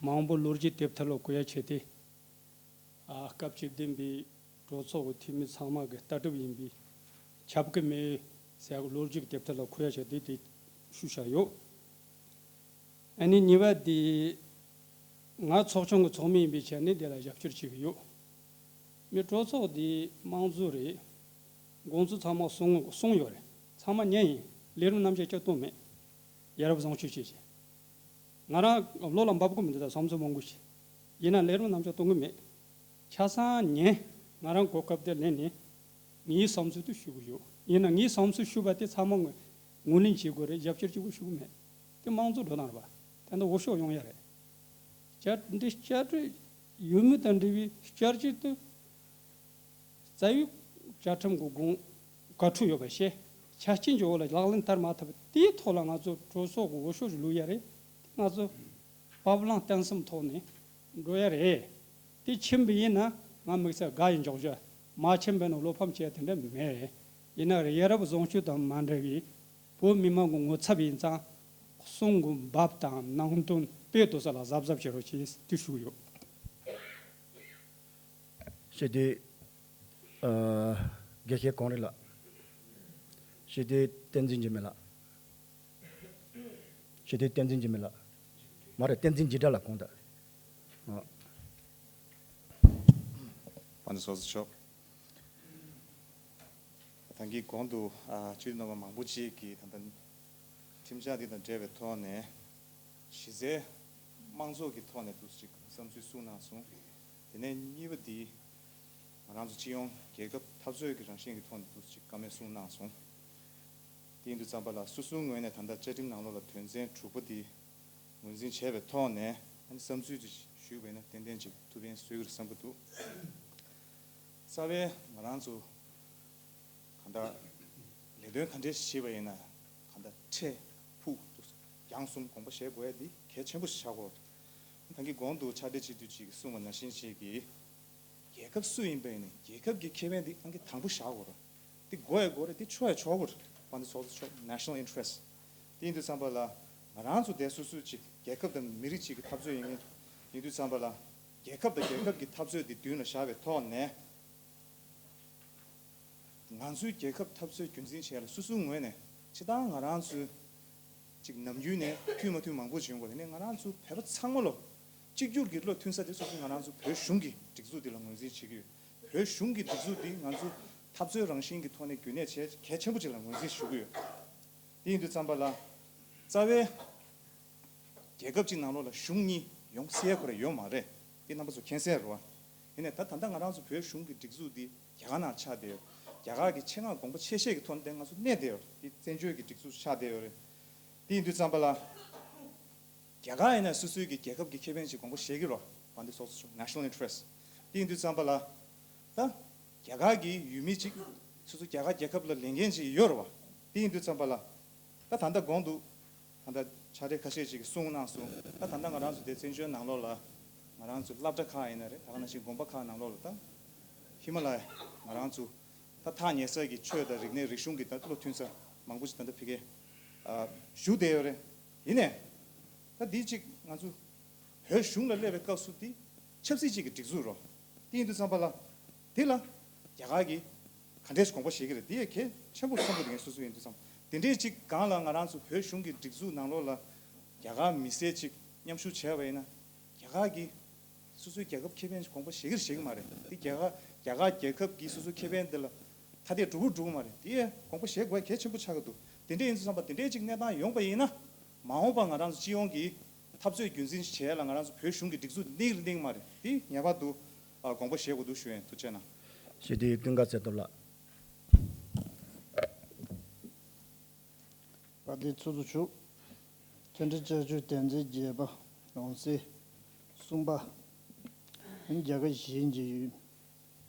མང་པོ་ལོ་རྒྱུས་དེབ་ཐེར་ལ་བཀོད་ཡ་བྱས་ཏེ། ཨ། སྐབས་བཅུ་བདུན་པའི་གྲོས་ཚོགས་ཀྱི་འཐུས་མི་ཚང་མ་གི་ལྟ་གྲུབ་ཡིན་པའི་ཁྱབ་ཀྱི་མེད་ཟེར་ཡག་ལོ་རྒྱུས་ཀྱི་དེབ་ཐེར་ལ་བཀོད་ཡ་བྱས་ཏེ་དེ་ཞུས་བཞག་ཡོད། ཨ་ནི་གཉིས་པ་དེ། ང་ཚོགས་ཆུང་གི་ཚོགས་མི་ཡིན་པའི་ཆ་ནས་དེ་ལ་རྒྱབ་སྐྱོར་བྱེད་ཀྱི་ཡོད། མི་གྲོས་ཚོགས་འདི་དམངས་གཙོ་རེད། དགོངས་ཚུལ་ཚང་མ་གསུང་གསུང་ཡོད་རེད། ཚང་མ་ཉན་ཡིན། ལས་རིམ་རྣམ་གཞག་ཅིག་གཏོང་མེད། ཡ་རབས་བཟང་སྤྱོད་བྱེད་ཅིག་ང་རང་བློ་ལ་འབབ་གི་མི་འདུག་ད་བསམ་ཚུལ་མང་པོ་ཞིག་ཡིན་ན་ལས་རིམ་རྣམ་གཞག་གཏོང་གི་མེད། ཆ་ཚང་ཉན། ང་རང་གོ་སྐབས་དེ་ལེན་ནས་ངའི་བསམ་ཚུལ་དེ་ཞུ་གི་ཡོད། ཡིན་ན་ངའི་བསམ་ཚུལ་ཞུས་པ་དེ་ཚང་མ་ངོས་ངོས་ལེན་བྱེད་དགོས་རེད། རྒྱབ་སྐྱོར་གཅིག་པོ་ཞུ་གི་མེད། དེ་དམངས་གཙོ་འགྲོ་སྟངས་རེད་པ། དེ་འདྲ་འོས་ཤོག་ཡོང་ཡ་རེད། བསྐྱར་འདི་བསྐྱར་གྲོས་ཡོད་མེད་དང་འབྲེལ་བའི་བསྐྱར་བཅོས་དེ་རྩ་བའི་བཅའ་ཁྲིམས་ཀྱི་དགོངས་དགག་འཁྲུལ་ཡོད་པ་བཤད། ཆ་རྐྱེན་གྱི་འོག་ལ་ལག་ལེན་བསྟར་མ་ཐུབ་པ་དེའི་ཐོག་ལ་ང་ཚོ་གྲོས་ཚོགས་ཀྱི་འོས་ཤོག་ཞིག་བླུག་ཡ་རེད། དེ་ང་ཚོ་བབ་བརླིང་བརྟན་གསུམ་ཐོག་ནས་འགྲོ་ཡ་རེད། དེ་ཕྱིན་པ་ཡིན་ན་ང་དམིགས་བསལ་དགའ་ཡི་འཇོག་རྒྱུ། མ་ཕྱིན་པ་ཡིན་ན་བློ་ཕམ་བྱས་དེ་འདྲ་མེད། ཡིན་ན་ཡ་རབས་བཟང་སྤྱོད་དང་མ་འབྲེལ་བའི་བོད་མི་མང་གི་ངོ་ཚབ་ཡིན་ཙང་། གསུང་གི་འབབ་དང་ནང་དོན་དཔེ་དོ་ས་ལ་གཟབ་གཟབ་བྱེད་རོགས་བྱེད་དེ་ཞུ་གི་ཡོད། སྤྱི་འཐུས། ཨ། དགེ་བཤེས་གངས་རི་ལགས། སྤྱི་འཐུས་བསྟན་འཛིན་འཇིགས་མེད་ལགས། སྤྱི་འཐུས་བསྟན་འཛིན་འཇིགས་མེད་ལགས། མ་རེད། བསྟན་འཛིན་འཇིགས་བྲལ་ལགས་གོང་དུ། ཨ། དཔལ་ལྡན་ཚོགས་གཙོ་མཆོག་ད་གིན་གོང་དུ། ཨ། སྤྱི་འཐུས་རྣམ་པ་མང་པོ་ཅིག་གིས་ད་ལྟ་ཁྲིམས་འཆར་འདི་དང་འབྲེལ་བའི་ཐོག་ནས་གཞི་རྩའི་དམངས་གཙོ་གི་ཐོག་ནས་འདུག་ཅིག་བསམ་ཚུལ་གསུངས་གནང་སོང་། དེ་ནས་གཉིས་པ་འདི་ང་རང་ཚོ་སྤྱི་ཡོངས་རྒྱལ་ཁབ་འཐབ་རྩོད་ཀྱི་རང་བཞིན་གྱི་ཐོག་ནས་འདུག་ཅིག་བཀའ་མོལ་གསུངས་གནང་སོང་། དེ་ཡིན་དུས་ཙམ་པ་ལ་སོ་སོའི་ངོས་ནས་ད་ལྟ་བཅའ་ཁྲིམས་ནང་ལོགས་ལ་དོན་ཚན་དྲུག་པ་འདི་ངོས་འཛིན་བྱས་པའི་ཐོག་ནས་ཨ་ནི་བསམ་ཚུལ་ཅིག་ཞུས་པ་ཡིན་ན་ཏན་ཏན་ཅིག་ཐུགས་ཕན་གསོས་ཀྱི་རེད་བསམ་གྱི་འདུག་རྩ་བའི་ང་རང་ཚོ་གང་ལྟར་ལས་དོན་ག་འདྲས་ཤིག་བྱེད་པ་ཡིན་ན་གང་ལྟར་འཕྲལ་ཕུགས་རྒྱང་གསུམ་དགོངས་པ་བཞེས་དགོས་ཡ་འདི་གལ་ཆེན་པོ་ཞིག་ཆགས་ཀྱི་ཡོད་རེད། ད་གིན་གོང་དུ་ཕྱག་སྦྲེལ་སྤྱི་འཐུས་ཅིག་གིས་གསུངས་པ་ནང་བཞིན་ཅིག་གིས་རྒྱལ་ཁབ་སུ་ཡིན་པ་ཡིན་ནའི་རྒྱལ་ཁབ་ཀྱི་ཁེ་ཕན་འདི་ཨང་ཀི་དང་པོ་བཞག་དགོས་རེད། འདི་དགོས་ཡ་དགོས་རེད། འདི་ཆོག་ཡ་ཆོག་གི་རེད། དཔལ་ལྡན་ཚོགས་གཙོ་མཆོག national interest། དེ་ཡིན་དུས་ཙམ་པ་ལ་ང་རང་ཚོ་དེ་སོ་སོའི་ཅིག་རྒྱལ་ཁབ་དང་མི་རིགས་ཅིག་གི་འཐབ་རྩོད་ཡིན་ངེས་ཡིན་དུས་ཙམ་པ་ལ་རྒྱལ་ཁབ་དང་རྒྱལ་ཁབ་ཀྱི་འཐབ་རྩོད་འདི་མདུན་ལ་བཞག་པའི་ཐོག་ནས། ང་ཚོའི་རྒྱལ་ཁབ་འཐབ་རྩོད་རྒྱུན་འཛིན་བྱེད་ཡ་ལ་སོ་སོའི་ངོས་ནས་སྤྱིར་བཏང་ང་རང་ཚོའི་ཅིག་ནམ་རྒྱུན་ནས་མཐུན་མ་མཐུན་མང་པོ་བྱུང་བ་ཡིན་ནའི་ང་རང་ཚོ་བོད་པ་ཚང་མ་ལོ་གཅིག་གྱུར་གྱི་བློ་མཐུན་ས་དེ་སོ་སོ་ང་རང་ཚོ་བོད་གཞུང་གི་སྒྲིག་འཛུགས་འདི་ལ་ངོས་འཛིན་བྱེད་ཀྱི་ཡོད། བོད་གཞུང་གི་སྒྲིག་འཛུགས་འདི་ང་ཚོ་འཐབ་རྩོད་རང་བཞིན་གྱི་ཐོག་ནས་རྒྱུན་གནས་བྱེད་གལ་ཆེན་པོ་ཅིག་ལ་ངོས་འཛིན་ཞུ་གི་ཡོད། དེ་ཡིན་དུས་ཙམ་པ་ལ་རྩ་བའི་རྒྱལ་ཁབ་ཅིག་ནང་ལོགས་ལ་གཞུང་གཉིས་ཡོང་སྲིད་ཡ་ཁོ་རང་ཡོད་མ་རེད། འདི་རྣམ་པ་ཚོ་མཁྱེན་གསལ་རེད་བ། ཡིན་ནའི་ད་ད་ལྟ་ང་རང་ཚོ་བོད་གཞུང་གི་སྒྲིག་འཛུགས་འདི་རྒྱ་གར་ནང་ཆགས་བསྡད་ཡོད། རྒྱ་གར་གྱི་ཆེད་མངགས་དགོངས་པ་ཆེ་བཞེས་ཀྱི་ཐོག་ནས་ང་ཚོ་གནས་བསྡད་ཡོད། འདི་བཙན་བྱོལ་གྱི་སྒྲིག་འཛུགས་ཆགས་བསྡད་ཡོད་རེད། དེ་ཡིན་དུས་ཙམ་པ་ལ་རྒྱ་གར་ཡིན་ན་སོ་སོའི་གི་རྒྱལ་ཁབ་ཀྱི་ཁེ་ཕན་ཅིག་དགོངས་པ་བཞེས་ཀྱི་རེད་བ། དཔལ་ལྡན་ཚོགས་གཙོ་མཆོག national interest། དེ་ཡིན་དུས་ཙམ་པ་ལ་ད་རྒྱ་གར་གྱི་ཡུལ་མི་ཅིག་སོ་སོ་རྒྱ་གར་རྒྱལ་ཁབ་ལ་ལས་འགན་ཅིག་ཡོད་རེད་བ། དེ་ཡིན་དུས་ཙམ་པ་ལ་ད་ད་ལྟ་གོང་དུ་ད་ལྟ་ཕྱག་སྦྲེལ་ཁ་ཤས་ཅིག་གིས་གསུངས་གནང་སོང་། ད་ད་ལྟ་ང་རང་ཚོ་དེ་བཙན་བྱོལ་ནང་ལོགས་ལ་ང་རང་ཚོ་སློབ་གྲྭ་ཁག་ཡིན་ན་རེད། ད་ག་ནང་བཞིན་དགོན་པ་ཁག་ནང་ལོགས་ལ་ད་ཧི་མ་ལ་ཡ་ང་རང་ཚོ་ད་ཐག་ཉེ་ས་གི་ཆོས་དང་རིག་གནས་རིག་གཞུང་གི་ད་བློ་མཐུན་ས་མང་པོ་ཅིག་ད་ལྟ་ཕ་གིར་ཨ་བཞུགས་བསྡད་ཡོད་རེད། ཡིན་ནའི་ད་འདི་ཅིག་ང་ཚོ་བོད་གཞུང་ལ་སླེབས་པའི་སྐབས་སུ་འདི་ཆབ་སྲིད་ཅིག་གི་སྒྲིག་འཛུགས་རོ། དེ་ཡིན་དུས་ཙམ་པ་ལ་དེ་ལ་རྒྱ་གར་གྱིས་ག་འདྲས་དགོངས་པ་བཞེས་ཀྱི་རེད། དེ་ཡང་གལ་ཆེན་པོ་བསམ་གྱི་རེད། ངས་སོ་སོ་ཡིན་དུས་ཙམ་དེ་འདྲས་ཅིག་སྒང་ལ་ང་རང་ཚོ་བོད་གཞུང་གི་སྒྲིག་འཛུགས་ནང་ལོགས་ལ་རྒྱ་གར་མི་སེར་ཅིག་མཉམ་ཞུགས་བྱས་པ་ཡིན་ན་རྒྱ་གར་གྱིས་སོ་སོའི་རྒྱལ་ཁབ་ཁེ་ཕན་ཅིག་དགོངས་པ་བཞེས་ཀྱི་རེད་བཞེས་ཀྱི་མ་རེད། དེ་རྒྱ་གར་ རྒྱ་གར་རྒྱལ་ཁབ་ཀྱི་སོ་སོའི་ཁེ་ཕན་འདི་ལ་ཁ་གཏད་འགྲོ་གི་འགྲོ་གི་མ་རེད། དེ་དགོངས་པ་བཞེས་དགོས་གལ་ཆེན་པོ་ཆགས་ཀྱི་འདུག་དེ་འདྲ་ཡིན་ཙང་བསམ་པ་དེ་འདྲའི་ཅིག་གནས་སྟངས་ཡོང་པ་ཡིན་ན། མ་འོངས་པ་ང་རང་ཚོ་སྤྱི་ཡོངས་ཀྱི་འཐབ་རྩོད་རྒྱུན་འཛིན་བྱེད་ཡ་ལ་ང་རང་ཚོ་བོད་གཞུང་གི་སྒྲིག་འཛུགས་གནས་ཀྱི་གནས་ཀྱི་མ་རེད། དེ་ངེས་པར་དུ་ཨ་དགོངས་པ་བཞེས་དགོས་འདུག་ཞུ་ཡིན། ཐུགས་རྗེ་གནང་། ཞུ་དེ་ཀུན་དགའ་ཚེ་སྟོབས་ལགས། དཔལ་ལྡན་ཚོགས་གཙོ་མཆོག་མཐུན་སྒྲིལ་བྱ་སྤྱོད་དོན་ཚན་བརྒྱད་པ། ནང་གསེས་གསུམ་པ། རྒྱ་གར་གཞན་གྱི་ཡུལ་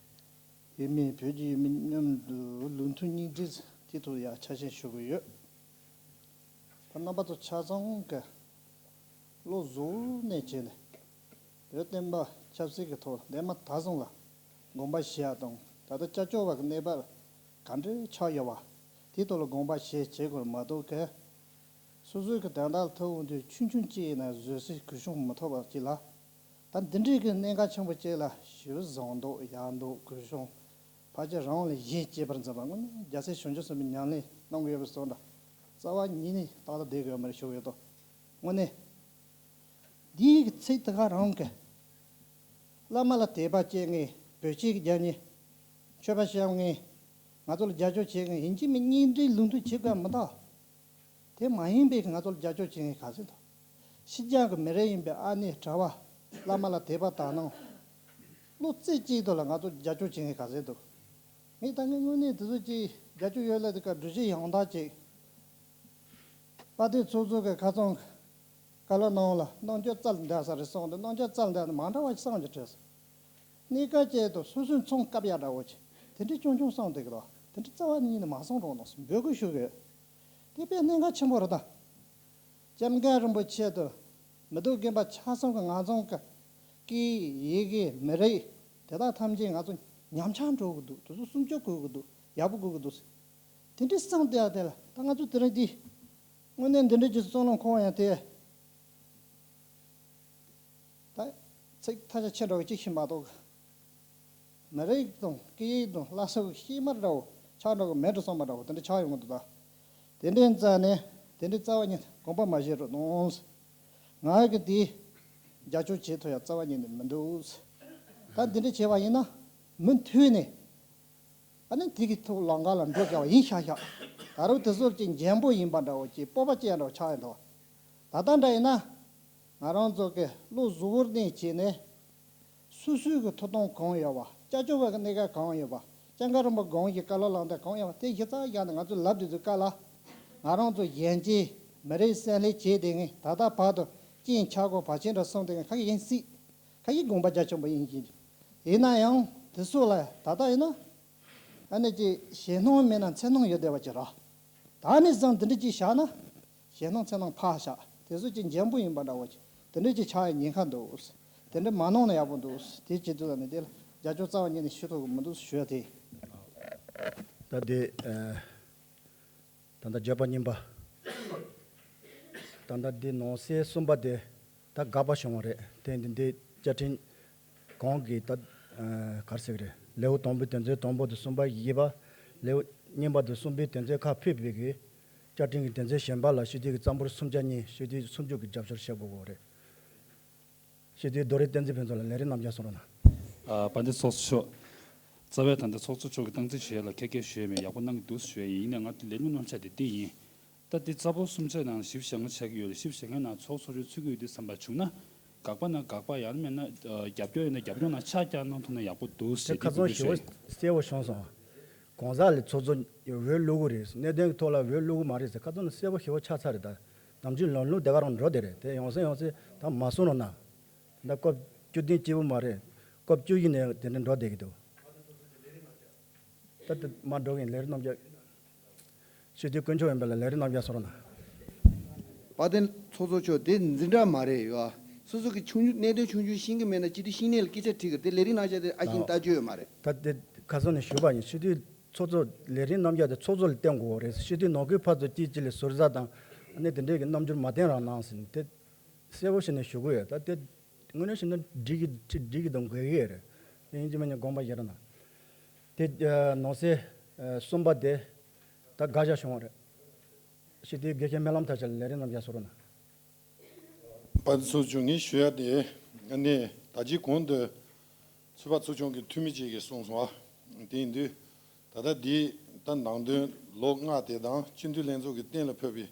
ཡུལ་མི་བོད་ཀྱི་ཡུལ་མི་མཉམ་དུ་ལུགས་མཐུན་གཉིས་སྒྲིལ་དེ་ཐོག་ཡང་ཆ་ཤས་ཞུ་གི་ཡོད། ད་རྣམ་པ་ཚོ་ཆ་ཚང་གི་བློ་གཟུ་བོ་ནས་བྱས་ནས་བོད་བསྟན་པ་ཆབ་སྲིད་ཀྱི་ཐོག་འདས་མ་ད་བཟུང་ལ་དགོངས་པ་བཞེས་ཡ་དང་། ད་ལྟ་སྐྱབས་བཅོལ་བ་གི་གནས་བབ་ག་འདྲ་ཆགས་ཡོད་པ་དེའི་ཐོག་ལ་དགོངས་པ་བཞེས་བྱེད་དགོས་མ་གཏོགས་གི། སོ་སོའི་གི་དོན་དག་ལ་ཐུག་འོང་དུས་ཆུང་ཆུང་གཅིག་ཡིན་ན་བཟོད་སའི་གུ་གཞོང་མི་ཐོབ་པ་ཅིག་ལ། ད་འདི་འདྲའི་གི་གནད་འགག་ཆེན་པོ་ཅིག་ལ་ཞེ་པོ་བཟང་མདོག་ཡག་མདོག་གུ་གཞོང་ཕལ་ཆེར་རང་ལ་གཞས་གཅེས་པར་འཛིན་པ་དངོས་གནས་རྒྱལ་སྲས་བྱང་ཆུབ་སེམས་དཔའི་ཉམས་ལེན་གནང་གི་ཡོད་པའི་བཟོ་འདྲ། རྩ་བ་ཉིད་ནས་ཏག་ཏག་བསྡད་དགོས་ཡོད་མ་རེད་ཞུ་གི་ཡོད་དོ། དངོས་གནས། འདིའི་གི་ཚིག་དེ་ག་རང་གི། བླ་མ་ལ་དད་པ་བསྐྱེད་མཁན། བོད་ཆས་རྒྱབ་མཁན། མཆོད་པ་བཤམས་མཁན། ང་ཚོ་ལ་རྒྱབ་སྐྱོར་བྱེད་མཁན་ཡིན་གཅིག་མིན་གཉིས་འདྲའི་ལུགས་མཐུན་བྱེད་དགོས་མི་འདུག་དེ་མ་ཡིན་པའི་ང་ཚོར་རྒྱབ་སྐྱོར་བྱེད་མཁན་ག་ཚོད་འདུག་ཕྱི་རྒྱལ་གྱི་མི་རབས་ཡིན་པའི་ཨ་ནེ་གྲྭ་པ་བླ་མ་ལ་དད་པ་དག་སྣང་། བློ་རྩེ་གཅིག་ཏུ་ལ་ང་ཚོར་རྒྱབ་སྐྱོར་བྱེད་མཁན་ག་ཚོད་འདུག་ངས་ད་ངས་དངོས་གནས་དེ་ཚོ་ཅིག་རྒྱབ་སྐྱོར་ཡོད་ལ་དེ་ག་སྒྲུབ་བྱེད་ཡང་དག་ཅིག་དཔལ་ལྡན་ཚོགས་གཙོ་གི་ཁ་སང་བཀའ་སློབ་གནང་ལ་རྣམ་འགྱུར་རྩལ་འདས་ས་རེད་གསུངས་ཏེ། རྣམ་འགྱུར་རྩལ་འདས་ནི་མ་འདྲ་བ་ཞིག་བསམ་གྱི་དྲན་སོང་། གནས་སྐབས་ཅིག་ཏུ་སོ་སོའི་མཚང་བཀབ་ཡག་འདྲ་བོ་ཅིག་དེ་འདྲའི་ཆུང་ཆུང་བསམ་བསྡད་ཀྱི་འདུག་དེ་འདྲའི་རྩ་བ་ཉིད་ནས་མ་བསམ་རོགས་གནང་ཟེར་འབོད་སྐུལ་ཞུ་གི་ཡོད། དེ་དཔེ་གནད་འགག་ཆེན་པོ་རེད་ད། སྐྱབས་མགོན་རིན་པོ་ཆེ་དང་མི་སྡོད་དགོན་པ་ཆ་ཚང་གི་ང་ཚང་གི་སྐད་ཡི་གེ་མི་རིགས་དེ་དག་ཐམས་ཅད་ང་ཚོ་ཉམས་ཆག་འགྲོ་གི་འདུག་དེ་ཚོ་སྲུང་སྐྱོབ་དགོས་ཀྱི་འདུག་ཡག་པོ་དགོས་ཀྱི་འདུག་དེ་འདྲའི་བསམ་བསྡད་ཡ་དེ་ལ་ད་ང་ཚོ་དེ་རིང་འདི་དངོས་གནས་འདི་འདྲ་ཅིག་བསམ་བློ་འཁོར་བ་ཡང་དེ། ད་ཚིག་ཐ་ཆད་ཆེ་འདྲ་བོ་གཅིག་ཤེས་མ་གཏོགས། མི་རིགས་དང་སྐད་ཡིག་དང་བླ་སྲོག་གི་གཤེད་མ་འདྲ་བོ་ཆགས་འགྲོ་གི་མེད་འགྲོ་བསམ་པ་འདྲ་བོ་དེ་འདྲ་ཆགས་ཡོང་གི་འདུག་ད་དེ་འདྲའི་རྩ་ནས་དེ་འདྲའི་རྩ་བ་ཉིད་དགོངས་པ་མ་བཞེས་རོགས་གནང་། ང་གི་དེ་རྒྱབ་སྐྱོར་བྱེད་ཐུབ་ཡ་རྩ་བ་ཉིད་ནས་མི་འདུག་ད་འདི་འདྲ་བྱས་པ་ཡིན་ན་མུ་མཐུད་ནས། ཨ་ནི་དེ་གི་ཐོག་ལམ་ཁ་ལ་འགྲོ་དགོས་པ་ཡིན་ཤག་ཤག་ད་རུང་དེ་ཚོ་ཅིག་འཇམ་པོ་ཡིན་པ་འདྲ་བོ་ཅིག་སྤོབས་པ་ཅན་འདྲ་བོ་ཆགས་ཡོད་འདུག་ད་ལྟ་འདྲ་ཡིན་ན། ང་རང་ཚོ་གི་བློ་གཟུ་བོར་གནས་བྱས་ནས། སོ་སོའི་གི་ཐུགས་དམ་གང་ཡོད་པ། སྐྱབས་བཅོལ་བ་གི་གནས་སྐབས་གང་ཡོད་པ། སྐྱབས་མགོན་རིན་པོ་ཆེ་གི་བཀའ་སློབ་ལམ་སྟོན་གང་ཡོད་པ་དེ་གཞི་རྩར་བཞག་ནས་ང་ཚོས་ལབ་དུས་ཚོད་སྐབས་ལ། ང་རང་ཚོ་གཞོན་སྐྱེས་མི་རིགས་སེམས་ལྷིང་བྱས་བསྡད་མཁན། ད་ལྟ་བར་དུ་རྐྱེན་ཆག་སྒོ་བར་ཆད་འདྲ་སོང་བསྡད་མཁན་ཁ་ཤས་ཡིན་སྲིད། ཁ་ཤས་དགོངས་པ་རྒྱ་ཆེན་པོ་ཡིན་གྱི། ཡིན་ན་ཡང་དེ་ཚོ་ལ་ད་ལྟ་ཡིན་ན། ཨ་ནི་ཅིག་ཞེད་སྣང་མེད་ན་འཚེར་སྣང་ཡོད་བསྡད་པ་ཅིག་རེད། ད་ནས་བཟུང་འདི་འདྲ་ཅིག་བཞག་ན། ཞེད་སྣང་འཚེར་སྣང་ཕར་བཞག་དེ་ཚོ་ཅིག་འཇམ་པོ་ཡིན་པ་འདྲ་བོ་ཅིག་དེ་འདྲ་ཅིག་ཆགས་ཡ་ཉེན་ཁ་འདུག་དེ་འདྲ་མ་གནང་ན་ཡག་པོ་འདུག་དེ་བྱེད་དུས་ད་ནི་དེ་ལ་རྒྱབ་སྐྱོར་རྩ་བ་ཉིད་ནས་ཞུ་ཐུབ་ཀྱི་མི་འདུག་ཞུ་ཡ་དེ། ད་དེ། ད་ལྟ་བརྗོད་པ་གཉིས་པ། ད་ལྟ་འདི་ནང་གསེས་གསུམ་པ་དེ་ད་དགག་པ་བྱུང་བ་རེད། དེ་འདི་འདི་བཅའ་ཁྲིམས་གོང་གི་ད་ག་རེ་ཟེར་གི་རེད། ལེའུ་དང་པོའི་དོན་ཚན་དང་པོ་དེ་གསུམ་པ་བཞི་པ། ལེའུ་གཉིས་པ་དེ་གསུམ་པའི་དོན་ཚན་ཁག་ཕུད་པའི་གི་བཅའ་ཁྲིམས་ཀྱི་དོན་ཚན་གཞན་པ་ལ་སྤྱི་འཐུས་ཀྱི་རྩ་འབོར་སུམ་ཆ་གཉིས་སྤྱི་འཐུས་སུམ་ཅུ་གི་རྒྱབ་སྐྱོར་བྱེད་དགོས་པ་རེད། སྤྱི་འཐུས་རྡོ་རིང་བསྟན་འཛིན་ཕུན་ཚོགས་ལ་ལས་རིམ་རྣམ་བཞག་གསུང་རོགས་གནང་། ཨ་དཔལ་ལྡན་ཚོགས་གཙོ་མཆོག་རྩ་བའི་ད་ལྟ་ཚོགས་གཙོ་མཆོག་གིས་སྟངས་འཛིན་བྱེད་ཡ་ལ་ཁྱད་ཁྱད་ཞུ་ཡ་མེད། ཡག་པོ་གནང་གི་འདུག་ཞུ་ཡ་ཡིན། ཡིན་ནའི་ང་ལས་རིམ་རྣམ་གཞག་དེ་འདི་ཡིན། ད་འདི་རྩ་འབོར་སུམ་ཆ་ནང་བཞི་བཅུ་ཞེ་ལྔ་ཆགས་ཀྱི་ཡོད་ལ། བཞི་བཅུ་ཞེ་ལྔའི་ནང་ཚོགས་གཙོ་མཆོག་ཚུད་ཀྱི་ཡོད་དུས་བསམ་པ་བྱུང་ན། དགག་པ་ན་དགག་པ། ཡང་མིན་ན་རྒྱབ་སྐྱོར་ཡིན་ན་རྒྱབ་སྐྱོར་ནང་ཆ་རྐྱང་གནང་ཐུབ་ན་ཡག་པོ་འདུག་ཟེར་དེ་ཁ་སང་ཞུ་བ་གསལ་པོ་བྱུང་སོང་། གོང་ས་ལ་ཚོགས་གཙོ་འོས་བླུག་གི་རེད། གནད་དོན་གྱི་ཐོག་ལ་འོས་བླུག་གི་མ་རེད་ཟེར་ཁ་སང་ནས་གསལ་པོ་ཞེ་པོ་ཆགས་ཚར་རེད། ད་ནམ་རྒྱུན་ལམ་ལུགས་དེ་ག་རང་འགྲོ་བསྡད་རེད། དེ་ཡང་སེ་ཡང་སེ་ད་མ་གསུང་རོགས་གནང་། ད་སྐབས་བཅུ་བདུན་སྐྱིད་པོ་མ་རེད། སྐབས་བཅུ་བཞི་ནས་དེ་འདྲ་འགྲོ་བསྡད་ཀྱི་འདུག་ད་དེ་མ་འགྲོ་གིན་ལས་རིམ་རྣམ་གཞག་སྤྱི་འཐུས་དཀོན་མཆོག་ཡིན་པ་ལ་ལས་རིམ་རྣམ་གཞག་གསུང་རོགས་གནང་། དཔལ་ལྡན་ཚོགས་གཙོ་མཆོག་དེ་འཛིན་གྲྭ་མ་རེད་ཡ། སོ་སོ་གི་ཆུང་ཆུང་གནད་དོན་ཆུང་ཆུང་ཤེས་ཀྱི་མེད་ན་སྤྱི་འཐུས་ཤེས་ནས་ལ་སྐད་ཆ་དྲིས་གི་དེ་ལས་རིམ་ནང་བཞག་དེ་ཨ་ཤིང་ལྟ་རྒྱུ་ཡོད་མ་རེད། ད་དེ་ཁ་སང་ནས་ཞུས་པ་ཡིན། སྤྱི་འཐུས་ཚོགས་གཙོ་ལས་རིམ་རྣམ་གཞག་དེ་ཚོགས་གཙོ་ལ་བསྟན་དགོས་རེད། སྤྱི་འཐུས་ནང་ཁུལ་ཕར་ཚུར་གཅིག་གཅིག་ལ་ཟུར་ཟ་དང་ཨ་ནི་དེ་འདྲས་ཀྱི་རྣམ་འགྱུར་མ་བསྟན་རོགས་གནང་ཟེར་ནས་དེ་གསལ་པོ་བྱས་ནས་ཞུ་གི་ཡོད། ད་དེ་དངོས་གནས་བྱས་ན་འགྲིག་གི་འགྲིག་གི་དང་དགོས་ཀྱི་རེད། དེ་ཡིན་གཅིག་མིན་གཉིས་དགོངས་པ་བཞེས་རོགས་གནང་། དེ་ནང་གསེས་གསུམ་པ་དེ་ད་དགག་བཞག་བྱུང་བ་རེད། སྤྱི་འཐུས་དགེ་བཤེས་སྨོན་ལམ་མཐར་ཕྱིན་ལ་ལས་རིམ་རྣམ་གཞག་གསུང་རོགས་གནང་། དཔལ་ལྡན་ཚོགས་གཙོ་མཆོག་ངས་ཞུ་ཡ་དེ་ཨ་ནི་ད་ཅི་གོང་དུ་ ཚོད་དཔག་ཚོགས་ཆུང་གི་འཐུས་མི་གཅིག་གིས་གསུངས་སོང་བ། དེ་ཡིན་དུས། ད་ལྟ་འདི་ད་ནང་དོན་ལོ་ལྔ་དེ་དང་སྤྱི་འཐུས་ལྷན་ཚོགས་ཀྱིས་གཏན་ལ་ཕབ་པའི་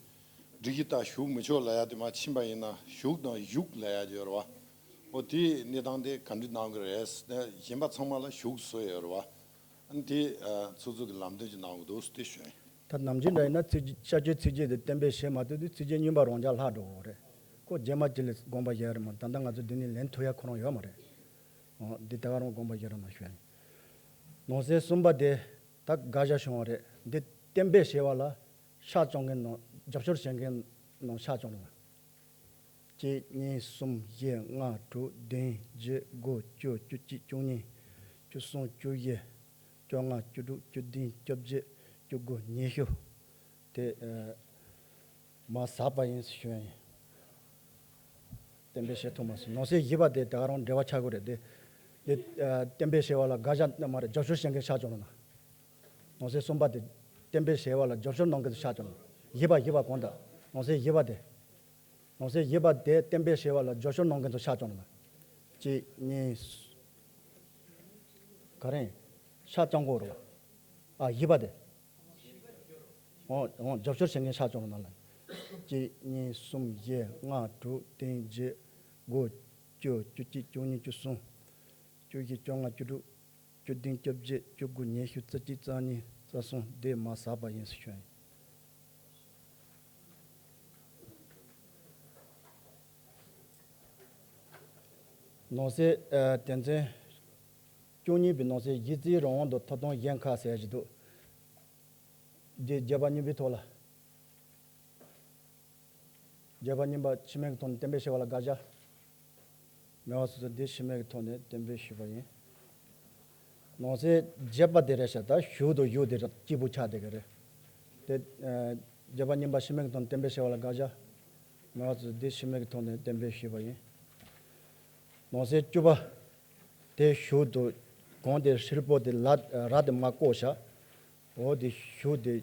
སྒྲིག་གཞི་ལྟར་ཞུགས་མི་ཆོག་ལབ་ཡ་དེ་མར་ཕྱིན་པ་ཡིན་ན་ཞུགས་དང་བཞུགས་ལབ་ཡ་དེ་ཡོད་རེད་བ། འོ་དེའི་གནས་སྟངས་དེ་ག་འདྲ་གནང་གི་རེད། གཞན་པ་ཚང་མ་ལ་ཞུགས་བཟོས་ཡོད་རེད་བ། ཨ་ནི་དེ་ཚོགས་གཙོ་གི་ལམ་སྟོན་ཅིག་གནང་གི་འདུག་དེ་ཞུ་ཡིན། ད་ནམ་རྒྱུན་འདྲ་ཡིན་ན་ཚིག་བཤད་རྒྱུའི་ཚིགས་བཅད་དེ་གཏན་འབེབས་བྱེད་མ་ཐུབ་དུས་ཚིགས་བཅད་རྙིང་པ་རང་འཇགས་ལྷག་འགྲོ་གི་རེད། ཁོ་རྗེས་མ་ཅིག་ལ་དགོངས་པ་བཞེས་རེད་མ། ད་ལྟ་ང་ཚོ་འདི་ནས་ལན་ཐོབ་ཡ་ཁོ་རང་ཡོད་མ་རེད། འོ་འདི་ད་ག་རང་དགོངས་པ་བཞེས་རོགས་གནང་ཞུ་ཡ་ཡིན། ནང་གསེས་གསུམ་པ་དེ་ད་དགག་བཞག་བྱུང་བ་རེད། འདི་གཏན་འབེབས་བྱས་པ་ལ་ཤ་བཅང་མཁན་ནང་རྒྱབ་སྐྱོར་བྱེད་མཁན་ནང་ཤ་བཅང་རོགས་གནང་། གཅིག་གཉིས་གསུམ་བཞི་ལྔ་དྲུག་བདུན་བཞི་དགུ་བཅུ་བཅུ་གཅིག་བཅུ་གཉིས་བཅུ་གསུམ་བཅུ་བཞི་བཅོ་ལྔ་བཅུ་དྲུག་བཅུ་བདུན་བཅོ་བརྒྱད་བཅུ་དགུ་ཉི་ཤུ། དེ་ཨ་མར་ཟགས་པ་ཡིན་ཞུ་ཡ་ཡིན། གཏན་འབེབས་བྱེད་ཐུབ་མ་སོང་། ནང་གསེས་བཞི་པ་དེ་ད་ག་རང་འབྲེལ་བ་ཆགས་ཀྱི་རེད་དེ། དེ་ཨ་གཏན་འབེབས་བྱས་པ་ལ་དགག་བཞག་མ་རེད། རྒྱབ་སྐྱོར་བྱེད་མཁན་ཤ་བཅང་རོགས་གནང་། ནང་གསེས་གསུམ་པ་དེ་གཏན་འབེབས་བྱས་པ་ལ་རྒྱབ་སྐྱོར་གནང་མཁན་ཚོ་ཤ་བཅང་རོགས་གནང་། བཞི་པ་བཞི་པ་གོང་དུ་ནང་གསེས་བཞི་པ་དེ། ནང་གསེས་བཞི་པ་དེ་གཏན་འབེབས་བྱས་པ་ལ་རྒྱབ་སྐྱོར་གནང་མཁན་ཚོ་ཤ་བཅང་རོགས་གནང་། གཅིག་གཉིས། ག་རེ། ཤ་བཅང་དགོས་རེད་བ། ཨ་བཞི་པ་དེ། འོ་འོ་རྒྱབ་སྐྱོར་བྱེད་མཁན་ཤ་བཅང་རོགས་གནང་ལ། གཅིག་གཉིས་གསུམ་བཞི་ལྔ་དྲུག་བདུན་བརྒྱད་དགུ་བཅུ་བཅུ་གཅིག་བཅུ་གཉིས་བཅུ་གསུམ་བཅུ་བཞི་བཅོ་ལྔ་བཅུ་དྲུག་བཅུ་བདུན་བཅོ་བརྒྱད་བཅུ་དགུ་ཉི་ཤུ་རྩ་གཅིག་རྩ་གཉིས་རྩ་གསུམ་དེ་མར་ཟགས་པ་ཡིན་ཟེར་ཞུ་ཡ་ཡིན། ནང་གསེས་ཨ་དོན་ཚན་བཅུ་གཉིས་པའི་ནང་གསེས་གཞི་རྩའི་རང་དབང་དང་ཐོབ་ཐང་གཞན་ཁག་ཟེར་ཡ་ཞིག་འདུག་འདི་བརྗོད་པ་གཉིས་པའི་ཐོག་ལ། བརྗོད་པ་གཉིས་པ་ཕྱི་མིག་གི་ཐོག་ནས་གཏན་འབེབས་བྱས་པ་ལ་དགག་བྱ། མེད་པ་སོ་སོ་དེ་ཕྱི་མིག་གི་ཐོག་ནས་གཏན་འབེབས་ཞུས་པ་ཡིན། ནང་གསེས་བརྗོད་པ་དེ་རེད་ཤག་ད་ཞུགས་དང་བཞུགས་དེ་གཅིག་པུ་ཆགས་བསྡད་ཀྱི་རེད། དེ་ཨ་བརྗོད་པ་གཉིས་པ་ཕྱི་མིག་གི་ཐོག་ནས་གཏན་འབེབས་བྱས་པ་ལ་དགག་བྱ། མེད་པ་སོ་སོ་དེ་ཕྱི་མིག་གི་ཐོག་ནས་གཏན་འབེབས་ཞུས་པ་ཡིན། ནང་གསེས་བཅུ་པ། དེ་ཞུགས་དང་གོང་དེ་ཧྲིལ་པོ་དེ་ལ་ར་དེ་མར་བཀོད་བཞག་འོ་དེ་ཞུགས་དེ་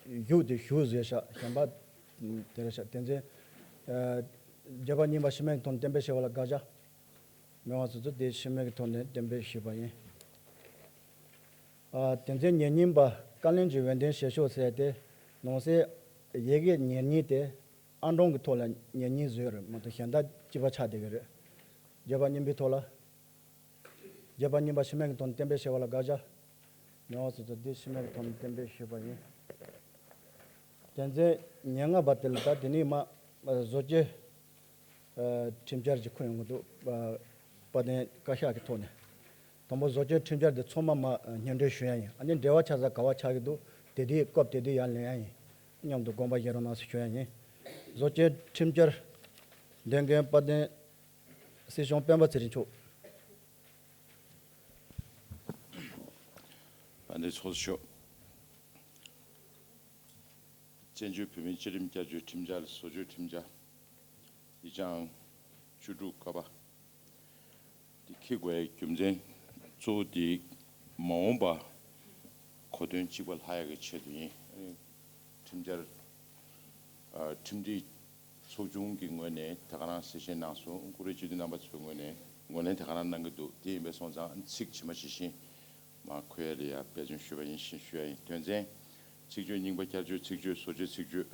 བཞུགས་དེ་ཞུགས་ཟེར་བཞག་གཞན་པ་དེ་རེད་ཤག་དོན་ཚན་ཨ་བརྗོད་པ་གཉིས་པ་ཕྱི་མིག་གི་ཐོག་ནས་གཏན་འབེབས་བྱས་པ་ལ་དགག་བྱ། མེད་པ་སོ་སོ་དེ་ཕྱི་མིག་གི་ཐོག་ནས་གཏན་འབེབས་ཞུས་པ་ཡིན། ཨ་དོན་ཚན་ཉེར་གཉིས་པ་བཀའ་བློན་གྱི་འོས་འདེམས་བྱེད་ཕྱོགས་ཟེར་ཏེ། ནང་གསེས་ཡི་གེ་ཉེར་གཉིས་དེ་ཨང་གྲངས་ཀྱི་ཐོག་ལ་ཉེར་གཉིས་བཟོས་རེད་མ་གཏོགས་གཞན་དག་གཅིག་པ་ཆགས་བསྡད་ཀྱི་རེད། བརྗོད་པ་གཉིས་པའི་ཐོག་ལ། བརྗོད་པ་གཉིས་པ་ཕྱི་མིག་གི་ཐོག་ནས་གཏན་འབེབས་བྱས་པ་ལ་དགག་བྱ། མེད་པ་སོ་སོ་དེ་ཕྱི་མིག་གི་ཐོག་ནས་གཏན་འབེབས་ཞུས་པ་ཡིན། དོན་ཚན་ཉེར་ལྔ་པ་དེ་ལ་ད་དེ་ནས་མ་བཟོ་བཅོས་ཨ་ཁྲིམས་འཆར་གྱི་ཁུར་ཡོང་གི་འདུག་ཨ་དཔལ་ལྡན་བཀའ་ཤག་གི་ཐོག་ནས། དང་པོ་བཟོ་བཅོས་ཁྲིམས་འཆར་དེ་ཚང་མ་མ་སྙན་སྒྲོན་ཞུ་ཡ་ཡིན། ཨ་ནི་འབྲེལ་བ་ཆགས་ས་ག་བ་ཆགས་ཀྱི་འདུག་དེ་དུས་སྐབས་དེ་དུས་ཡར་ལེན་ཡ་ཡིན། མཉམ་དུ་དགོངས་པ་བཞེས་རོགས་གནང་ཞེས་ཞུ་ཡ་ཡིན། བཟོ་བཅོས་ཁྲིམས་འཆར་འདོན་མཁན་དཔལ་ལྡན་སྲིད་སྐྱོང་སྤེན་པ་ཚེ་རིང་མཆོག་དཔལ་ལྡན་ཚོགས་གཙོ་མཆོག་བཙན་བྱོལ་བོད་མིའི་བཅའ་ཁྲིམས་བསྐྱར་བཅོས་ཁྲིམས་འཆར་བཟོ་བཅོས་ཁྲིམས་འཆར་ཡིག་ཆ་ཨང་བཅུ་དྲུག་ཀ་པ་འདི་འཁྱེར་དགོས་ཡའི་རྒྱུ་མཚན་གཙོ་བོ་འདི་མ་འོངས་པ་གོ་དོན་གཅིག་པ་ལྷག་ཡག་གི་ཆེད་དུ་ཡིན། ཁྲིམས་འཆར་ཨ་ཁྲིམས་སྒྲིག་ཚོགས་ཆུང་གི་ངོས་ནས་ད་ག་རང་གསལ་བཤད་གནང་སོང་། བཀུར་འོས་སྤྱི་འཐུས་རྣམ་པ་ཚོའི་ངོས་ནས་ངོས་ལེན་ད་ག་རང་གནང་གི་འདུག་དེ་ཡིན་པས་སོང་ཙང་ཚིག་ཇི་མ་ཇི་བཞིན་མར་འཁོད་ཡ་ལ་ཡ་འབད་བརྩོན་ཞུས་པ་ཡིན་ཞེས་ཞུ་ཡ་ཡིན། དོན་ཚན་ཚིག་བརྗོད་རྙིང་པ་བསྐྱར་བཅོས་ཚིག་བརྗོད་བཟོ་བཅོས་ཚིག་བརྗོད།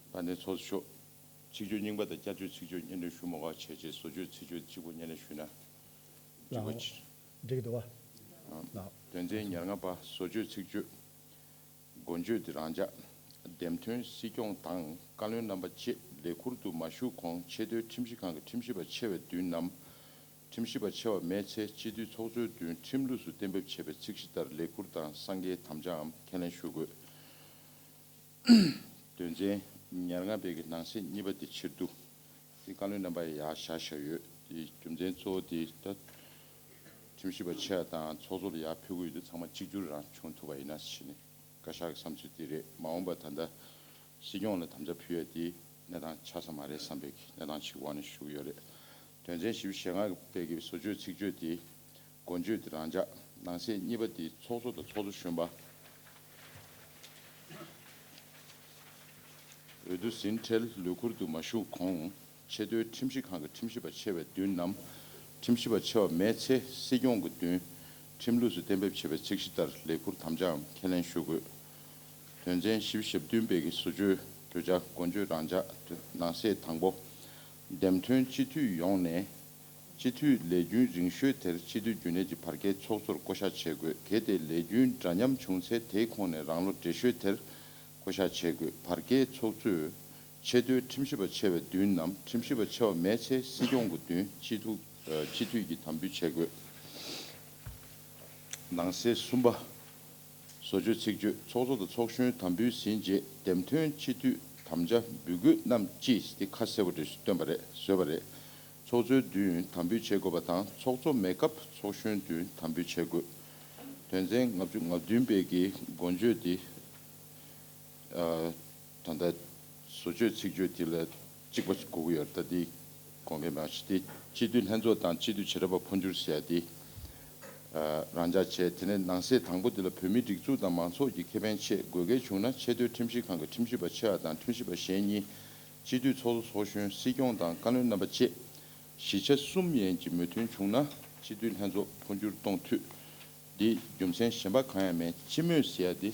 དཔལ་ལྡན་ཚོགས་གཙོ་མཆོག་ཚིག་བརྗོད་རྙིང་པ་དང་བསྐྱར་བཅོས་ཚིག་བརྗོད་སྙན་སྒྲོན་ཞུ་མ་དགོས་པ་བྱས་རྗེས་བཟོ་བཅོས་ཚིག་བརྗོད་གཅིག་པུ་སྙན་སྒྲོན་ཞུས་ན་འགྲིག་གོ། ལགས། འགྲིག་འདུག་བ། ཨ། ལགས། དོན་ཚན་ཉེར་ལྔ་པ་བཟོ་བཅོས་ཚིག་བརྗོད། འགོ་བརྗོད་དེ་རང་འཇགས། འདེམས་ཐོན་སྲིད་སྐྱོང་དང་བཀའ་བློན་རྣམ་པ་བཅས་ལས་ཁུར་དུ་མ་ཞུགས་གོང་ཆེས་མཐོའི་ཁྲིམས་ཞིབ་ཁང་གི་ཁྲིམས་ཞིབ་པ་ཆེ་བའི་མདུན་ནམ། ཁྲིམས་ཞིབ་པ་ཆེ་བ་མེད་ཚེ་སྤྱི་འཐུས་ཚོགས་གཙོའི་མདུན་ཁྲིམས་ལུགས་སུ་གཏན་འབེབས་བྱས་པའི་ཚིག་གཞི་ལྟར་ལས་ཁུར་དང་གསང་རྒྱའི་དམ་བཅའམ་ཁས་ལེན་ཞུ་དགོས། དོན་ཚན་ཉེར་ལྔ་པའི་གི་ནང་གསེས་གཉིས་པ་དེ་ཕྱིར་བསྡུ། དེ་བཀའ་བློན་རྣམ་པ་ཡར་བཞག་བཞག་ཡོད། དེ་རྒྱུ་མཚན་གཙོ་བོ་དེ་ད་ཁྲིམས་ཞིབ་པ་ཆེ་བ་དང་ཚོགས་གཙོ་ལ་ཡར་ཕུལ་གི་ཡོད་དུས་ཚང་མ་གཅིག་གྱུར་རང་བྱུང་ཐུབ་པ་ཡིན་ན་ཞེས་ནས་བཀའ་ཤག་གི་བསམ་ཚུལ་དེ་རེད། མ་འོངས་པ་ད་ལྟ་སྲིད་སྐྱོང་ལ་དམ་བཅའ་ཕུལ་ཡ་དེ་གནས་སྟངས་ཆགས་ས་མ་རེད་བསམ་པའི་གི་གནས་སྟངས་ཅིག་འོག་ནས་ཞུ་གི་ཡོད་རེད། དོན་ཚན་བཞི་བཅུ་ཞེ་ལྔ་པའི་གི་བཟོ་བཅོས་ཚིག་བརྗོད་དེ། འགོ་བརྗོད་དེ་རང་འཇགས། ནང་གསེས་གཉིས་པ་དེ་ཚོགས་གཙོ་དང་ཚོགས་གཙོ་གཞོན་པ། འོས་བསྡུ་ཟིན་འཕྲལ་ལས་ཁུར་དུ་མ་ཞུགས་གོང་ཆེས་མཐོའི་ཁྲིམས་ཞིབ་ཁང་གི་ཁྲིམས་ཞིབ་པ་ཆེ་བའི་མདུན་ནམ། ཁྲིམས་ཞིབ་པ་ཆེ་བ་མེད་ཚེ་སྲིད་སྐྱོང་གི་མདུན་ཁྲིམས་ལུགས་སུ་གཏན་འབེབས་བྱས་པའི་ཚིག་གཞི་ལྟར་ལས་ཁུར་དམ་བཅའམ་ཁས་ལེན་ཞུ་དགོས། དོན་ཚན་བཞི་བཅུ་ཞེ་བདུན་པའི་གི་བཟོ་བཅོས་གྲོས་འཆར་འགོ་བརྗོད་རང་འཇགས་ནང་གསེས་དང་པོ། འདེམས་ཐོན་སྤྱི་འཐུས་ཡོངས་ནས་སྤྱི་འཐུས་ལས་རྒྱུན་རིང་ཤོས་དེར་སྤྱི་འཐུས་རྒྱུན་ལས་ཀྱི་བར་བརྒལ་ཚོགས་གཙོར་བསྐོ་གཞག་བྱེད་དགོས། གལ་ཏེ་ལས་རྒྱུན་འདྲ་མཉམ་བྱུང་ཚེ་དེའི་ཁོངས་ནས་རང་ལོ་བགྲེས་ཤོས་དེར་བསྐོ་གཞག་བྱེད་དགོས། བར་བརྒལ་ཚོགས་གཙོས་ཆེས་མཐོའི་ཁྲིམས་ཞིབ་པ་ཆེ་བའི་མདུན་ནམ་ཁྲིམས་ཞིབ་པ་ཆེ་བ་མེད་ཚེ་སྲིད་སྐྱོང་གི་མདུན་སྤྱི་འཐུས་ཨ་སྤྱི་འཐུས་ཀྱིས་དམ་འབུལ་བྱེད་དགོས། ནང་གསེས་གསུམ་པ། བཟོ་བཅོས་ཚིག་བརྗོད། ཚོགས་གཙོ་དང་ཚོགས་གཞོན་དམ་འབུལ་ཟིན་རྗེས་འདེམས་ཐོན་སྤྱི་འཐུས་དམ་བཅའ་འབུལ་དགོས་རྣམས་ཀྱིས་དེ་ཁ་གསལ་པོ་རེ་བཏོན་པ་རེད། བཟོས་པ་རེད། ཚོགས་གཙོའི་མདུན་དམ་འབུལ་བྱེད་དགོས་པ་དང་ཚོགས་གཙོ་མེད་སྐབས་ཚོགས་གཞོན་མདུན་དམ་འབུལ་བྱེད་དགོས། དོན་ཚན་ལྔ་བཅུ་ང་བདུན་པའི་གི་འགོ་བརྗོད་འདི། ཨ་ད་ལྟ་བཟོ་བཅོས་ཚིག་བརྗོད་དེ་ལ་གཅིག་པ་གོ་གི་ཡོད། ད་འདི་དགོངས་འགལ་མེད་པ་ཞིག་སྟེ། སྤྱི་འཐུས་ལྷན་ཚོགས་དང་སྤྱི་འཐུས་བྱེ་བྲག་པ་འཕོ་འགྱུར་ཟེར་ཡ་དེ་ཨ་རང་འཇགས་བྱས། དེ་ནས་ནང་གསེས་དང་པོ་དེ་ལ་བོད་མིའི་སྒྲིག་འཛུགས་དང་མང་ཚོགས་ཀྱི་ཁེ་ཕན་ཆེད་དགོས་གལ་བྱུང་ན་ཆེས་མཐོའི་ཁྲིམས་ཞིབ་ཁང་གི་ཁྲིམས་ཞིབ་པ་ཆེ་བ་དང་ཁྲིམས་ཞིབ་པ་གཞན་གཉིས་སྤྱི་འཐུས་ཚོགས་གཙོ་ཚོགས་གཞོན་སྲིད་སྐྱོང་དང་བཀའ་བློན་རྣམ་པ་བཅས་བཞི་ཆ་གསུམ་ཡན་གྱི་མོས་མཐུན་བྱུང་ན་སྤྱི་འཐུས་ལྷན་ཚོགས་འཕོ་འགྱུར་གཏོང་འཐུས། འདི་རྒྱུ་མཚན་གཞན་པ་གང་ཡང་མེད། སྤྱི་མོས་ཟེར་ཡ་འདི་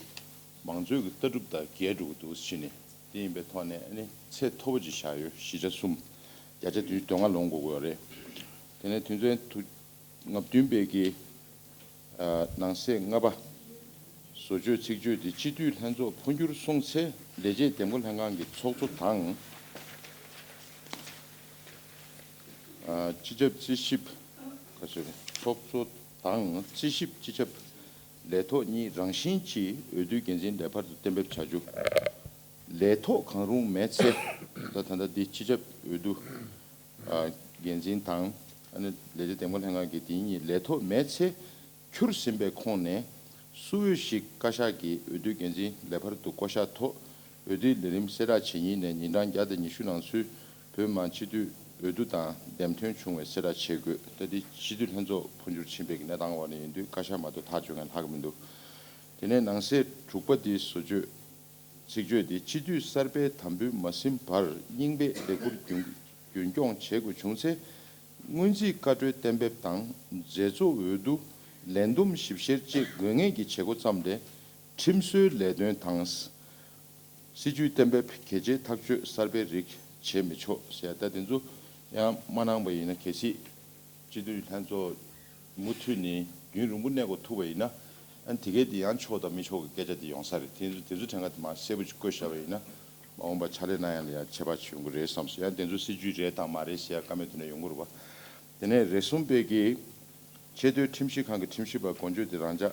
མང་གཙོའི་གི་ལྟ་གྲུབ་དང་འགལ་འགྲོ་གི་འདུག་ཟེར་ནས་འདི་ཡིན་པའི་ཐོག་ནས་ཨ་ནི་ཚད་མཐོ་པོ་ཅིག་བཞག་ཡོད། བཞི་ཆ་གསུམ། བརྒྱ་ཆ་བདུན་ཅུ་དོན་ལྔ་ལོངས་དགོས་ཀྱི་ཡོད་རེད། དེ་ནས་དོན་ཚན་དུ་ལྔ་བདུན་པའི་གི་ཨ་ནང་གསེས་ལྔ་པ། བཟོ་བཅོས་ཚིག་བརྗོད་འདི་སྤྱི་འཐུས་ལྷན་ཚོགས་འཕོ་འགྱུར་སོང་ཚེ་ལས་བྱེད་འདེམས་བསྐོ་ལྷན་ཁང་གི་ཚོགས་གཙོ་དང་། ཨ་སྤྱི་ཁྱབ་རྩིས་ཞིབ་ག་ཚོད་རེད། ཚོགས་གཙོ་དང་རྩིས་ཞིབ་སྤྱི་ཁྱབ་ལས་ཐོག་གཉིས་རང་བཞིན་གྱིས་འོས་བསྡུའི་འགན་འཛིན་ལས་འཕར་དུ་གཏན་འབེབས་བྱ་རྒྱུ། ལས་ཐོག་གང་རུང་མེད་ཚེ། ད་ད་ལྟ་འདི་སྤྱི་ཁྱབ་འོས་བསྡུ་ཨ་འགན་འཛིན་དང་ཨ་ནི་ལས་བྱེད་འདེམས་བསྐོ་ལྷན་ཁང་གི་དེ་གཉིས་ལས་ཐོག་མེད་ཚེ། འཁྱུར་ཟིན་པའི་ཁོངས་ནས་སུ་འོས་ཤིག་བཀའ་ཤག་གིས་འོས་བསྡུའི་འགན་འཛིན་ལས་འཕར་དུ་བསྐོ་གཞག་ཐོག་འོས་བསྡུའི་ལས་རིམ་གསལ་བསྒྲགས་བྱེད་ཉིན་ནས་ཉིན་གྲངས་བརྒྱ་དང་ཉི་ཤུ་ནང་ཚུད་བོད་མི་མང་སྤྱི་འཐུས་འོས་བསྡུ་དང་འདེམས་ཐོན་བྱུང་བའི་གསལ་བསྒྲགས་བྱེད་དགོས། ད་འདི་སྤྱི་འཐུས་ལྷན་ཚོགས་འཕོ་འགྱུར་ཕྱིན་པའི་གནས་སྟངས་འོག་ནས་ཡིན་དུས་བཀའ་ཤག་མ་གཏོགས་ཐག་གཅོད་མཁན་ལྷག་གི་མི་འདུག་དེ་ནས་ནང་གསེས་དྲུག་པ་འདི་བཟོ་བཅོས། ཚིག་བརྗོད་འདི་སྤྱི་འཐུས་གསར་པའི་དམ་འབུལ་མ་ཟིན་བར་རྙིང་པའི་ལས་ཁུར་རྒྱུན་རྒྱུན་སྐྱོང་བྱེད་དགོས་བྱུང་ཚེ། སྔོན་རྩིས་བཀའ་འཁྲོལ་གཏན་འབེབས་དང་མཛད་གཙོ་འོས་བསྡུ་ལས་བསྡོམས་ཞིབ་བཤེར་བཅས་དགོས་ངེས་ཀྱི་བྱེད་སྒོ་ཙམ་ལས་ཁྲིམས་སྲོལ་ལས་དོན་དང་། སྲིད་ཇུས་གཏན་འབེབས་གལ་ཆེའི་ཐག་གཅོད་གསར་པའི་རིགས་བྱེད་མི་ཆོག་ཟེར། ད་དེ་ཚོ་ཡང་མ་གནང་པ་ཡིན་ན་གལ་སྲིད་སྤྱི་འཐུས་ལྷན་ཚོགས་མུ་མཐུད་ནས་རྒྱུན་རིང་པོ་གནས་དགོས་ཐུག་པ་ཡིན་ན། ཨ་ནི་དེ་གའི་དེ་ཡང་ཆོག་དང་མི་ཆོག་གི་སྐད་ཆ་དེ་ཡོང་ས་རེད། དེ་ཚོ་དེ་ཚོ་གྲངས་ཀ་དེ་མར་གསལ་པོ་ཅིག་བཀོད་བཞག་པ་ཡིན་ན་མ་འོངས་པ་ཕྱག་ལས་གནང་ཡ་ལ་ཡང་ཁྱད་པར་ཅིག་ཡོང་གི་རེད་བསམ་སོང་། ཡང་དེ་ཚོ་སྲིད་ཇུས་རེད་དང་མ་རེད་ཟེར་ཡ་བཀའ་མོལ་དེ་འདྲ་ཡོང་གི་རེད་པ། དེ་ནས་རེ་ཟུང་པའི་གི་ཆེས་མཐོའི་ཁྲིམས་ཞིབ་ཁང་གི་ཁྲིམས་ཞིབ་པ་འགོ་འཇུག་དེ་རང་འཇགས།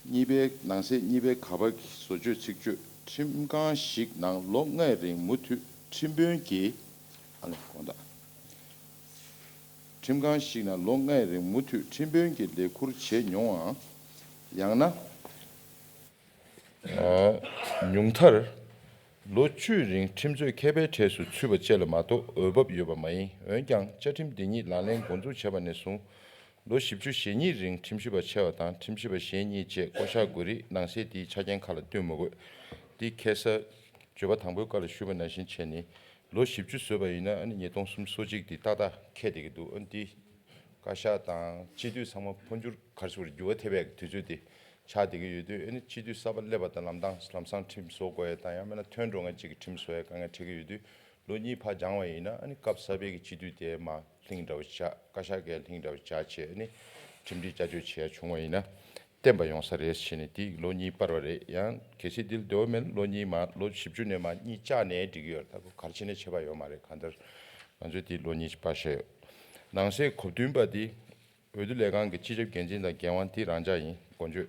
གཉིས་པའི་ནང་གསེས་གཉིས་པའི་ག་པ་གི་བཟོ་བཅོས་ཚིག་བརྗོད། ཁྲིམས་ཁང་ཞིག་ནང་ལོ་ལྔའི་རིང་མུ་མཐུད་ཁྲིམས་དཔོན་གྱི་ཨ་ལེ་དགོངས་དག་ཁྲིམས་ཁང་ཞིག་ནང་ལོ་ལྔའི་རིང་མུ་མཐུད་ཁྲིམས་དཔོན་གྱི་ལས་ཁུར་བྱས་མྱོང་བའམ། ཡང་ན། ཉུང་མཐར། ལོ་བཅུའི་རིང་ཁྲིམས་རྩོད་མཁས་པའི་གྲས་སུ་ཚུད་པ་བཅས་ལ་མ་གཏོགས་འོས་བབ་ཡོད་པ་མ་ཡིན། འོན་ཀྱང་བཅའ་ཁྲིམས་འདི་ཉིད་ལག་ལེན་འགོ་འཛུགས་བྱས་པ་ནས་བཟུང་། ལོ་བཞི་བཅུ་ཞེ་གཉིས་རིང་ཁྲིམས་ཞིབ་པ་ཆེ་བ་དང་ཁྲིམས་ཞིབ་པ་གཞན་གཉིས་བཅས་བསྐོ་གཞག་དགོས་རིགས་ནང་གསེས་འདིའི་ཆ་རྐྱེན་ཁག་ལ་བསྟུན་མི་དགོས། འདི་ཁ་སང་བརྗོད་པ་དང་པོའི་སྐབས་ལ་ཞུས་པ་ནང་བཞིན་བྱས་ནས་ལོ་བཞི་བཅུ་བཟོས་པ་ཡིན་ན་ཨ་ནི་ཉིས་སྟོང་སུམ་ཅུ་སོ་གཅིག་འདི་ཏག་ཏག་འཁེལ་བསྡད་ཀྱི་འདུག་ཨ་ནི་འདི་བཀའ་ཤག་དང་སྤྱི་འཐུས་ཚང་མ་འཕོ་འགྱུར་ག་རེ་ཟེར་དགོས་རེད། འགྱུར་བ་ཐེབས་ཡག་གི་དུས་ཚོད་དེ་ཆགས་བསྡད་ཀྱི་ཡོད་དུས། ཨ་ནི་སྤྱི་འཐུས་གསར་པ་སླེབས་པ་དང་ལམ་སང་ལམ་སང་ཁྲིམས་བཟོ་དགོས་ཡ་དང་། ཡང་མིན་ན་ཐོན་འགྲོ་མཁན་གཅིག་གིས་ཁྲིམས་བཟོ་ཡ་དཀའ་ངལ་འཕྲད་ཀྱི་ཡོད་དུས། ལོ་གཉིས་ཕར་སྦྱངས་པ་ཡིན་ན་ཨ་ནི་སྐབས་གསར་པའི་གི་སྤྱི་འཐུས་དེ་མར་ལྷིང་འདྲ་བོ་ཆགས། བཀའ་ཤག་གིས་ལྷིང་འདྲ་བོ་བྱས་བྱས་ཨ་ནི་ཁྲིམས་སྒྲིག་བསྐྱར་བཅོས་བྱེད་ཡ་བྱུང་བ་ཡིན་ན་བརྟན་པ་ཡོང་ས་རེད་ཟེར་ནས། དེ་ལོ་གཉིས་སྤར་བ་རེད། ཡང་གལ་སྲིད་འདི་ལ་འདོད་པ་མེད་ན་ལོ་གཉིས་མར་ལོ་བཞི་བཅུ་ནས་མར་གཉིས་བཅག་ནའི་འགྲིག་གི་ཡོད་རེད། ད་ག་རེ་བྱས་ནའི་ཁྱད་པར་ཡོད་མ་རེད། གང་ལྟར་ང་ཚོས་འདི་ལོ་གཉིས་སྤར་བཞག་ཡོད། ནང་གསེས་གོ་བདུན་པ་འདི། འོས་བསྡུ་ལས་ཁང་གི་སྤྱི་ཁྱབ་འགན་འཛིན་དང་འགན་དབང་དེ་རང་འཇགས་ཡིན། འགོ་བརྗོད།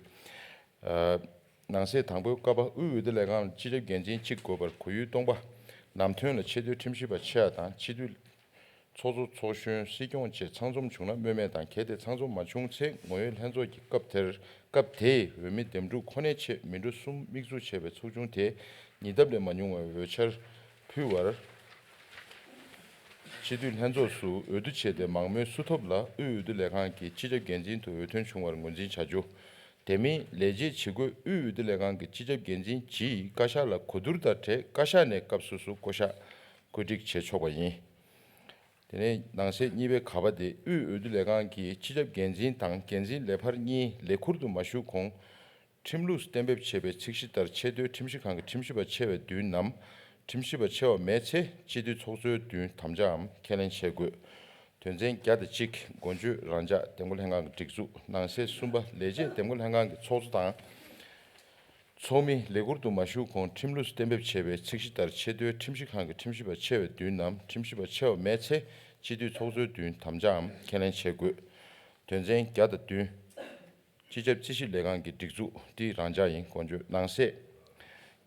ཨ་ནང་གསེས་དང་པོའི་ཀ་པ། དབུས་འོས་བསྡུ་ལས་ཁང་ལ་སྤྱི་ཁྱབ་འགན་འཛིན་གཅིག་དགོས་པར་གོ་ཡུལ་སྟོང་པ། ནང་དོན་ལ་ཆེས་མཐོའི་ཁྲིམས་ཞིབ་པ་ཆེ་བ་དང་སྤྱི་འཐུས་ཚོགས་གཙོ་ཚོགས་གཞོན་སྲིད་སྐྱོང་བཅས་ཚང་འཛོམས་བྱུང་ན་སྨོས་མེད་དང་། གལ་ཏེ་ཚང་འཛོམས་མ་བྱུང་ཚེ་ངོ་ཡོད་ལྷན་ཚོགས་ཀྱིས་སྐབས་དེར་སྐབས་དེའི་འོས་མི་འདེམས་སྒྲུག་ཁོ་ནའི་ཆེད་མི་འགྲོ་གསུམ་དམིགས་འཛུགས་བྱས་པའི་ཚོགས་ཆུང་དེས་ཉིས་ལྡབ་ལས་མ་ཉུང་བའི་འོས་འཆར་ཕུལ་བར། སྤྱི་འཐུས་ལྷན་ཚོགས་སུ་འོས་བསྡུ་བྱས་ཏེ་མང་མོས་སུ་ཐོབ་ལ་དབུས་འོས་བསྡུ་ལས་ཁང་གི་སྤྱི་ཁྱབ་འགན་འཛིན་དུ་འོས་ཐོན་བྱུང་བར་ངོས་འཛིན་བྱ་རྒྱུ། དེ་མིན་ལས་བྱེད་བྱེད་སྒོས་དབུས་འོས་བསྡུ་ལས་ཁང་གི་སྤྱི་ཁྱབ་འགན་འཛིན་གྱིས་བཀའ་ཤག་ལ་གོ་བསྡུར་དང་འབྲེལ་བཀའ་ཤག་ནས་སྐབས་སོ་སོ་བསྐོ་གཞག་བཀོད་སྒྲིག་བྱེད་ཆོག་པ་ཡིན། དེ་ནས་ནང་གསེས་གཉིས་པའི་ག་པ་དེ། དབུས་འོས་བསྡུ་ལས་ཁང་གི་སྤྱི་ཁྱབ་འགན་འཛིན་དང་འགན་འཛིན་ལས་འཕར་གཉིས་ལས་ཁུར་དུ་མ་ཞུགས་གོང་ཁྲིམས་ལུགས་གཏན་འབེབས་བྱས་པའི་ཚིག་གཞི་ལྟར་ཆེས་མཐོའི་ཁྲིམས་ཞིབ་ཁང་གི་ཁྲིམས་ཞིབ་པ་ཆེ་བའི་མདུན་ནམ། ཁྲིམས་ཞིབ་པ་ཆེ་བ་མེད་ཚེ་སྤྱི་འཐུས་ཚོགས་གཙོའི་མདུན་དམ་བཅའམ་ཁས་ལེན་བྱེད་དགོས། དོན་ཚན་བརྒྱ་དང་གཅིག་འགོ་བརྗོད་རང་འཇགས་འདེམས་བསྐོ་ལྷན་ཁང་གི་སྒྲིག་འཛུགས། ནང་གསེས་གསུམ་པ། ལས་བྱེད་འདེམས་བསྐོ་ལྷན་ཁང་གི་ཚོགས་གཙོ་དང་། ཚོགས་མི་ལས་ཁུར་དུ་མ་ཞུགས་གོང་ཁྲིམས་ལུགས་གཏན་འབེབས་བྱས་པའི་ཚིག་གཞི་ལྟར་ཆེས་མཐོའི་ཁྲིམས་ཞིབ་ཁང་གི་ཁྲིམས་ཞིབ་པ་ཆེ་བའི་མདུན་ནམ། ཁྲིམས་ཞིབ་པ་ཆེ་བ་མེད་ཚེ་སྤྱི་འཐུས་ཚོགས་གཙོའི་མདུན་དམ་བཅའམ་ཁས་ལེན་བྱེད་དགོས། དོན་ཚན་བརྒྱ་དང་བདུན། སྤྱི་ཁྱབ་རྩིས་ཞིབ་ལས་ཁང་གི་སྒྲིག་འཛུགས། འདི་རང་འཇགས་ཡིན། འགོ་བརྗོད་ནང་གསེས་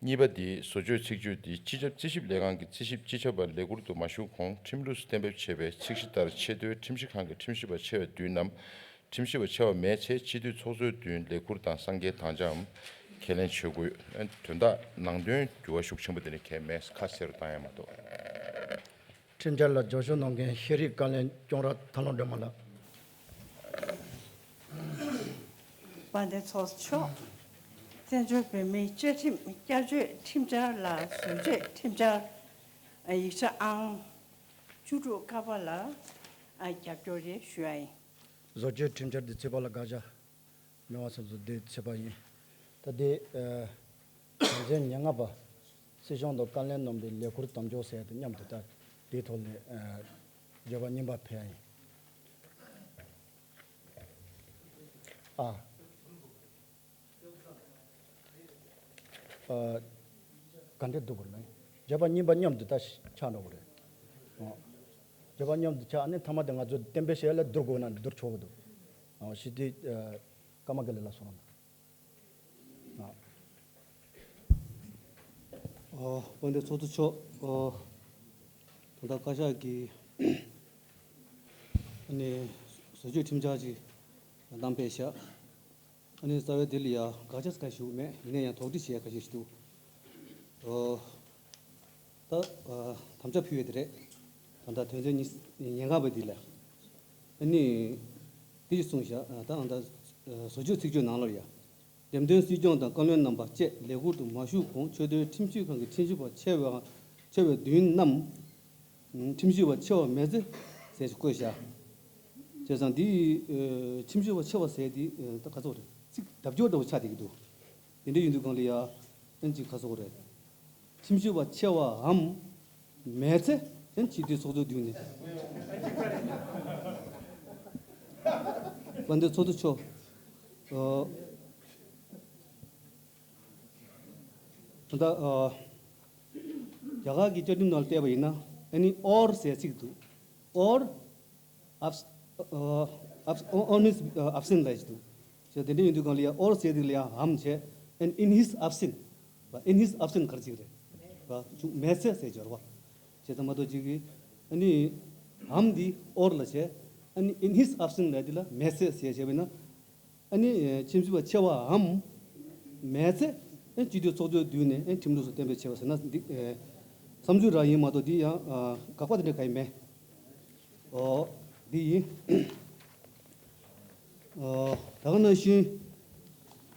གཉིས་པ་འདིའི་བཟོ་བཅོས་ཚིག་བརྗོད་འདི། སྤྱི་ཁྱབ་རྩིས་ཞིབ་ལས་ཁང་གི་རྩིས་ཞིབ་སྤྱི་ཁྱབ་པ་ལས་ཁུར་དུ་མ་ཞུགས་གོང་ཁྲིམས་ལུགས་གཏན་འབེབས་བྱས་པའི་ཚིག་གཞི་ལྟར་ཆེས་མཐོའི་ཁྲིམས་ཞིབ་ཁང་གི་ཁྲིམས་ཞིབ་པ་ཆེ་བའི་མདུན་ནམ། ཁྲིམས་ཞིབ་པ་ཆེ་བ་མེད་ཚེ་སྤྱི་འཐུས་ཚོགས་གཙོའི་མདུན་ལས་ཁུར་དང་གསང་འགན་དམ་བཅའམ་ཁས་ལེན་བྱེད་དགོས། ཨ། དོན་དག་ནང་དོན་འགྱུར་བ་ཤུགས་ཆེན་པོ་དེ་ནི་གང་ཡང་མེད། ཁ་གསལ་རུ་བཏང་ཡ་མ་གཏོགས། ཁྲིམས་འཆར་ལ་རྒྱབ་སྐྱོར་གནང་མཁན་ཤེས་རིག་བཀའ་བློན་སྐྱོང་ར་ཐར་ལམ་སྒྲོལ་མ་ལགས། དཔལ་ལྡན་ཚོགས་གཙོ་མཆོག་བཙན་བྱོལ་བོད་མིའི་བཅའ་ཁྲིམས་བསྐྱར་བཅོས་ཁྲིམས་འཆར་ལ་བཟོ་བཅོས་ཁྲིམས་འཆར་ཡིག་ཆ་ཨང་བཅུ་དྲུག་ཀ་པ་ལ་རྒྱབ་སྐྱོར་རེ་ཞུ་ཡ་ཡིན། བཟོ་བཅོས་ཁྲིམས་འཆར་འདི་ཚོད་དཔག་ལ་དགག་བྱ་མེད་པ་སོང་ཙང་འདི་ཚོད་དཔག་ཡིན། ད་འདི་ཨ་དོན་ཚན་ཉེར་ལྔ་པ། སྲིད་སྐྱོང་དང་བཀའ་བློན་རྣམ་པའི་ལས་ཁུར་དམ་འཇོག་ཟེར་དེ་མཉམ་དུ་ད་དེའི་ཐོག་ནས་ཨ་འགྱུར་བ་གཉིས་པ་ཕེབས་ཡ་ཡིན། ཨ། ཨ། ག་འདྲས་བསྡུ་དགོས་རེད་ན། འགྱུར་བ་གཉིས་པ་མཉམ་དུ་ད་ཆགས་འགྲོ་གི་རེད། ཨོ། འགྱུར་བ་མཉམ་དུ་ཆགས་ནས་མཐའ་མ་དེ་ང་ཚོ་གཏན་འབེབས་བྱས་ལ་བསྡུར་དགོས་ན་བསྡུར་ཆོག་གི་འདུག་ཨོ། ཞི་བདེ་ཨ་ཀརྨ་དགེ་ལེགས་ལགས་གསུང་རོགས་གནང་། ཨོ། དཔལ་ལྡན་ཚོགས་གཙོ་མཆོག་ཨོ། ད་ལྟ་བཀའ་ཤག་གིས་ཨ་ནི་བཟོ་བཅོས་ཁྲིམས་འཆར་ཅིག་བཏང་ཕེབས་ཤག་ཨ་ནི་རྩ་བའི་དེ་ལ་ཡང་དགག་བྱ་ཁ་ཞུ་མེད། ཡིན་ན་ཡང་དོགས་འདྲི་བྱེད་ཡ་ཁ་ཤས་ཤིག་འདུག་ཨོ། ད་ཨ་དམ་བཅའ་ཕུལ་ཡས་དེ་རེད། ད་ལྟ་དོན་ཚན་ཉི་ཉེར་ལྔ་པ་འདི་ལ་ཨ་ནི་འདི་ཞིག་གསུངས་བཞག་ད་ཨ་ད་བཟོ་བཅོས་ཚིག་བརྗོད་ནང་ལོགས་ཡ། འདེམས་ཐོན་སྲིད་སྐྱོང་དང་བཀའ་བློན་རྣམ་པ་བཅས་ལས་ཁུར་དུ་མ་ཞུགས་གོང་ཆེས་མཐོའི་ཁྲིམས་ཞིབ་ཁང་གི་ཁྲིམས་ཞིབ་པ་ཆེ་བའམ་ཆེ་བའི་མདུན་ནམ། ཁྲིམས་ཞིབ་པ་ཆེ་བ་མེད་ཚེ་ཟེར་ཞིག་བཀོད་བཞག་བྱས་ཙང་འདི་ཨ་ཁྲིམས་ཞིབ་པ་ཆེ་བ་ཟེར་འདི་ཨ་ད་ག་ཚོད་རེད། ཚིག་བརྡ་སྦྱོར་འདྲ་བོ་ཆགས་བསྡད་ཀྱི་འདུག་དེ་འདྲ་ཡིན་དུས་སྒང་ལ་ཡ་ཨན་ཅིག་ག་ཚོད་རེད། ཁྲིམས་ཞིབ་པ་ཆེ་བའམ་མེད་ཚེ་ཨན་སྤྱི་འཐུས་ཚོགས་གཙོའི་མདུན་ནས། དཔལ་ལྡན་ཚོགས་གཙོ་མཆོག་ཨ། ད་ལྟ་ཨ་རྒྱ་གར་གྱི་བཅའ་ཁྲིམས་ནང་ལ་བལྟས་པ་ཡིན་ན་ཨ་ནི་or ཟེར་ཚིག་འདུག or abs- ཨ་abs- on his absent ལབ་ཀྱི་འདུག་བྱས་དེ་འདྲ་ཡིན་དུས་སྒང་ལ་ཡ་or ཟེར་དུས་ལ་ཡ་am བྱས། and in his absent. In his absent ག་རེ་ཟེར་གྱི་རེད། བྱུང་མེད་ཚེ་ཟེར་སྦྱོར་བ། བྱས་ཙང་མ་གཏོགས་ཅིག་གིས་ཨ་ནི་am འདི་or ལ་བྱས། ཨ་ནི་in his absent ལབ་དུས་ལ་མེད་ཚེ་ཟེར་བྱས་པས་ན། ཨ་ནི་ཁྲིམས་ཞིབ་པ་ཆེ་བའམ་མེད་ཚེ་ཨ་སྤྱི་འཐུས་ཚོགས་གཙོའི་མདུན་ནས་ཨ་ཁྲིམས་ལུགས་སུ་གཏན་འབེབས་བྱས་པ་ཟེར་ན་འདི་ཨ་བསམ་ཚུལ་རང་ཡིན་མ་གཏོགས་འདི་ཡང་ཨ་དགག་པ་དེ་འདྲ་གང་ཡང་མེད། ཨོ། འདི་ཡིན། ཨོ། ད་ག་ནང་བཞིན་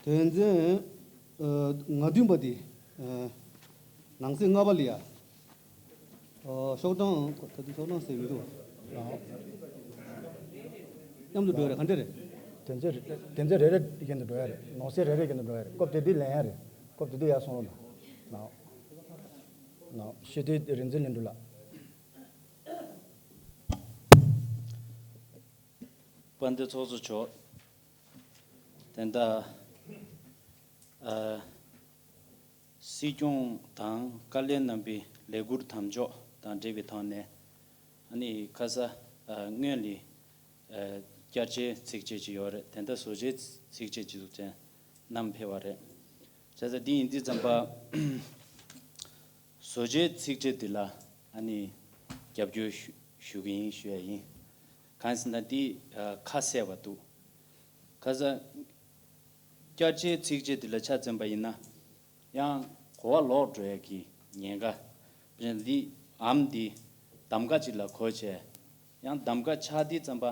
དོན་ཚན་ཨ་ང་བདུན་པ་འདི་ཨ་ནང་གསེས་ལྔ་པ་ལ་ཡ། ཨོ། ཤོག་གྲངས་ད་དུང་ཤོག་གྲངས་ཟེར་མི་འདུག་མཉམ་དུ་འགྲོ་ཡ་རེད། ག་འདྲ་རེད། དོན་ཚན་རེ་དོན་ཚན་རེ་རེ་བཞིན་དུ་འགྲོ་ཡ་རེད། ནང་གསེས་རེ་རེ་བཞིན་དུ་འགྲོ་ཡ་རེད། སྐབས་དེ་དུས་ལེན་ཡ་རེད། སྐབས་དེ་དུས་ཡར་སོང་རོགས་གནང་། ནའོ། ནའོ། ཤེས་དེ་རིག་འཛིན་ལྷུན་གྲུབ་ལགས། དཔལ་ལྡན་ཚོགས་གཙོ་མཆོག་དེ་ལྟར་ཨ་སྲིད་སྐྱོང་དང་བཀའ་བློན་རྣམ་པའི་ལས་ཁུར་དམ་འཇོག་དང་འབྲེལ་བའི་ཐོག་ནས་ཨ་ནི་ཁ་ས་ཨ་སྔོན་ལ་ཨ་བསྐྱར་བཅོས་ཚིག་བཅད་ཅིག་ཡོད་རེད། དེ་ལྟར་བཟོ་བཅོས་ཚིག་བཅད་ཅིག་བཙན་བསྣམས་ཕེབས་པ་རེད། བྱས་ཙང་འདི་ཡིན་དུས་ཙམ་པ། བཟོ་བཅོས་ཚིག་བཅད་འདི་ལ་ཨ་ནི་རྒྱབ་སྐྱོར་ཞུ་ཞུ་གི་ཡིན་ཞུ་ཡ་ཡིན། གང་ཟེར་ན་འདི་ཨ་ཁ་གསལ་བ་འདུག་ཁ་ས་བསྐྱར་བཅོས་ཚིག་བཅད་འདི་ལ་ཆ་འཛིན་པ་ཡིན་ན་ཡང་གོ་བ་ལོག་འགྲོ་ཡ་གི་ཉེན་ཁ། དཔེར་ན་འདི་am འདི་གདམ་ག་ཅིག་ལ་གོ་བྱས། ཡང་གདམ་ག་ཆགས་དུས་ཙམ་པ་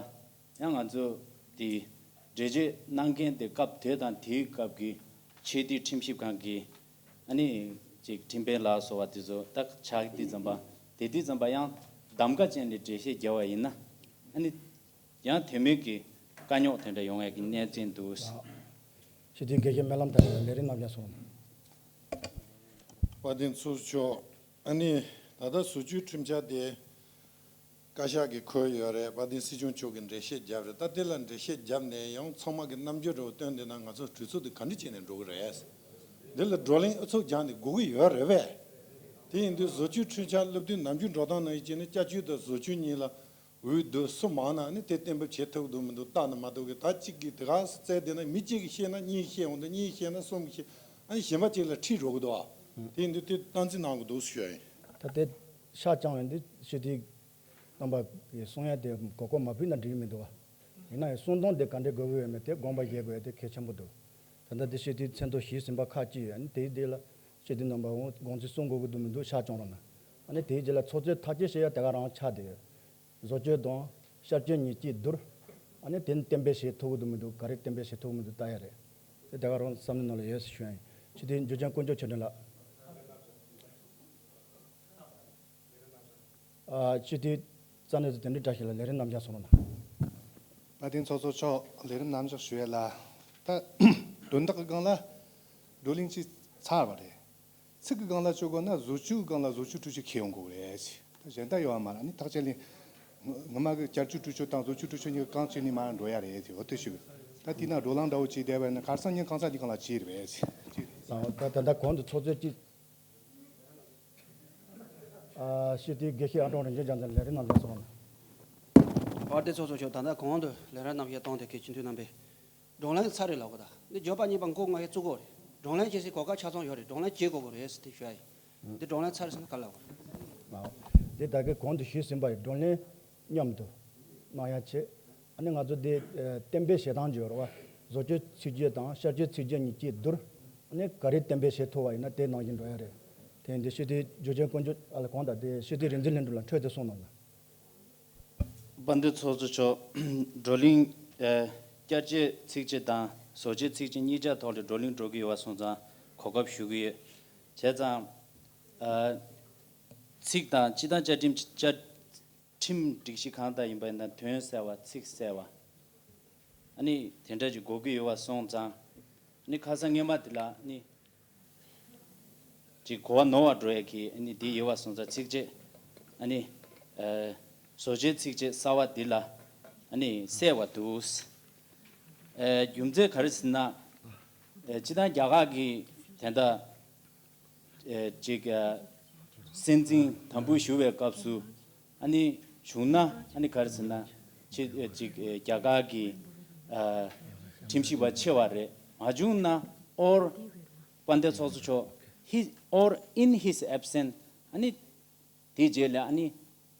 ཡང་ང་ཚོ་དེ་འགྲེལ་བརྗོད་གནང་མཁན་དེ་སྐབས་དེ་དང་དེའི་སྐབས་ཀྱི་ཆེས་མཐོའི་ཁྲིམས་ཞིབ་ཁང་གི་ཨ་ནི་ཅིག་ཁྲིམས་དཔོན་ལ་སོགས་པ་དེ་ཚོ་ད་ཆགས་དུས་ཙམ་པ་དེ་དུས་ཙམ་པ་ཡང་ གདམ་ག་ཅན་ལ་འགྲེལ་བཤད་བརྒྱབ་པ་ཡིན་ན། ཨ་ནི་ཡང་དོན་མེད་ཀྱི་དཀའ་རྙོག་དེ་འདྲ་ཡོང་ཡག་གི་གནས་ཚུལ་འདུག། ཞི་བདེའི་དགེ་བཤེས་སྨོན་ལམ་དར་ལགས་ལས་རིམ་རྣམ་གཞག་སོང་། དཔལ་ལྡན་ཚོགས་གཙོ་མཆོག། ཨ་ནི་ད་ལྟ་བཟོ་བཅོས་ཁྲིམས་འཆར་དེ་བཀའ་ཤག་གིས་འཁོད་ཡོད་རེད། དཔལ་ལྡན་སྲིད་སྐྱོང་མཆོག་གིས་འགྲེལ་བཤད་བརྒྱབ་རེད། ད་དེ་ལ་འགྲེལ་བཤད་བརྒྱབ་ནས་ཡང་ཚང་མ་གི་རྣམ་འགྱུར་འདྲ་བོ་བཏོན་བསྡད་ན། ང་ཚོ་གྲོས་ཚོགས་དེ་ག་འདྲ་བྱས་ནས་འགྲོ་གི་རེད། འདི་ལ་བགྲོ་གླེང་ཨུ་ཚུགས་རྒྱག་ནས་དགོས་ཀྱི་ཡོད་རེད་པས། དེ་ཡིན་དུས་བཟོ་བཅོས་ཁྲིམས་འཆར་སློབ་སྟོན་ནམ་རྒྱུན་འགྲོ་སྟངས་ནང་བཞིན་བྱས་ནས་བསྐྱར་བཅོས་དང་བཟོ་བཅོས་གཉིས་ལ་འོས་བསྡུ་སུ་མང་ན་ནི་དེ་གཏན་འབེབས་བྱེད་ཐུབ་འདུག་མི་འདུག་བལྟ་ན་མ་གཏོགས་གི། ད་གཅིག་གིས་དེ་ག་བཙལ་བསྡད་ན། མི་གཅིག་གིས་བཤད་ན་གཉིས་བཤད་འོང་དུས། གཉིས་བཤད་ན་གསུམ་གྱིས་བཤད། ཨ་ནི་གཞན་པ་གཅིག་ལ་ཁྲིད་འགྲོ་གི་འདུག་བ། དེ་ཡིན་དུས་དེ་སྟངས་འཛིན་གནང་དགོས་འདུག་ཞུ་ཡ་ཡིན། ད་དེ་ཤག་བཅང་ཡོང་དུས་སྤྱི་འཐུས་རྣམ་པ་གིས་གསུང་ཡ་དེ་གོ་སྐབས་མ་ཕུལ་ན་འགྲིག་གི་མི་འདུག་བ། ཡིན་ན་ཡང་གསུང་སྟངས་དེ་ག་འདྲས་དགོས་ཀྱི་ཡོད་མེད་དེ་དགོངས་པ་བཞེས་དགོས་ཡ་དེ་གལ་ཆེན་པོ་འདུག། ད་ལྟ་དེ་སྤྱི་འཐུས་མཚན་ཐོ་བཞི་ཟིན་པ་ཁག་ཅིག་ཡོད། ཨ་ནི་དེའི་དེ་ལ་སྤྱི་འཐུས་རྣམ་པ་འོང་དགོངས་ཚུལ་གསུང་དགོས་ཀྱི་འདུག་མི་འདུག་ཤག་བཅང་རོགས་གནང་། ཨ་ནི་དེའི་རྗེས་ལ་ཚོགས་གཙོས་ཐག་གཅོད་བྱེད་ཡ་དེ་ག་རང་ཆགས་བསྡད་ཡོད། བཟོ་བཅོས་དང་བསྐྱར་བཅོས་གཉིས་གཅིག་བསྡུར། ཨ་ནི་དེ་གཏན་འབེབས་བྱེད་ཐུབ་ཀྱི་འདུག་མི་འདུག། ག་རེ་གཏན་འབེབས་བྱེད་ཐུབ་ཀྱི་མི་འདུག་ལྟ་ཡ་རེད། དེ་དེ་ག་རང་བསམ་བློའི་ནང་ལ་ཡོད་ཟེར་ཞུ་ཡ་ཡིན། སྤྱི་འཐུས་འཇུ་ཆེན་དཀོན་མཆོག་ཆོས་སྒྲོན་ལགས། ཨ། སྤྱི་འཐུས་རྩ་གནས་ཚོ་དེ་འདྲའི་བཀྲ་ཤིས་ལགས་ལས་རིམ་རྣམ་གཞག་སོང་རོགས་གནང་། དཔལ་ལྡན་ཚོགས་གཙོ་མཆོག་ལས་རིམ་རྣམ་གཞག་ཞུ་ཡ་ལ། ད་དོན་དག་གི་སྒང་ལ་བགྲོ་གླེང་ཅིག་ཚར་བ་རེད། ཚིག་གི་སྒང་ལ་བཅོ་དགོས་ན་བཟོ་བཅོས་སྒང་ལ་བཟོ་བཅོས་འཕྲུལ་ཆས་འཁྱེར་ཡོང་དགོས་རེད། ད་གཞན་དག་ཡོད་མ་རེད། ཨ་ནི་ཐག་བཅད་ལེན། ངོ་མ་གི་བསྐྱར་བཅོས་འཕྲུལ་ཆས་དང་བཟོ་བཅོས་འཕྲུལ་ཆས་གཉིས་ཀ་གང་བྱས་ནས་མར་འགྲོ་ཡ་རེད་དེ། འོ་དེ་ཞུ་གི། ད་དེ་ན་བགྲོ་གླེང་འདྲ་བོ་བྱས་བསྡད་པ་ཡིན་ན་ཁ་སང་ཉིན་གང་ཟག་གི་སྒང་ལ་བྱས་རེད་པས། ཨ། ད་ད་ལྟ་གོང་དུ་ཚོགས་གཙོས་ཅིག། ཨ། སྤྱི་འཐུས་དགེ་བཤེས་ཨ་ཀྲོང་རིན་ཆེན་རྒྱ་མཚོ་ལས་རིམ་རྣམ་གཞག་སོང་། དཔལ་ལྡན་ཚོགས་གཙོ་མཆོག། ད་ལྟ་གོང་དུ་ལས་རིམ་རྣམ་གཞག་བཏང་བསྡད་མཁན་སྤྱི་འཐུས་རྣམ་པས་བགྲོ་གླེང་ཚར་རེད་ལབ་གོ། ད་འདི་བརྗོད་པ་གཉིས་པ་མགོ་རྔ་ཡས་བཙུགས་དགོས་རེད། བགྲོ་གླེང་བྱེད་སའི་གོ་སྐབས་ཆ་ཚང་ཡོད་རེད། བགྲོ་གླེང་བྱེད་དགོས་ཀྱི་རེད་ཟེར་དེ་ཞུ་ཡ་ཡིན། འདི་བགྲོ་གླེང་ཚར་ཟིན་ན་ག་ལབ་དགོས་རེད། ཨ། དེ་ད་གི་གོང་དུ་ཞུས་ཟིན་པ་ཡི་བགྲོ་གླེང་མཉམ་དུ་གནང་ཡ་བྱེད། ཨ་ནི་ང་ཚོ་དེ་གཏན་འབེབས་བྱེད་སྟངས་ཀྱི་ཡོད་རེད་བ། བཟོ་བཅོས་ཚིག་བརྗོད་དང་བསྐྱར་བཅོས་ཚིག་བརྗོད་གཉིས་གཅིག་བསྡུར། ཨ་ནི་ག་རེ་གཏན་འབེབས་བྱེད་ཐུབ་པ་ཡིན་ན་དེ་ནང་བཞིན་འགྲོ་ཡ་རེད། དེ་ཡིན་དུས་སྤྱི་འཐུས་འཇུ་ཆེན་དཀོན་མཆོག་ཨ་ལ་གོང་དང་དེ་སྤྱི་འཐུས་རིག་འཛིན་ལྷུན་གྲུབ་ལགས་འཕྲོས་དེ་གསུངས་གནང་ན། དཔལ་ལྡན་ཚོགས་གཙོ་མཆོག། བགྲོ་གླེང་ཨ་བསྐྱར་བཅོས་ཚིག་བཅད་དང་བཟོ་བཅོས་ཚིག་བཅད་གཉིས་ཆ་ཐོག་ལ་བགྲོ་གླེང་འགྲོ་གི་ཡོད་པ་སོང་ཙང་གོ་སྐབས་ཞུ་གི་ཡོད། བྱས་ཙང་། ཨ། ཚིག་དང་སྤྱི་བཏང་བཅའ་ཁྲིམས་བཅའ་ཁྲིམས་སྒྲིག་གཞི་གང་ལྟར་ཡིན་པ་ཡིན་ན་དོན་གསལ་བ་ཚིག་གསལ་བ། ཨ་ནི་དེ་འདྲ་ཅིག་དགོས་ཀྱི་ཡོད་པ་སོང་ཙང་། ཨ་ནི་ཁ་སང་སྔོན་མ་དེ་ལ་ཨ་ནི་ཅིག་གོ་བ་ནོར་བ་འགྲོ་ཡས་ཀྱི་ཨ་ནི་དེ་ཡོད་པ་སོང་ཙང་། ཚིག་བཅད་ཨ་ནི་ཨ་བཟོ་བཅོས་ཚིག་བཅད་གསར་བ་འདི་ལ་ཨ་ནི་གསལ་བ་འདུག། ཨ་རྒྱུ་མཚན་ག་རེ་ཟེར་ན། ཨ་སྤྱིར་བཏང་རྒྱ་གར་གྱི་དེ་འདྲ་ཨ་ཅིག་ཨ་སྲིད་འཛིན་དམ་འབུལ་ཞུ་བའི་སྐབས་སུ། ཨ་ནི་བྱུང་ན་ཨ་ནི་ག་རེ་ཟེར་ན། ཅི་ཨ་ཅིག་ཨ་རྒྱ་གར་གྱི་ཨ་ཁྲིམས་ཞིབ་པ་ཆེ་བ་རེད། མ་བྱུང་ན། ཨོར་དཔལ་ལྡན་ཚོགས་གཙོ་མཆོག་his or in his absence། ཨ་ནི་དེའི་རྗེས་ལ་ཨ་ནི་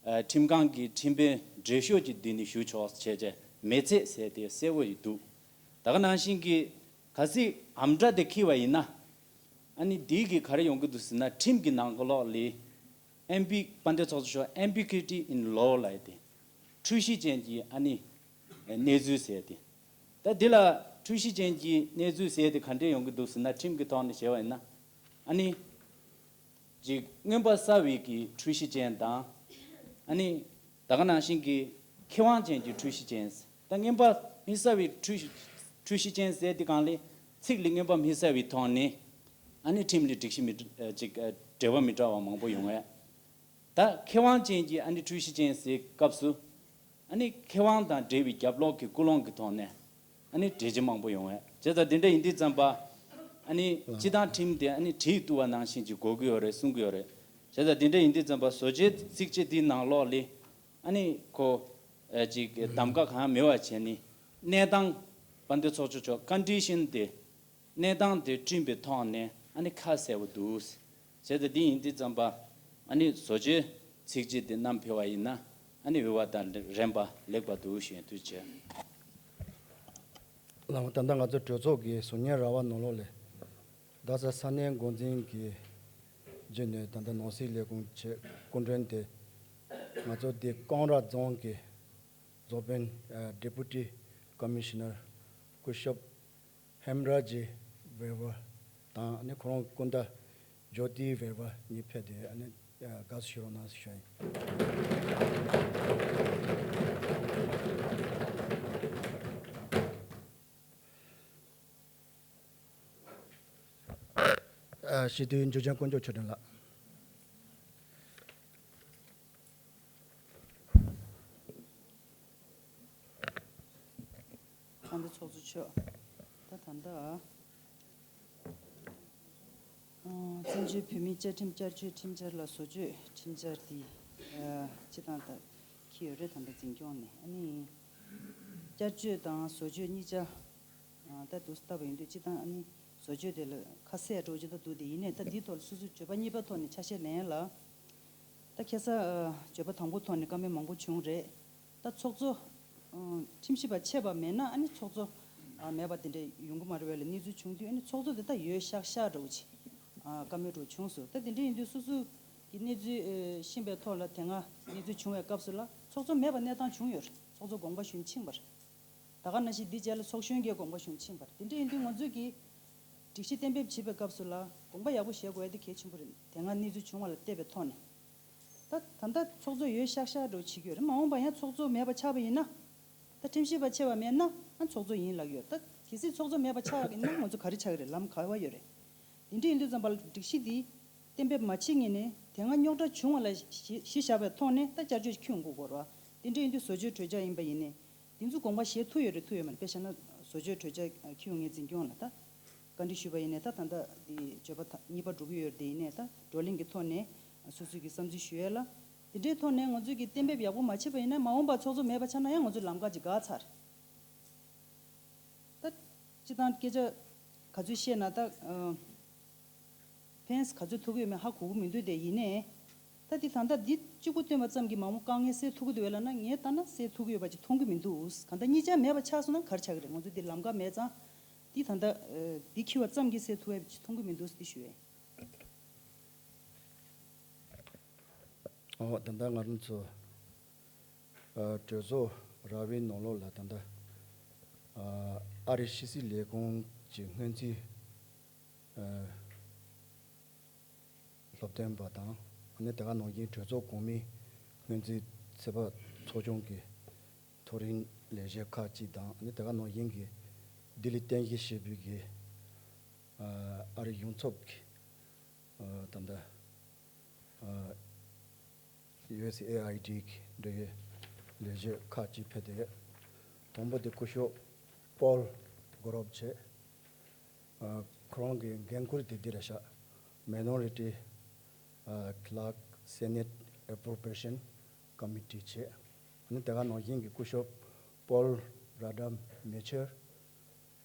ཨ་ཁྲིམས་ཁང་གི་ཁྲིམས་དཔོན་བགྲེས་ཤོས་ཀྱི་མདུན་ནས་ཞུ་ཆོག་བྱས་བྱས་མེད་ཚེ་ཟེར་དེ་གསལ་པོ་ཡིན་འདུག། ད་ག་ནང་བཞིན་གྱི་གལ་སྲིད་ཨམ་ཊྲ་དེ་འཁྱེར་བ་ཡིན་ན། ཨ་ནི་འདི་གི་ག་རེ་ཡོང་གི་འདུག་ཟེར་ན། ཁྲིམས་ཀྱི་ནང་གོ་ལོག་ལ་ཨེམ་བི་དཔལ་ལྡན་ཚོགས་གཙོ་མཆོག་ambiguity in law ལབ་ཡ་དེ། འཁྲུལ་གཞི་ཅན་གྱི་ཨ་ནི་གནས་ཚུལ་ཟེར་ཡ་དེ། ད་འདི་ལ་འཁྲུལ་གཞི་ཅན་གྱི་གནས་ཚུལ་ཟེར་ཡ་དེ་ག་འདྲས་ཡོང་གི་འདུག་ཟེར་ན། ཁྲིམས་ཀྱི་ཐོག་ནས་བྱས་པ་ཡིན་ན། ཨ་ནི་ཅིག་མངོན་པ་གསལ་བའི་གི་འཁྲུལ་གཞི་ཅན་དང་། ཨ་ནི་ད་ག་ནང་བཞིན་གྱི་ཁེ་དབང་ཅན་གྱི་འཁྲུལ་གཞི་ཅན། ད་མངོན་པ་མི་གསལ་བའི་འཁྲུལ་འཁྲུལ་གཞི་ཅན་ཟེར་དེ་སྒང་ལ་ཚིག་ལ་མངོན་པ་མི་གསལ་བའི་ཐོག་ནས་ཨ་ནི་ཁྲིམས་ལ་སྒྲིག་གཞི་མི་ཨ་ཅིག་ཨ་འབྲེལ་བ་མི་འདྲ་བ་མང་པོ་ཡོང་བས། ད་ཁེ་དབང་ཅན་གྱི་ཨ་ནི་འཁྲུལ་གཞི་ཅན་ཟེར་སྐབས་སུ། ཨ་ནི་ཁེ་དབང་དང་འབྲེལ་བའི་རྒྱབ་ལོགས་ཀྱི་ཀུན་སློང་གི་ཐོག་ནས་ཨ་ནི་འགྲེལ་བྱེད་མང་པོ་ཡོང་བས། བྱས་ཙང་དེ་འདྲ་ཡིན་དུས་ཙམ་པ། ཨ་ནི་སྤྱིར་བཏང་ཁྲིམས་དེ་ཨ་ནི་བྲིས་བཏུབ་པ་ནང་བཞིན་ཅིག་དགོས་ཀྱི་ཡོད་རེད་གསུང་གི་ཡོད་རེད། བྱས་ཙང་དེ་འདྲ་ཡིན་དུས་ཙམ་པ་བཟོ་བཅོས་ཚིག་བཅད་འདིའི་ནང་ལོགས་ལ་ཨ་ནི་ཁོ་ཨ་ཅིག་གདམ་ག་གང་མེད་པ་བྱས་ནས་གནས་སྟངས་དཔལ་ལྡན་ཚོགས་གཙོ་མཆོག་ཀོན་ཌི་ཤན་དེ། གནས་སྟངས་དེ་བསྐྲུན་པའི་ཐོག་ནས་ཨ་ནི་ཁ་གསལ་པོ་འདུག། བྱས་ཙང་འདི་ཡིན་དུས་ཙམ་པ་ཨ་ནི་བཟོ་བཅོས་ཚིག་བཅད་དེ་བསྣམས་ཕེབས་པ་ཡིན་ན་ཨ་ནི་འོས་པ་དང་རན་པ་ལེགས་པ་འདུག་ཞུ་ཡིན། ཐུགས་རྗེ་ཆེ། ལགས་ད་ལྟ་ང་ཚོ་གྲོས་ཚོགས་ཀྱི་ཟུར་ཉན་ར་བ་ནང་ལོགས་ལ་རྡ་ས་ས་གནས་འགོ་འཛིན་གྱི་བརྒྱུད་ནས་ད་ལྟ་ནང་སྲིད་ལས་ཁུངས་ཆེད་སྐུ་མགྲོན་དེ་ང་ཚོ་འདི་ཀོང་ར་རྫོང་གི་བཟོ་དཔོན་ཨ་Deputy Commissioner སྐུ་ཞབས་ཧེམ་ར་ཇི་ཝེར་བ་དང་ཨ་ནི་ཁོ་རང་སྐུ་ཟླ་ཇོ་ཏི་ཝེར་བ་གཉིས་ཕེབས་ཏེ་ཨ་ནི་ དགའ་བསུ་ཞུ་རོགས་གནང་ཞུ་ཡ་ཡིན། ཨ། སྤྱི་འཐུས་འཇུ་ཆེན་དཀོན་མཆོག་ཆོས་སྒྲོན་ལགས། ད་ལྟ་ཚོགས་གཙོ་མཆོག་ད་ད་ལྟ། ཨ། བཙན་བྱོལ་བོད་མིའི་བཅའ་ཁྲིམས་བསྐྱར་བཅོས་ཁྲིམས་འཆར་ལ་བཟོ་བཅོས་ཁྲིམས་འཆར་འདི། ཨ། སྤྱི་བཏང་ད་འཁྱེར་ཡོད་རེད། ད་ལྟ་འཛིན་སྐྱོང་ནས། ཨ་ནི་བསྐྱར་བཅོས་དང་བཟོ་བཅོས་གཉིས་ཆ། ཨ། ད་དུ་ལྟ་བ་ཡིན་དུས་སྤྱི་བཏང་ཨ་ནི་བཟོ་བཅོས་དེ་ལ་ཁ་གསལ་འགྲོ་ཅི་ད་འདུག་དེ་ཡིན་ནའི་ད་འདིའི་ཐོག་ལ་སོ་སོའི་བརྗོད་པ་གཉིས་པ་ཐོག་ནས་ཆ་ཤས་ལེན་ཡ་ལ། ད་ཁ་སང་། ཨ། བརྗོད་པ་དང་པོ་ཐོག་ནས་བཀའ་མོལ་མང་པོ་བྱུང་རེད། ད་ཚོགས་གཙོ། ཨ། ཁྲིམས་ཞིབ་པ་ཆད་པ་མེད་ན་ཨ་ནི་ཚོགས་གཙོ། ཨ། མེད་པ་དེ་འདྲ་ཡོང་གི་མ་རེད་པས་ལ་གནས་ཚུལ་བྱུང་དུས་ཨ་ནི་ཚོགས་གཙོ་དེ་ད་ཡོད་ཤག་ཤག་འདྲ་བོ་ཅིག་ཨ། བཀའ་མོལ་འདྲ་བོ་བྱུང་སོང་། ད་དེ་འདྲ་ཡིན་དུས་སོ་སོ་གི་གནས་ཚུལ། ཨ། ཤེས་པའི་ཐོག་ལ་དེ་སྔ་གནས་ཚུལ་བྱུང་བའི་སྐབས་སུ་ལ་ཚོགས་གཙོ་མེད་པ་གནས་སྟངས་བྱུང་ཡོད་རེད། ཚོགས་གཙོ་དགོངས་པ་ཞུས་ཕྱིན་པ་རེད། ད་ག་ནང་བཞིན་འདི་རྗེས་ལ་ཚོགས་གཞོན་གྱི་དགོངས་པ་ཞུས་ཕྱིན་པ་རེད། དེ་འདྲ་ཡིན་དུས་ང་ཚོས་ཀྱིས་སྒྲིག་གཞི་གཏན་འབེབས་བྱེད་པའི་སྐབས་སུ་ལ་དགོངས་པ་ཡག་པོ་བཞེས་དགོས་ཡ་དེ་གལ་ཆེན་པོ་རེད། དེ་སྔ་གནས་ཚུལ་བྱུང་བ་ལ་བལྟས་པའི་ཐོག་ནས། ད་ད་ལྟ་ཚོགས་གཙོ་ཡོད་ཤག་ཤག་འདྲ་བོ་བྱེད་ཀྱི་ཡོད་རེད། མ་འོངས་པ་ཡང་ཚོགས་གཙོ་མེད་པ་ཆགས་པ་ཡིན་ན། ད་ཁྲིམས་ཞིབ་པ་ཆད་པ་མེད་ན་ཨ་ཚོགས་གཙོ་ཡིན་ལབ་ཡོད། ད་གལ་སྲིད་ཚོགས་གཙོ་མེད་པ་ཆགས་ཡིན་ན་ང་ཚོ་ག་རེ་ཆགས་ཀྱི་རེད། ལམ་ག་བ་ཡོད་རེད། དེ་འདྲ་ཡིན་དུས་ཙམ་པ་ལ་སྒྲིག་གཞི་འདི་གཏན་འབེབས་མ་བྱེད་སྔོན་ནས་དེ་སྔ་རྙོག་དྲ་བྱུང་བ་ལ་གཞི་གཞི་བཞག་པའི་ཐོག་ནས་ད་བསྐྱར་བཅོས་ཤིག་འཁྱོལ་དགོས་དགོས་རེད་བ། དེ་འདྲ་ཡིན་དུས་བཟོ་བཅོས་གྲོས་འཆར་ཡིན་པ་ཡིན་ནའི་དེ་ཚོ་དགོངས་པ་བཞེས་ཐུབ་ཡོད་རེད་ཐུབ་ཡོད་མ་རེད། དཔེ་བཞག་ན་བཟོ་བཅོས་གྲོས་འཆར་ཁྱོན་ཡོངས་ངས་འཛིན་སྐྱོང་ལ་ད་བཀའ་འདྲི་ཞུས་པ་ཡིན་ནའི་ད་ད་ལྟ་འདི་བརྗོད་པ་ད་གཉིས་པ་འགྲོ་གི་ཡོད་རེད། དེ་ཡིན་ནའི་ད་བགྲོ་གླེང་གི་ཐོག་ནས་སོ་སོའི་གི་བསམ་ཚུལ་ཞུ་ཡས་ལ། དེ་འདྲའི་ཐོག་ནས་ང་ཚོས་ཀྱི་གཏན་འབེབས་ཡག་པོ་མ་བྱས་པ་ཡིན་ན་མ་འོངས་པར་ཚོགས་གཙོ་མེད་པ་ཆགས་ན་ཡང་ང་ཚོ་ལམ་ཁ་ཅིག་འགག་ཚར། ད་སྤྱི་བཏང་སྐད་ཆ་ག་ཚོད་བཤད་ན་ད། ཨ། ཕན་ག་ཚོད་ཐུག་གི་ཡོད་མེད་ཧ་གོ་གི་མི་འདུག་དེ་ཡིན་ནའི། ད་འདི་ད་ལྟ་འདི་གཅིག་པུ་བཏོན་པ་ཙམ་གྱིས་མ་འོངས་དཀའ་ངལ་སེལ་ཐུབ་ཀྱི་འདུག་བས་ལབ་ན་ངས་ལྟ་ན་སེལ་ཐུབ་ཀྱི་ཡོད་པ་ཅིག་མཐོང་གི་མི་འདུག་གང་ལྟར་གཉིས་ཆ་མེད་པ་ཆགས་སོང་ན་ག་རེ་ཆགས་ཀྱི་རེད། ང་ཚོ་འདི་ལམ་ཁ་མེད་ཙང་། འདི་ད་ལྟ། ཨ། འདི་འཁྱེར་བ་ཙམ་གྱིས་སེལ་ཐུབ་ཡ་ཅིག་མཐོང་གི་མི་འདུག་འདི་ཞུ་ཡས། ཨོ། ད་ལྟ་ང་རང་ཚོ། ཨ། གྲོས་ཚོགས་ར་བའི་ནང་ལོགས་ལ་ད་ལྟ། ཨ། ཨ་རིའི་ཕྱི་སྲིད་ལས་ཁུངས་ཀྱི་སྔོན་རྩིས། ཨ། སློབ་སྟོན་པ་དང་ཨ་ནི་དེ་ག་ནང་བཞིན་གྲོས་ཚོགས་གོང་མའི་སྔོན་རྩིས་ཚོད་དཔག་ཚོགས་ཆུང་གི་ཐོ་རེངས་ལས་བྱེད་ཁག་ཅིག་དང་ཨ་ནི་དེ་ག་ནང་བཞིན་གྱི་ལྡི་ལི་རྟེན་གཞི་བྱས་པའི་གི། ཨ། ཨ་རིའི་གཞུང་ཚབ་ཀྱི། ཨ། ད་ལྟ། ཨ། ཡུ་ཨེས་ཨེ་ཨའི་ཌི་གི་འབྲེལ་ཡོད་ལས་བྱེད་ཁག་ཅིག་ཕེབས་ཏེ། དང་པོ་དེ་སྐུ་ཞབས་པོལ་གྷོ་རོབ་བྱས། ཨ། ཁོ་རང་གི་འགན་ཁུར་དེ་འདི་རེད་ཤག Minority། ཨ། Clerk Senate Appropriation Committee བྱས། ཨ་ནི་དེ་ག་ནང་བཞིན་གྱི་སྐུ་ཞབས་པོལ་ར་ཌ་མེ་ཆར།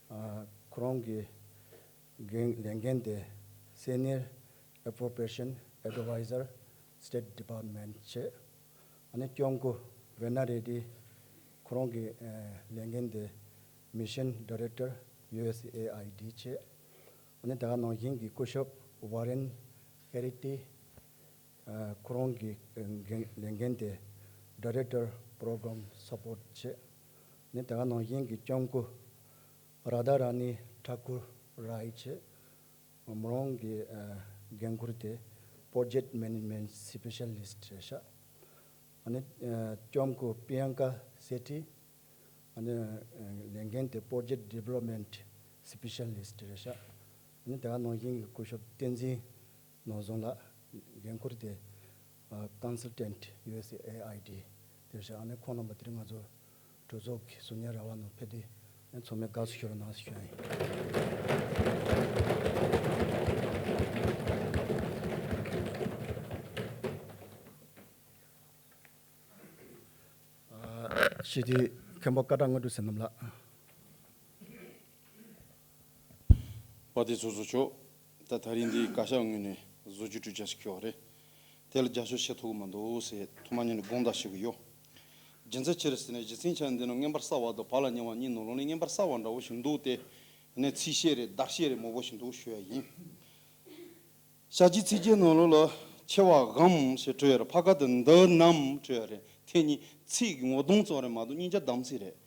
ཨ། ཁོ་རང་གི་འགན་ལས་འགན་དེ་Senior Appropriation Advisor State Department བྱས། ཨ་ནི་ལྕམ་སྐུ་ཝེ་ན་རེ་ཌི། ཁོ་རང་གི། ཨ། ལས་འགན་དེ་Mission Director ཡུ་ཨེས་ཨེ་ཨའི་ཌི་བྱས། ཨ་ནི་དེ་ག་ནང་བཞིན་གྱི་སྐུ་ཞབས་ཝ་རེན་ཧེ་རི་ཏི། ཨ། ཁོ་རང་གི་འགན་ལས་འགན་དེ་Director Program Support བྱས། ཨ་ནི་དེ་ག་ནང་བཞིན་གྱི་ལྕམ་སྐུ་རཱ་དྷ་ར་ནི་ཐ་ཀུར་རའི་བྱས། མོ་རང་གི། ཨ། འགན་ཁུར་དེ་Project Management Specialist རེད་ཤག་ཨ་ནི། ཨ། ལྕམ་སྐུ་པི་ཡང་ཀ་སེ་ཏི། ཨ་ནི། ཨ། ལས་འགན་དེ་Project Development Specialist རེད་ཤག་ཨ་ནི་དེ་ག་ནང་བཞིན་གྱི་སྐུ་ཞབས་བསྟན་འཛིན་ནོར་བཟང་ལགས། འགན་ཁུར་དེ། ཨ། Consultant ཡུ་ཨེས་ཨེ་ཨའི་ཌི་དེ་རེད་ཤག་ཨ་ནི་ཁོང་རྣམ་པ་དེ་རིང་ང་ཚོ་གྲོས་ཚོགས་ཀྱི་ཟུར་ཉན་ར་བ་ནང་ཕེབས་ཏེ་ཚང་མས་དགའ་བསུ་ཞུ་རོགས་གནང་ཞུ་ཡ་ཡིན། ཨ། སྤྱི་འཐུས་མཁན་པོ་ཀ་བྲག་དངོས་གྲུབ་བསོད་ནམས་ལགས། དཔལ་ལྡན་ཚོགས་གཙོ་མཆོག་ད་ད་རིང་འདི་བཀའ་ཤག་ངོས་ནས་བཟོ་བཅོས་གྲོས་འཆར་ཞིག་ཁྱོད་རེད། དེ་ལ་རྒྱབ་སྐྱོར་བྱེད་ཐུབ་ཀྱི་མི་འདུག་ཟེར་ཐོག་མ་ཉིད་ནས་དགོངས་དག་ཞུ་གི་ཡོད། རྒྱུ་མཚན་ཅི་རེད་ཟེར་ན་གཞི་རྩའི་ཆ་ནས་འདི་ནི་རྔན་པ་གསར་བ་དང་བག་ལ་ཉལ་བ་གཉིས་ནང་ལོགས་ནས་རྔན་པ་གསར་བ་འདྲ་བོ་ཞིག་འདུག་སྟེ། ནས་ཚིག་བཤད་རེད་བརྡ་བཤད་རེད་མང་པོ་ཞིག་འདུག་ཞུ་ཡ་ཡིན། ཞབས་ཀྱི་ཚིགས་བཅད་ནང་ལོགས་ལ་ཆེ་བ་གམ་ཞེས་འབྲི་ཡ་རེད། ཕ་ག་དེ་འདི་ནམ་འབྲི་ཡ་རེད། དེ་གཉིས་ཚིག་གི་ངོ་གདོང་ཙམ་རེད་མ་གཏོགས་སྙིང་རྗེ་གདམ་ཚིག་རེད།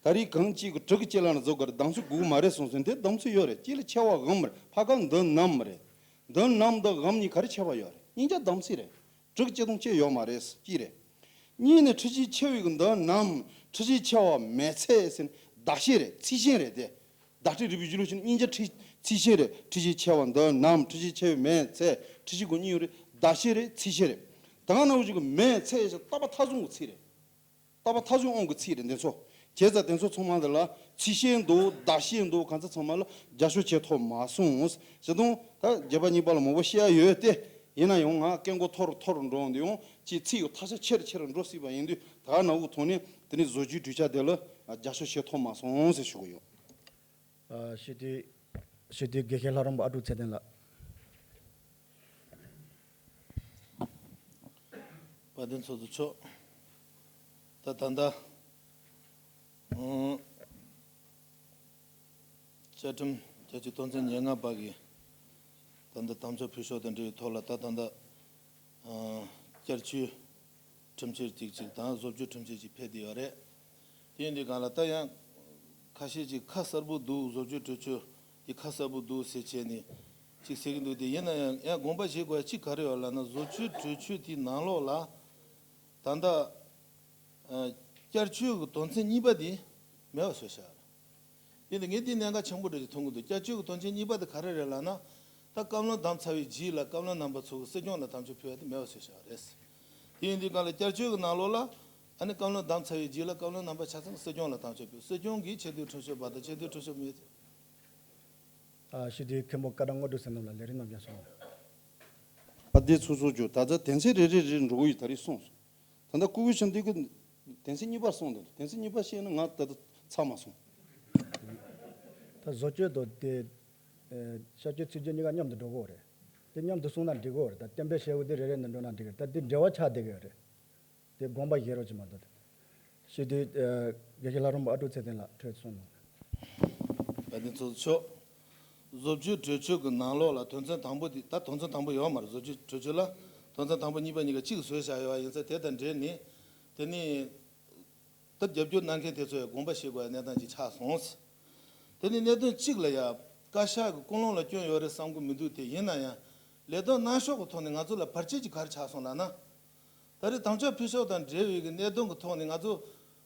ད་རེས་གང་གཅིག་གི་དྲུག་གི་ལྕེ་ལ་ནི་རྫོགས་དགར་གདམ་ཚིག་དགོས་ཀྱི་མ་རེད་གསུངས་ཟིན་དེ་གདམ་ཚིག་ཡོད་རེད། གཅིག་ལ་ཆེ་བ་གམ་རེད། ཕ་ག་འདི་ནམ་རེད། འདི་ནམ་དང་གམ་གཉིས་ག་རེ་ཁྱད་པར་ཡོད་རེད། སྙིང་རྗེ་གདམ་ཚིག་རེད། དྲུག་གི་སྤྱི་དོན་བཅད་ཡོད་མ་རེད། གཅིག་རེད། གཉིས་ནས་འཁྲུལ་ཆས་ཆེ་བའི་གི་འདི་ནམ་འཁྲུལ་ཆས་ཆེ་བ་མེད་ཚད་ཟེར་ནས་བརྡ་ཤེས་རེད། ཚིག་ཤེས་རེད་དེ། བརྡ་སྤྲོད་རིག་པའི་གཞུང་ལུགས་ཕྱིན་ན་སྙིང་རྗེ་ཁྲི་ཚིག་ཤེས་རེད། འཁྲུལ་ཆས་ཆེ་བ་འདི་ནམ་འཁྲུལ་ཆས་ཆེ་བའི་མེད་ཚད། འཁྲུལ་ཆས་གོ་གཉིས་ཡོད་རེད། བརྡ་ཤེས་རེད། ཚིག་ཤེས་རེད། ད་ག་ནང་བཞིན་གྱི་མེད་ཚད་ཞེས་བཏགས་པ་མཐའ་བཟུང་གི་ཚིག་རེད། བཏགས་པ་མཐའ་བཟུང་དབང་གི་ཚིག་རེད་འདི་ཚོ། བྱས་ཙང་དེ་ཚོ་ཚང་མ་འདི་ལ་ཚིག་ཤེས་འདུག་བརྡ་ཤེས་འདུག་གང་ཚ་ཚང་མ་ལ་རྒྱབ་སྐྱོར་བྱེད་ཐུབ་མ་སོང་། ཞེ་དང་ད་རྒྱབ་པ་གཉིས་པ་ལ་མང་པོ་བཤད་ཡ་ཡོད་དེ། ཡིན་ན་ཡང་ང་སྐད་མགོ་མཐོ་རུ་མཐོ་རུ་འགྲོ་འདི་ཡང་ཅིག་ཚིག་ཡོད་ཐག་ཆ་ཆེ་རུ་ཆེ་རུ་འགྲོ་སྲིད་པ་ཡིན་དུས། ད་ག་ནང་བཞིན་ཐོག་ནས་དེ་ནས་བཟོ་བཅོས་གྲོས་འཆར་དེ་ལ་རྒྱབ་སྐྱོར་བྱེད་ཐུབ་མ་སོང་ཟེར་ཞུ་གི་ཡོད། ཨ། ཞུ་དེ། ཞུ་དེ་དགེ་བཤེས་ལྷ་རམས་པ་ཨ་ཀྲུག་ཚེ་བརྟན་ལགས། དཔལ་ལྡན་ཚོགས་གཙོ་མཆོག་ད་ད་ལྟ་ཨང་བཅའ་ཁྲིམས་བརྒྱད་ཅུ་དོན་ཚན་ཉེར་ལྔ་པ་གི་ད་ལྟ་དམ་བཅའ་ཕུལ་ཕྱོགས་དང་འབྲེལ་བའི་ཐོག་ལ་ད་ད་ལྟ་ཨང་བསྐྱར་བཅོས་ཁྲིམས་ཆད་ཅིག་ཅིག་དང་བཟོ་བཅོས་ཁྲིམས་ཆད་ཅིག་ཕེབས་བསྡད་ཡོད་རེད། དེ་ཡིན་དུས་གང་ལ་ད་ཡང་ཁ་ཤས་ཀྱིས་ཁ་གསལ་པོ་འདུག་བཟོ་བཅོས་གྲོས་ཆོད་དེ་ཁ་གསལ་པོ་འདུག་ཟེར་བྱས་ནས་ཅིག་ཟེར་གྱི་འདུག་དེ་ཡིན་ན་ཡང་ཡང་དགོངས་པ་བཞེས་དགོས་ཡ་གཅིག་ག་རེ་ཡོད་ལབ་ན། བཟོ་བཅོས་གྲོས་ཆོད་དེའི་ནང་ལོགས་ལ་ད་ལྟ་ཨ་བསྐྱར་བཅོས་ཀྱི་དོན་ཚན་གཉིས་པ་དེ་མེད་པ་བཟོས་བཞག་རེད། དེ་འདི་ངས་འདི་གནད་འགག་ཆེན་པོ་འདྲ་ཞིག་མཐོང་གི་འདུག་བསྐྱར་བཅོས་ཀྱི་དོན་ཚན་གཉིས་པ་དེ་ག་རེ་རེད་ལབ་ན། ད་བཀའ་བློན་བདམས་ཚར་བའི་རྗེས་ལ་བཀའ་བློན་རྣམ་པ་ཚོ་གི་སྲིད་སྐྱོང་ལ་དམ་བཅའ་ཕུལ་བ་དེ་མེད་པ་བཟོས་བཞག་པ་རེད། དེ་ཡིན་དུས་གང་ལ་བསྐྱར་བཅོས་ཀྱི་ནང་ལོགས་ལ་ཨ་ནི་བཀའ་བློན་བདམས་ཚར་བའི་རྗེས་ལ་བཀའ་བློན་རྣམ་པ་ཆ་ཚང་སྲིད་སྐྱོང་ལ་དམ་བཅའ་ཕུལ། སྲིད་སྐྱོང་གིས་ཆེས་མཐོའི་ཁྲིམས་ཞིབ་པ་དང་ཆེས་མཐོའི་ཁྲིམས་ཞིབ་མི། ཨ། ཞུ་དེ་མཁན་པོ་བཀའ་དྲིན་དངོས་གྲུབ་བསོད་ནམས་ལགས་ལས་རིམ་རྣམས་ཀྱང་གསུངས། དཔལ་ལྡན་ཚོགས་གཙོ་མཆོག་ད་ལྟ་དོན་ཚན་རེ་རེ་རེ་འགྲོ་གི་ཡོད། ད་རེས་གསུངས་སོང་། ད་ལྟ་སྐུ་བོ་ཆེན་འདི་གི་དོན་ཚན་གཉིས་པར་སོང་དེ་དོན་ཚན་གཉིས་པ་བཤད་ན་ང་ད་ལྟ་ཚར་མ་སོང་། ད་བཟོ་བཅོས་དང་དེ་ཨེ་བསྐྱར་བཅོས་ཚིག་བརྗོད་གཉིས་ཀ་མཉམ་དུ་འགྲོ་གི་ཡོད་རེད། དེ་མཉམ་དུ་གསུངས་ན་འགྲིག་གི་ཡོད་རེད། ད་གཏན་འབེབས་བྱས་ཡོད་དེ་རེ་རེ་ནས་འགྲོ་ན་འགྲིག་གི་རེད། ད་དེ་འབྲེལ་བ་ཆགས་བསྡད་ཀྱི་ཡོད་རེད། དེ་དགོངས་པ་བཞེས་རོགས་བྱེད་མ་གཏོགས། ཞུ་དེ་ཨེ་དགེ་བཤེས་ལྷ་རམས་པ་ཨ་ཀྲུག་ཚེ་བརྟན་ལགས་འཕྲོས་གསུངས་གནང་། དཔལ་ལྡན་ཚོགས་གཙོ་མཆོག་བཟོ་བཅོས་གྲོས་ཆོད་ཀྱི་ནང་ལོགས་ལ་དོན་ཚན་དང་པོ་དེ་ད་དོན་ཚན་དང་པོ་ཡོད་མ་རེད། བཟོ་བཅོས་གྲོས་ཆོད་ལ་དོན་ཚན་དང་པོ་གཉིས་པ་གཉིས་ཀ་གཅིག་བཟོས་བཞག་ཡོད་པ་ཡིན་ཙང་། དེ་དང་འབྲེལ་ནས་དེ་ནི་ད་རྒྱབ་སྐྱོར་གནང་མཁན་དེ་ཚོས་དགོངས་པ་བཞེས་དགོས་པའི་གནས་སྟངས་ཅིག་ཆགས་སོང་། དེ་ནི་གནད་དོན་གཅིག་ལ་ཡ་བཀའ་ཤག་གི་ཀུན་སློང་ལ་སྐྱོན་ཡོད་རེད་བསམ་གྱི་མི་འདུག་དེ་ཡིན་ན་ཡང་ལས་དོན་གནང་ཕྱོགས་ཀྱི་ཐོག་ནས་ང་ཚོ་ལ་བར་ཆད་ཅིག་ག་རེ་ཆགས་སོང་ལབ་ན། ད་རེས་དམ་བཅའ་ཕུལ་ཕྱོགས་དང་འབྲེལ་བའི་གི་གནད་དོན་གྱི་ཐོག་ནས་ང་ཚོ་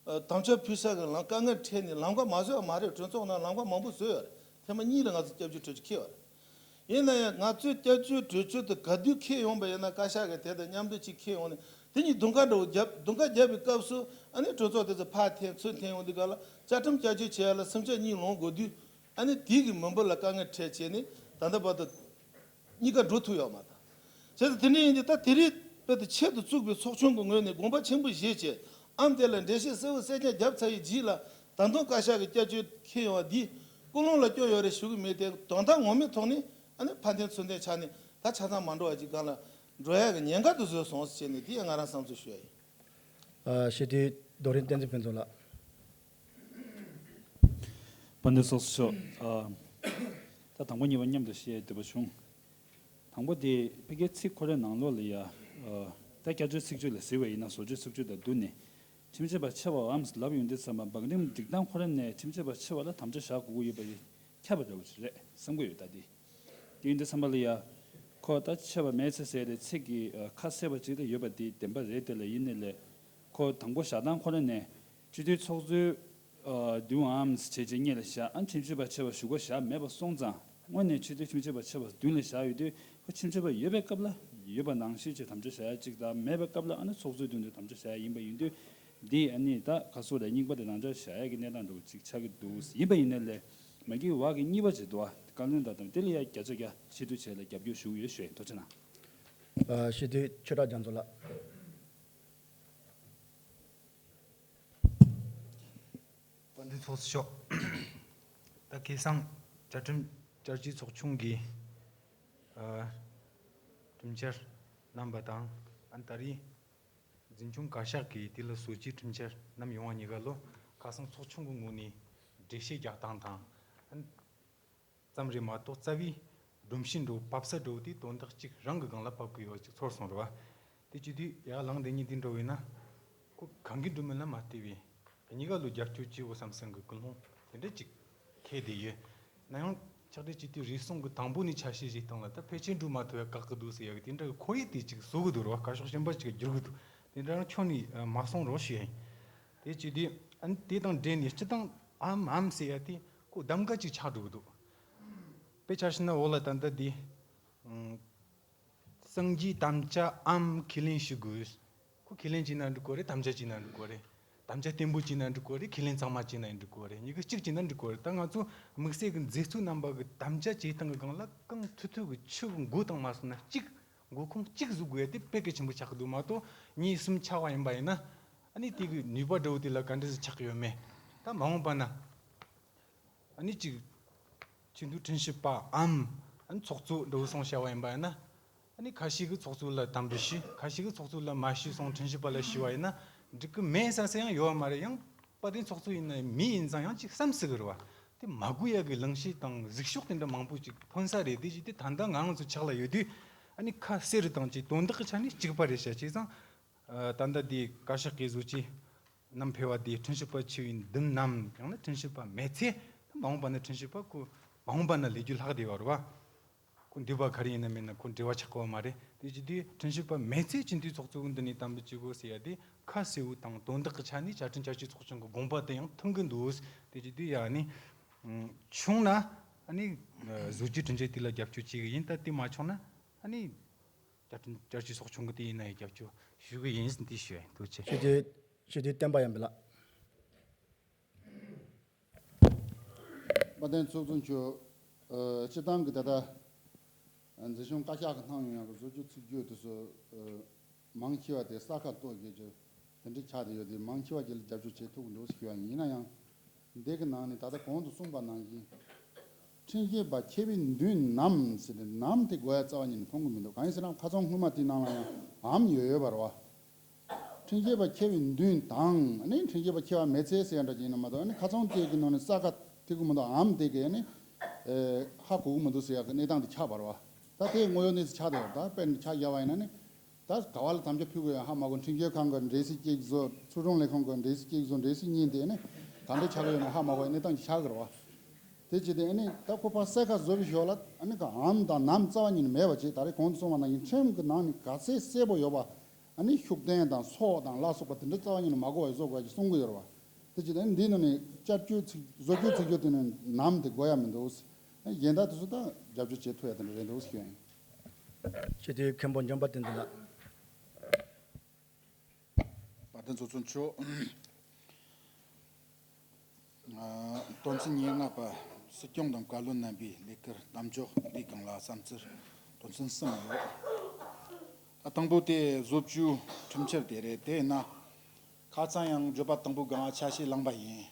ཨ་དམ་བཅའ་ཕུལ་ས་གི་ལམ་དཀའ་ངལ་འཕྲད་ནས་ལམ་ཁ་མ་བཟོས་པ་མ་རེད། གྲོས་ཚོགས་ནང་ལམ་ཁ་མང་པོ་བཟོས་ཡོད་རེད། ཐེངས་མ་གཉིས་ལ་ང་ཚོ་བསྐྱར་བཅོས་གྲོས་ཆོད་འཁྱེར་ཡོད་རེད། ཡིན་ན་ཡང་ང་ཚོས་བསྐྱར་བཅོས་གྲོས་ཆོད་དེ་ག་དུས་འཁྱེར་ཡོང་པ་ཡིན་ན། བཀའ་ཤག་གིས་དེ་དང་མཉམ་དུ་ཅིག་འཁྱེར་ཡོང་ནས་དེ་གཉིས་དུང་དཀར་འདྲ་བོ་བརྒྱབ། དུང་དཀར་བརྒྱབ་པའི་སྐབས་སུ་ཨ་ནི་གྲོས་ཚོགས་དེ་ཚོ་ཕར་འཐེན་ཚུར་འཐེན་ཡོང་དུས་ག་ལ་བཅའ་ཁྲིམས་བསྐྱར་བཅོས་བྱེད་ཡ་ལ་སེམས་ཆགས་གཉིས་ལོངས་དགོས་དུས། ཨ་ནི་དེ་གི་མི་འབོར་ལ་དཀའ་ངལ་འཕྲད་བྱས་ནས་ད་ལྟ་བར་དུ་གཉིས་ཀ་འགྲོ་ཐུབ་ཡོད་མ་རེད། བྱས་ཙང་དེ་འདྲ་ཡིན་དུས་ད་དེ་རིང་དཔེ་དེ་ཆེད་དུ་བཙུགས་པའི་ཚོགས་ཆུང་གི་ངོས་ནས་དགོངས་པ་ཆེན་པོ་བཞེས་བྱས། ཨམ་དེ་ལ་འགྲེལ་བཤད་གསལ་བོ་གསལ་རྐྱང་བརྒྱབ་ཚར་བའི་རྗེས་ལ་ད་དུང་བཀའ་ཤག་གི་བསྐྱར་བཅོས་འཁྱེར་ཡོང་བ་འདི་ཀུན་སློང་ལ་སྐྱོན་ཡོད་རེད་ཞུ་གི་མེད་དེ། དོན་དག་ངོ་མའི་ཐོག་ནས་ཨ་ནི་ཕར་འཐེན་ཚུར་འཐེན་ཆགས་ནས་ད་ཆ་ཚང་མ་འགྲོ་བ་ཅིག་སྒང་ལ་འགྲོ་ཡ་གི་ཉེན་ཁ་དེ་བཟོས་སོང་ཟེར་ནས་དེ་ཡང་ང་རང་བསམ་ཚུལ་ཞུ་ཡ་ཡིན། ཨ། ཞུ་དེ་རྡོ་རིང་བསྟན་འཛིན་ཕུན་ཚོགས་ལགས། དཔལ་ལྡན་ཚོགས་གཙོ་མཆོག་ཨ། ད་དང་པོ་གཉིས་པ་མཉམ་དུ་བཤད་འདོད་པ་བྱུང་། དང་པོ་དེ་ཕ་གིའི་ཚིག་ཁོ་རའི་ནང་ལོགས་ལ་ཡ། ཨ། ད་བསྐྱར་བཅོས་ཚིག་བརྗོད་ལ་གཟིགས་པ་ཡིན་ན་བཟོ་བཅོས་ཚིག་བརྗོད་དང་བསྡུར་ནས་ཁྲིམས་ཆད་པ་ཆེ་བའམ་ལབ་ཡོང་དུས་ཙམ་པ་བང་རིམ་སྒྲིག་སྟངས་ཁོ་ར་ནས་ཁྲིམས་ཆད་པ་ཆེ་བ་ལ་དམ་བཅའ་བཞག་དགོས་ཀྱི་ཡོད་པ་ཡིན་ཁྱབ་པ་འདྲ་བོ་ཞིག་རེད་བསམ་གྱི་ཡོད། ད་དེ་དེ་ཡིན་དུས་ཙམ་པ་ལ་ཡ། ཁོ་ད་ཆེ་བ་མེད་ཚེ་ཟེར་ཏེ་ཚིག་གི་ཁ་གསལ་བ་ཅིག་ད་ཡོད་པ་དེ་བདེན་པ་རེད། དེ་ལ་ཡིན་ནའི་ལས་ཁོ་དང་པོ་བཞག་སྟངས་ཁོ་ར་ནས་སྤྱི་འཐུས་ཚོགས་གཙོས། ཨ། བདུན་པའམ་བྱས་རྗེས་གཉིས་ལ་བཞག་ཨ་ཁྲིམས་ཆད་པ་ཆེ་བ་ཞུ་སྒོ་བཞག་མེད་པ་སོང་ཙང་། དངོས་གནས་ཆེས་མཐོའི་ཁྲིམས་ཆད་པ་ཆེ་བ་བདུན་ལ་བཞག་ཡོད་དུས། ཁོ་ཁྲིམས་ཆད་པ་ཡོད་པའི་སྐབས་ལ་ཡོད་པ་ནང་བཞིན་གྱི་དམ་བཅའ་བཞག་ཡ་གཅིག་དང་། མེད་པའི་སྐབས་ལ་ཨ་ནི་ཚོགས་གཙོའི་མདུན་དུ་དམ་བཅའ་བཞག་ཡ་ཡིན་པ་ཡིན་དུས། འདི་ཨ་ནི་ད་ག་སོ་རེ་རྙིང་པ་དེ་རང་འཇགས་བཞག་ཡ་གི་གནས་སྟངས་འདྲ་བོ་གཅིག་ཆགས་ཀྱི་འདུག་ཡིན་པ་ཡིན་ནའི་ལས་མ་གི་བ་གི་གཉིས་པ་ཅིག་འདུག་ཨ། བཀའ་བློན་དང་དང་དེ་ལ་ཡ་བརྒྱ་ཆ་བརྒྱ་ཆེས་མཐོའི་ཆེད་ལ་རྒྱབ་སྐྱོར་ཞུ་གི་ཡོད་ཞུ་ཡ། ཐུགས་རྗེ་གནང་། ཨ། སྤྱི་འཐུས་ཆོས་གྲགས་རྒྱ་མཚོ་ལགས། དཔལ་ལྡན་ཚོགས་གཙོ་མཆོག་ད་ཁ་སང་བཅའ་ཁྲིམས་བསྐྱར་བཅོས་ཚོགས་ཆུང་གིས་ཨ་ཁྲིམས་འཆར་བསྣམས་པ་དང་། ཨ་ནི་ད་རེས་འཛིན་སྐྱོང་བཀའ་ཤག་གིས་དེ་ལ་བཟོ་བཅོས་ཁྲིམས་འཆར་བསྣམས་ཡོང་བ་གཉིས་ཀ་ལོ། ཁ་སང་ཚོགས་ཆུང་གི་ངོས་ནས་འགྲེལ་བཤད་རྒྱག་སྟངས་དང་། ཨ་ནི་ཙམ་རེད་མ་གཏོགས་རྩ་བའི་སྒྲོམ་གཞི་འགྲོ་བབས་ས་འགྲོ་དེ་དོན་དག་གཅིག་རང་གི་སྒང་ལ་བབས་ཀྱི་ཡོད་ཅིག་ཚོར་སོང་རེད་བ། དེ་བྱེད་དུས་ཡ་ལངས་དེ་གཉིས་དེ་འགྲོ་བས་ན། ཁོ་གང་གི་འགྲོ་མིན་ལ་མ་བལྟས་པས་གཉིས་ཀ་ལོ་རྒྱབ་སྐྱོར་བྱེད་དགོས་བསམ་སེམས་ཀྱི་ཀུན་སློང་དེ་འདྲ་ཅིག་འཁྱེར་བསྡད་ཡོད་ན་ཡང་། ཕྱག་བྲིས་སྤྱི་འཐུས་རེ་ཟུང་གི་དང་པོ་ནས་ཆ་ཤས་བཞེས་སྟངས་ལ་ད་ཕལ་ཆེར་འགྲོ་མ་ཐུབ་ཡ་བཀག་གི་འདུག་ཟེར་ཡ་གི་དེ་འདྲ་གི་ཁོར་ཡུག་དེ་ཅིག་བཟོ་གི་འདུག་ར་བ། བཀའ་ཤོག་གཞན་པ་ཅིག་བསྒྱུར་གི་འདུག་དེ་འདྲ་ཁྱོན་ནས་མ་གསུང་རོགས་ཞུ་ཡ་ཡིན། དེ་བྱས་དུས་ཨ་ནི་དེ་དང་འབྲེལ་ནས་སྤྱི་བཏང་ཨམ་ཨམ་ཟེར་ཡ་དེ་ཁོ་གདམ་ག་ཅིག་ཆགས་འགྲོ་གི་འདུག་དཔེ་ཆ་བཞག་ན་འོག་ལ་ད་ལྟ་དེ། སངས་རྒྱས་དམ་བཅའ་ཨམ་ཁས་ལེན་ཞུ་དགོས། ཁོ་ཁས་ལེན་བྱས་ན་འགྲིག་གོ་རེད། དམ་བཅའ་བྱས་ན་འགྲིག་གོ་རེད། དམ་བཅའ་བརྟན་པོ་བྱས་ན་འགྲིག་གོ་རེད། ཁས་ལེན་གཙང་མ་བྱས་ན་འགྲིག་གོ་རེད། གཉིས་ཀ་གཅིག་བྱས་ན་འགྲིག་གོ་རེད། ད་ང་ཚོ་དམིགས་བསལ་གྱི་མཛད་གཙོ་རྣམ་པ་གི་དམ་བཅའ་བྱེད་སྟངས་ཀྱི་སྒང་ལ་གང་ཐུབ་ཐུབ་ཀྱི་ཆུ་གི་མགོ་དང་མ་སོང་ན་གཅིག་མགོ་ཁུངས་གཅིག་བཟོ་དགོས་ཡ་དེ་དཔེ་གལ་ཆེན་པོ་ཆགས་ཀྱི་འདུག་མ་གཏོགས་གཉིས་གསུམ་ཆགས་པ་ཡིན་པ་ཡིན་ན་ཨ་ནི་དེ་གི་ནུས་པ་འདྲ་བོ་དེ་ལ་ག་འདྲ་ཟིག་ཆགས་ཀྱི་ཡོད་མེད། ད་མ་འོངས་པ་ན། ཨ་ནི་གཅིག་ཆེས་མཐོའི་ཁྲིམས་ཞིབ་པའམ་ཨ་ནི་ཚོགས་གཙོ་འདྲ་བོ་སོང་བྱ་བ་ཡིན་པ་ཡིན་ན། ཨ་ནི་ཁ་ཤས་ཀྱིས་ཚོགས་གཙོ་ལ་དམ་འབུལ་ཞུས། ཁ་ཤས་ཀྱིས་ཚོགས་གཙོ་ལ་མ་ཞུས་སོང་ཁྲིམས་ཞིབ་པ་ལ་ཞུས་པ་ཡིན་ན་འགྲིག་གི་མེད་ས་ས་ཡང་ཡོད་པ་མ་རེད། ཡང་དཔལ་ལྡན་ཚོགས་གཙོ་ཡིན་ན་མི་ཡིན་ཙང་ཡང་གཅིག་བསམ་སྲིད་གི་རེད་བ། དེ་མ་དགོས་ཡ་གི་གླེང་གཞི་དང་གཟིགས་ཕྱོགས་དེ་འདྲ་མང་པོ་ཅིག་ཐོན་ས་རེད། དེ་བཞིན་དེ་ད་ལྟ་ང་རང་ཚོ་ཕྱག་ལ་ཡོད་དུས་ཨ་ནི་ཁ་གསལ་རུ་བཏང་ཅིག་དོན་དག་གི་ཆ་ནས་གཅིག་པ་རེད་བྱ། བྱས་ཙང་ད་ལྟ་དེ་བཀའ་ཤག་གིས་བཟོ་ཅིག་རྣམ་འཕེལ་བ་དེ་ཁྲིམས་ཞིབ་པ་ཆེ་བའི་མདུན་ནམ་ཡང་ན་ཁྲིམས་ཞིབ་པ་མེད་ཚེ་མ་འོངས་པ་ན་ཁྲིམས་ཞིབ་པ་ཁོ་མ་འོངས་པ་ན་ལས་རྒྱུ་ལྷག་བསྡད་པ་རེད་བ། ཁོ་འདུས་པ་ག་རེ་ཡིན་ན་མིན་ན་ཁོ་འབྲེལ་བ་ཆགས་ཀྱི་ཡོད་མ་རེད། དེ་བྱེད་དུས་ཁྲིམས་ཞིབ་པ་མེད་ཚེ་སྤྱི་འཐུས་ཚོགས་གཙོ་གི་མདུན་ནས་དམ་འབུལ་བྱེད་དགོས་ཟེར་ཡ་དེ་ཁ་གསལ་བོ་དང་དོན་དག་གི་ཆ་ནས་བཅའ་ཁྲིམས་བསྐྱར་བཅོས་ཚོགས་ཆུང་གི་དགོངས་པ་དེ་ཡང་མཐུན་གི་འདུག་དེ་བྱེད་དུས་ཡ་ནི་བྱུང་ན་ཨ་ནི་བཟོ་བཅོས་ཁྲིམས་ཆད་དེ་ལ་རྒྱབ་སྐྱོར་བྱེད་གི་ཡིན། ད་དེ་མ་བྱུང་ན་ཨ་ནི། བསྐྱར་དྲུང་བསྐྱར་བཅོས་ཚོགས་ཆུང་གི་དེ་ཡིན་ན་ཡང་རྒྱབ་སྐྱོར་ཞུ་གི་ཡིན་ཟེར་འདི་ཞུ་ཡ་ཡིན། ཐུགས་རྗེ་ཆེ། ཞུ་དེ་ཞུ་དེ་བསྟན་པ་ཡང་འབུལ་ལགས། དཔལ་ལྡན་ཚོགས་གཙོ་མཆོག་ཨ་སྤྱི་བཏང་གི་ད་ལྟ་མཛད་གཞུང་བཀའ་ཤག་གི་གནང་ཡོང་ཡག་གི་བཟོ་བཅོས་ཚིག་བརྗོད་དེ་ཚོ་ཨ་མང་ཆེ་བ་དེ་ས་ཁ་གཏོགས་བརྒྱད་ཅུ་དེ་འདྲ་ཆགས་བསྡད་ཡོད་དེ་མང་ཆེ་བ་ཅིག་ལ་རྒྱབ་སྐྱོར་བྱེད་ཐུབ་ཀྱི་འདུག་ཞུ་ཡ་ཡིན། ཡིན་ན་ཡང་། འདི་གི་ནང་ནས་ད་ལྟ་གོང་དུ་གསུངས་པ་ནང་བཞིན། ཁྲིམས་ཞིབ་པ་ཆེ་བའི་མདུན་ནམ་ཟེར་ཏེ་ནམ་དེ་དགོས་ཡ་རྩ་བ་ཉིད་ནས་མཐོང་གི་མི་འདུག་གང་ཡིན་ཟེར་ན་ཁ་ཚང་སྔོན་མ་དེའི་ནང་ལ་ཡང་འམ་ཡོད་ཡོད་པ་རེད་བ། ཁྲིམས་ཞིབ་པ་ཆེ་བའི་མདུན་དང་ནི་ཁྲིམས་ཞིབ་པ་ཆེ་བ་མེད་ཚེ་ཟེར་ཡ་འདྲ་ཅིག་ཡིན་ན་མ་གཏོགས་ནི་ཁ་ཚང་དེ་གི་ནང་ནས་ས་ཁ་ཐིག་གི་མི་འདུག་འམ་དེ་གི་ནི་ཧ་གོ་གི་མི་འདུག་ཟེར་ཡ་གི་གནས་སྟངས་དེ་ཆགས་པ་རེད་བ། ད་དེ་དངོས་ཡོད་གནས་ཚུལ་ཆགས་བསྡད་ཡོད། ད་དཔེར་ན་ཆ་བཞག་པ་ཡིན་ན་ནི། ད་ག་བ་ལ་དམ་བཅའ་ཕུལ་དགོས་ཡང་ཧ་མ་གོ། ཁྲིམས་ཞིབ་ཁང་གི་འགྲེལ་བཤད་གཅིག་བཟོ། ཚོགས་དྲུང་ལས་ཁུངས་ཀྱི་འགྲེལ་བཤད་གཅིག་བཟོ། འགྲེལ་བཤད་གཉིས་དེ་ནི་ག་འདྲ་ཆགས་ཀྱི་ཡོད་ན་ཧ་མ་གོ་གནས་སྟངས་ཆགས་ཀྱི་རེད་བ། དེ་བྱས་ཏེ་ནི་ད་ཁོ་ཕར་གསལ་ཁ་བཟོ་བའི་ཞོར་ལ་ཨ་ནི་ག་འམ་དང་ནམ་རྩ་བ་ཉིད་ནས་མེད་པ་བྱས། ད་རེས་གོང་དུ་གསུངས་པ་ནང་བཞིན་ཁྲིམས་ཀྱི་ནང་ནས་ག་ཚད་གསལ་པོ་ཡོད་པ་ཨ་ནི་ཤུགས་ལྡན་དང་སོགས་དང་ལ་སོགས་པ་དེ་འདྲ་རྩ་བ་ཉིད་ནས་མ་གོ་བ་བཟོ་དགོས་ཀྱི་གསུང་གི་ཡོད་རེད་བ། དེ་བྱས་ཏེ་ནི་འདི་ནང་ནས་བསྐྱར་བཅོས་ཚིག་བཟོ་བཅོས་ཚིག་བརྗོད་དེ་ནི་ནམ་དེ་དགོས་ཡ་མི་འདུག་གཞན་དག་དེ་ཚོ་ད་རྒྱབ་སྐྱོར་བྱེད་ཐུབ་ཡ་དེ་འདྲ་རེད་འདུག་ཞུ་ཡ་ཡིན། ཅི་སྟེ་མཁན་པོ་འཇམ་དཔལ་དོན་ལྡན་ལགས། དཔལ་ལྡན་ཚོགས་གཙོ་མཆོག་ཨ་དོན་ཚན་ཉེར་ལྔ་པ། སྲིད་སྐྱོང་དང་བཀའ་བློན་རྣམ་པའི་ལས་ཀར་གདམ་འཇོག་འདིའི་སྒང་ལ་བསམ་ཚུལ་དོན་ཚན་གསུམ་ཡོད། ད་དང་པོ་དེ་བཟོ་བཅོས་ཁྲིམས་འཆར་དེ་རེད། དེ་ཡིན་ན་ཁ་ཚང་ཡང་བརྗོད་པ་དང་པོའི་སྒང་ཆ་ཤས་བླངས་པ་ཡིན།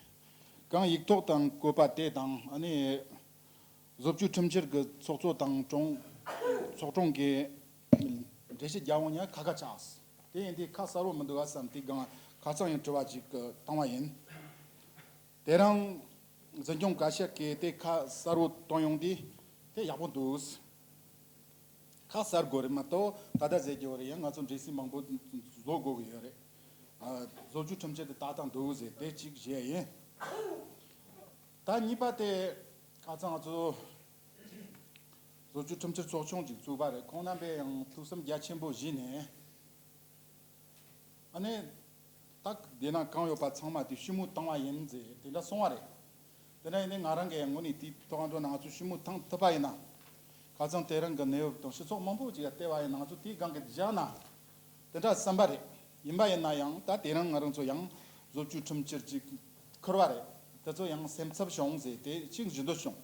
གང་ཡིག་ཐོག་དང་བཀོད་པ་དེ་དང་ཨ་ནི། བཟོ་བཅོས་ཁྲིམས་འཆར་གྱི་ཚོགས་གཙོ་དང་དྲུང་ཚོགས་དྲུང་གིས་འགྲེལ་བཤད་རྒྱག་འོང་ཉག་ཁ་ཁ་ཆགས། དེ་ཡིན་དུས་ཁ་གསལ་བོ་མི་འདུག་ག་བསམ་དེའི་སྒང་ཁ་ཚང་ཡང་དྲི་བ་ཅིག་བཏང་བ་ཡིན། དེ་རིང་འཛིན་སྐྱོང་བཀའ་ཤག་གིས་དེ་ཁ་གསལ་བོ་བཏང་ཡོང་དུས་དེ་ཡག་པོ་འདུག་ཁ་གསལ་དགོས་རེད་མ་གཏོགས་ད་ལྟ་ཟེར་རྒྱུ་རེད། ཡང་ང་ཚོ་འགྲེལ་བཤད་མང་པོ་བཟོ་དགོས་ཀྱི་ཡོད་རེད། ཨ་བཟོ་བཅོས་ཁྲིམས་འཆར་དེ་ཏག་ཏག་འདུག་ཟེར་དེ་གཅིག་བྱས་ཡིན། ད་གཉིས་པ་དེ་ཁ་སང་ང་ཚོ་བཟོ་བཅོས་ཁྲིམས་འཆར་ཚོགས་ཆུང་ཅིག་བཙུགས་པ་རེད། ཁོང་རྣམ་པས་ཡང་ཐུགས་བསམ་རྒྱ་ཆེན་པོ་བཞེས་ནས་ཨ་ནི་ད་དེ་ན་གང་ཡོད་པ་ཚང་མ་དེ་ཞུ་མུ་བཏང་བ་ཡིན་ཟེར་དེ་འདྲ་གསུངས་པ་རེད། དེ་འདྲ་ཡིན་ནའི་ང་རང་གིས་ཡང་དངོས་གནས་དེའི་ཐོག་འགྲོ་ན་ང་ཚོ་ཞུ་མུ་བཏང་ཐུབ་པ་ཡིན་ན། ཁ་སང་དེ་རིང་གི་གནས་བབ་དང་སྤྱི་ཚོགས་མང་པོ་ཅིག་ལ་བལྟས་པ་ཡིན་ན་ང་ཚོ་དེའི་སྒང་གི་བཞག་ན་དེ་འདྲ་བསམ་པ་རེད། ཡིན་པ་ཡིན་ན་ཡང་ད་དེ་རིང་ང་རང་ཚོ་ཡང་བཟོ་བཅོས་ཁྲིམས་འཆར་ཅིག་ཁུར་བ་རེད། དེ་ཚོ་ཡང་སེམས་འཚབ་བྱུང་ཟེར་དེ་གཅིག་བཞི་འདོད་བྱུང་།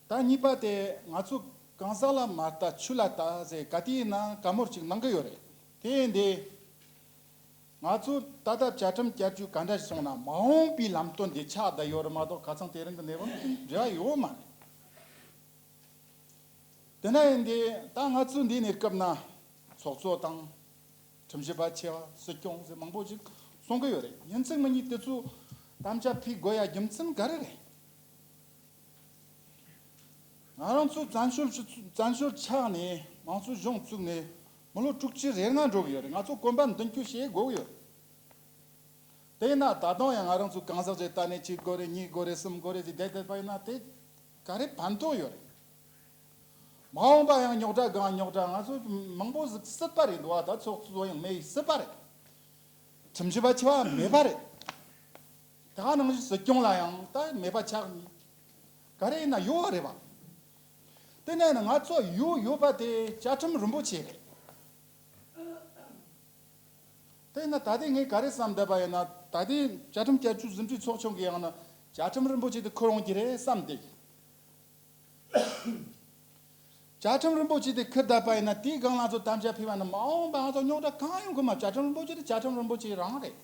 ད་གཉིས་པ་དེ་ང་ཚོ་གང་ཟག་ལ་མ་ལྟ་ཆོས་ལ་ལྟ་ཟེར་ག་དུས་ཡིན་ན་བཀའ་མོལ་ཅིག་གནང་གི་ཡོད་རེད། དེ་ཡིན་དེ། ང་ཚོ་ད་ལྟ་བཅའ་ཁྲིམས་བསྐྱར་བཅོས་ག་འདྲ་ཞིག་སོང་ན་མ་འོངས་པའི་ལམ་སྟོན་དེ་ཆགས་བསྡད་ཡོད་རེད་མ་གཏོགས་ཁ་སང་དེ་རིང་གི་གནས་བབ་དེ་འབྲེལ་བ་ཡོད་མ་རེད། དེ་འདྲ་ཡིན་དེ་ད་ང་ཚོ་འདི་ནས་སྐབས་ན་ཚོགས་གཙོ་དང་ཁྲིམས་ཞིབ་པ་ཆེ་བ་སྲིད་སྐྱོང་ཟེར་མང་པོ་ཞིག་གསུང་གི་ཡོད་རེད། ཡིན་ཚིག་མི་གཉིས་དེ་ཚོ་དམ་བཅའ་ཕུལ་དགོས་ཡ་རྒྱུ་མཚན་ག་རེ་རེད། ང་རང་ཚོ་བཙན་བྱོལ་སྤྱི་ཚོགས་བཙན་བྱོལ་ཆགས་ནས་མང་གཙོའི་གཞུང་བཙུགས་ནས་མི་ལོ་དྲུག་ཅུ་རེ་ལྔ་འགྲོ་གི་ཡོད་རེད། ང་ཚོ་གོམ་པ་མདུན་སྐྱོད་བྱེད་དགོས་ཀྱི་ཡོད་རེད། དེས་ན་ད་དུང་ཡང་ང་རང་ཚོ་གང་ཟག་ཅིག་ལྟ་ནས་གཅིག་དགོས་རེད་གཉིས་དགོས་རེད་གསུམ་དགོས་རེད་ཅེས་བསྡད་བསྡད་པ་ཡིན་ན་དེ་ ག་རེ་ཕན་ཐོགས་ཡོད་རེད། མ་འོངས་པ་ཡང་རྙོག་དྲ་གང་རྙོག་དྲ་ང་ཚོ་མང་པོ་ཟིག་སྲིད་པ་རེད་འདུག་བ། ད་ཚོགས་གཙོ་ཡང་མེད་སྲིད་པ་རེད། ཁྲིམས་ཞིབ་པ་ཆེ་བ་མེད་པ་རེད། ད་ག་ནང་བཞིན་སྲིད་སྐྱོང་ལ་ཡང་ད་མེད་པ་ཆགས་ནི། ག་རེ་ཡིན་ན་ཡོད་བ་རེད་བ། དེ་ནས་ནི་ང་ཚོ་ཡོད་ཡོད་པ་དེ་བཅའ་ཁྲིམས་རིན་པོ་ཆེ་རེད། དེ་ན་ད་ལྟའི་ངས་ག་རེ་བསམ་བསྡད་པ་ཡིན་ན། ད་ལྟའི་བཅའ་ཁྲིམས་བསྐྱར་བཅོས་ཟིན་བྲིས་ཚོགས་ཆུང་གི་ཡང་ན་བཅའ་ཁྲིམས་རིན་པོ་ཆེ་དེ་འཁུར་འོང་གི་རེད་བསམ་བསྡད་ཡིན། བཅའ་ཁྲིམས་རིན་པོ་ཆེ་དེ་འཁུར་བསྡད་པ་ཡིན་ན། དེའི་སྒང་ལ་ཚོ་དམ་བཅའ་ཕུལ་བ་ན་མ་འོངས་པ་ང་ཚོ་རྙོག་དྲ་གང་ཡོང་གི་མ། བཅའ་ཁྲིམས་རིན་པོ་ཆེ་དེ་བཅའ་ཁྲིམས་རིན་པོ་ཆེ་རང་རེད།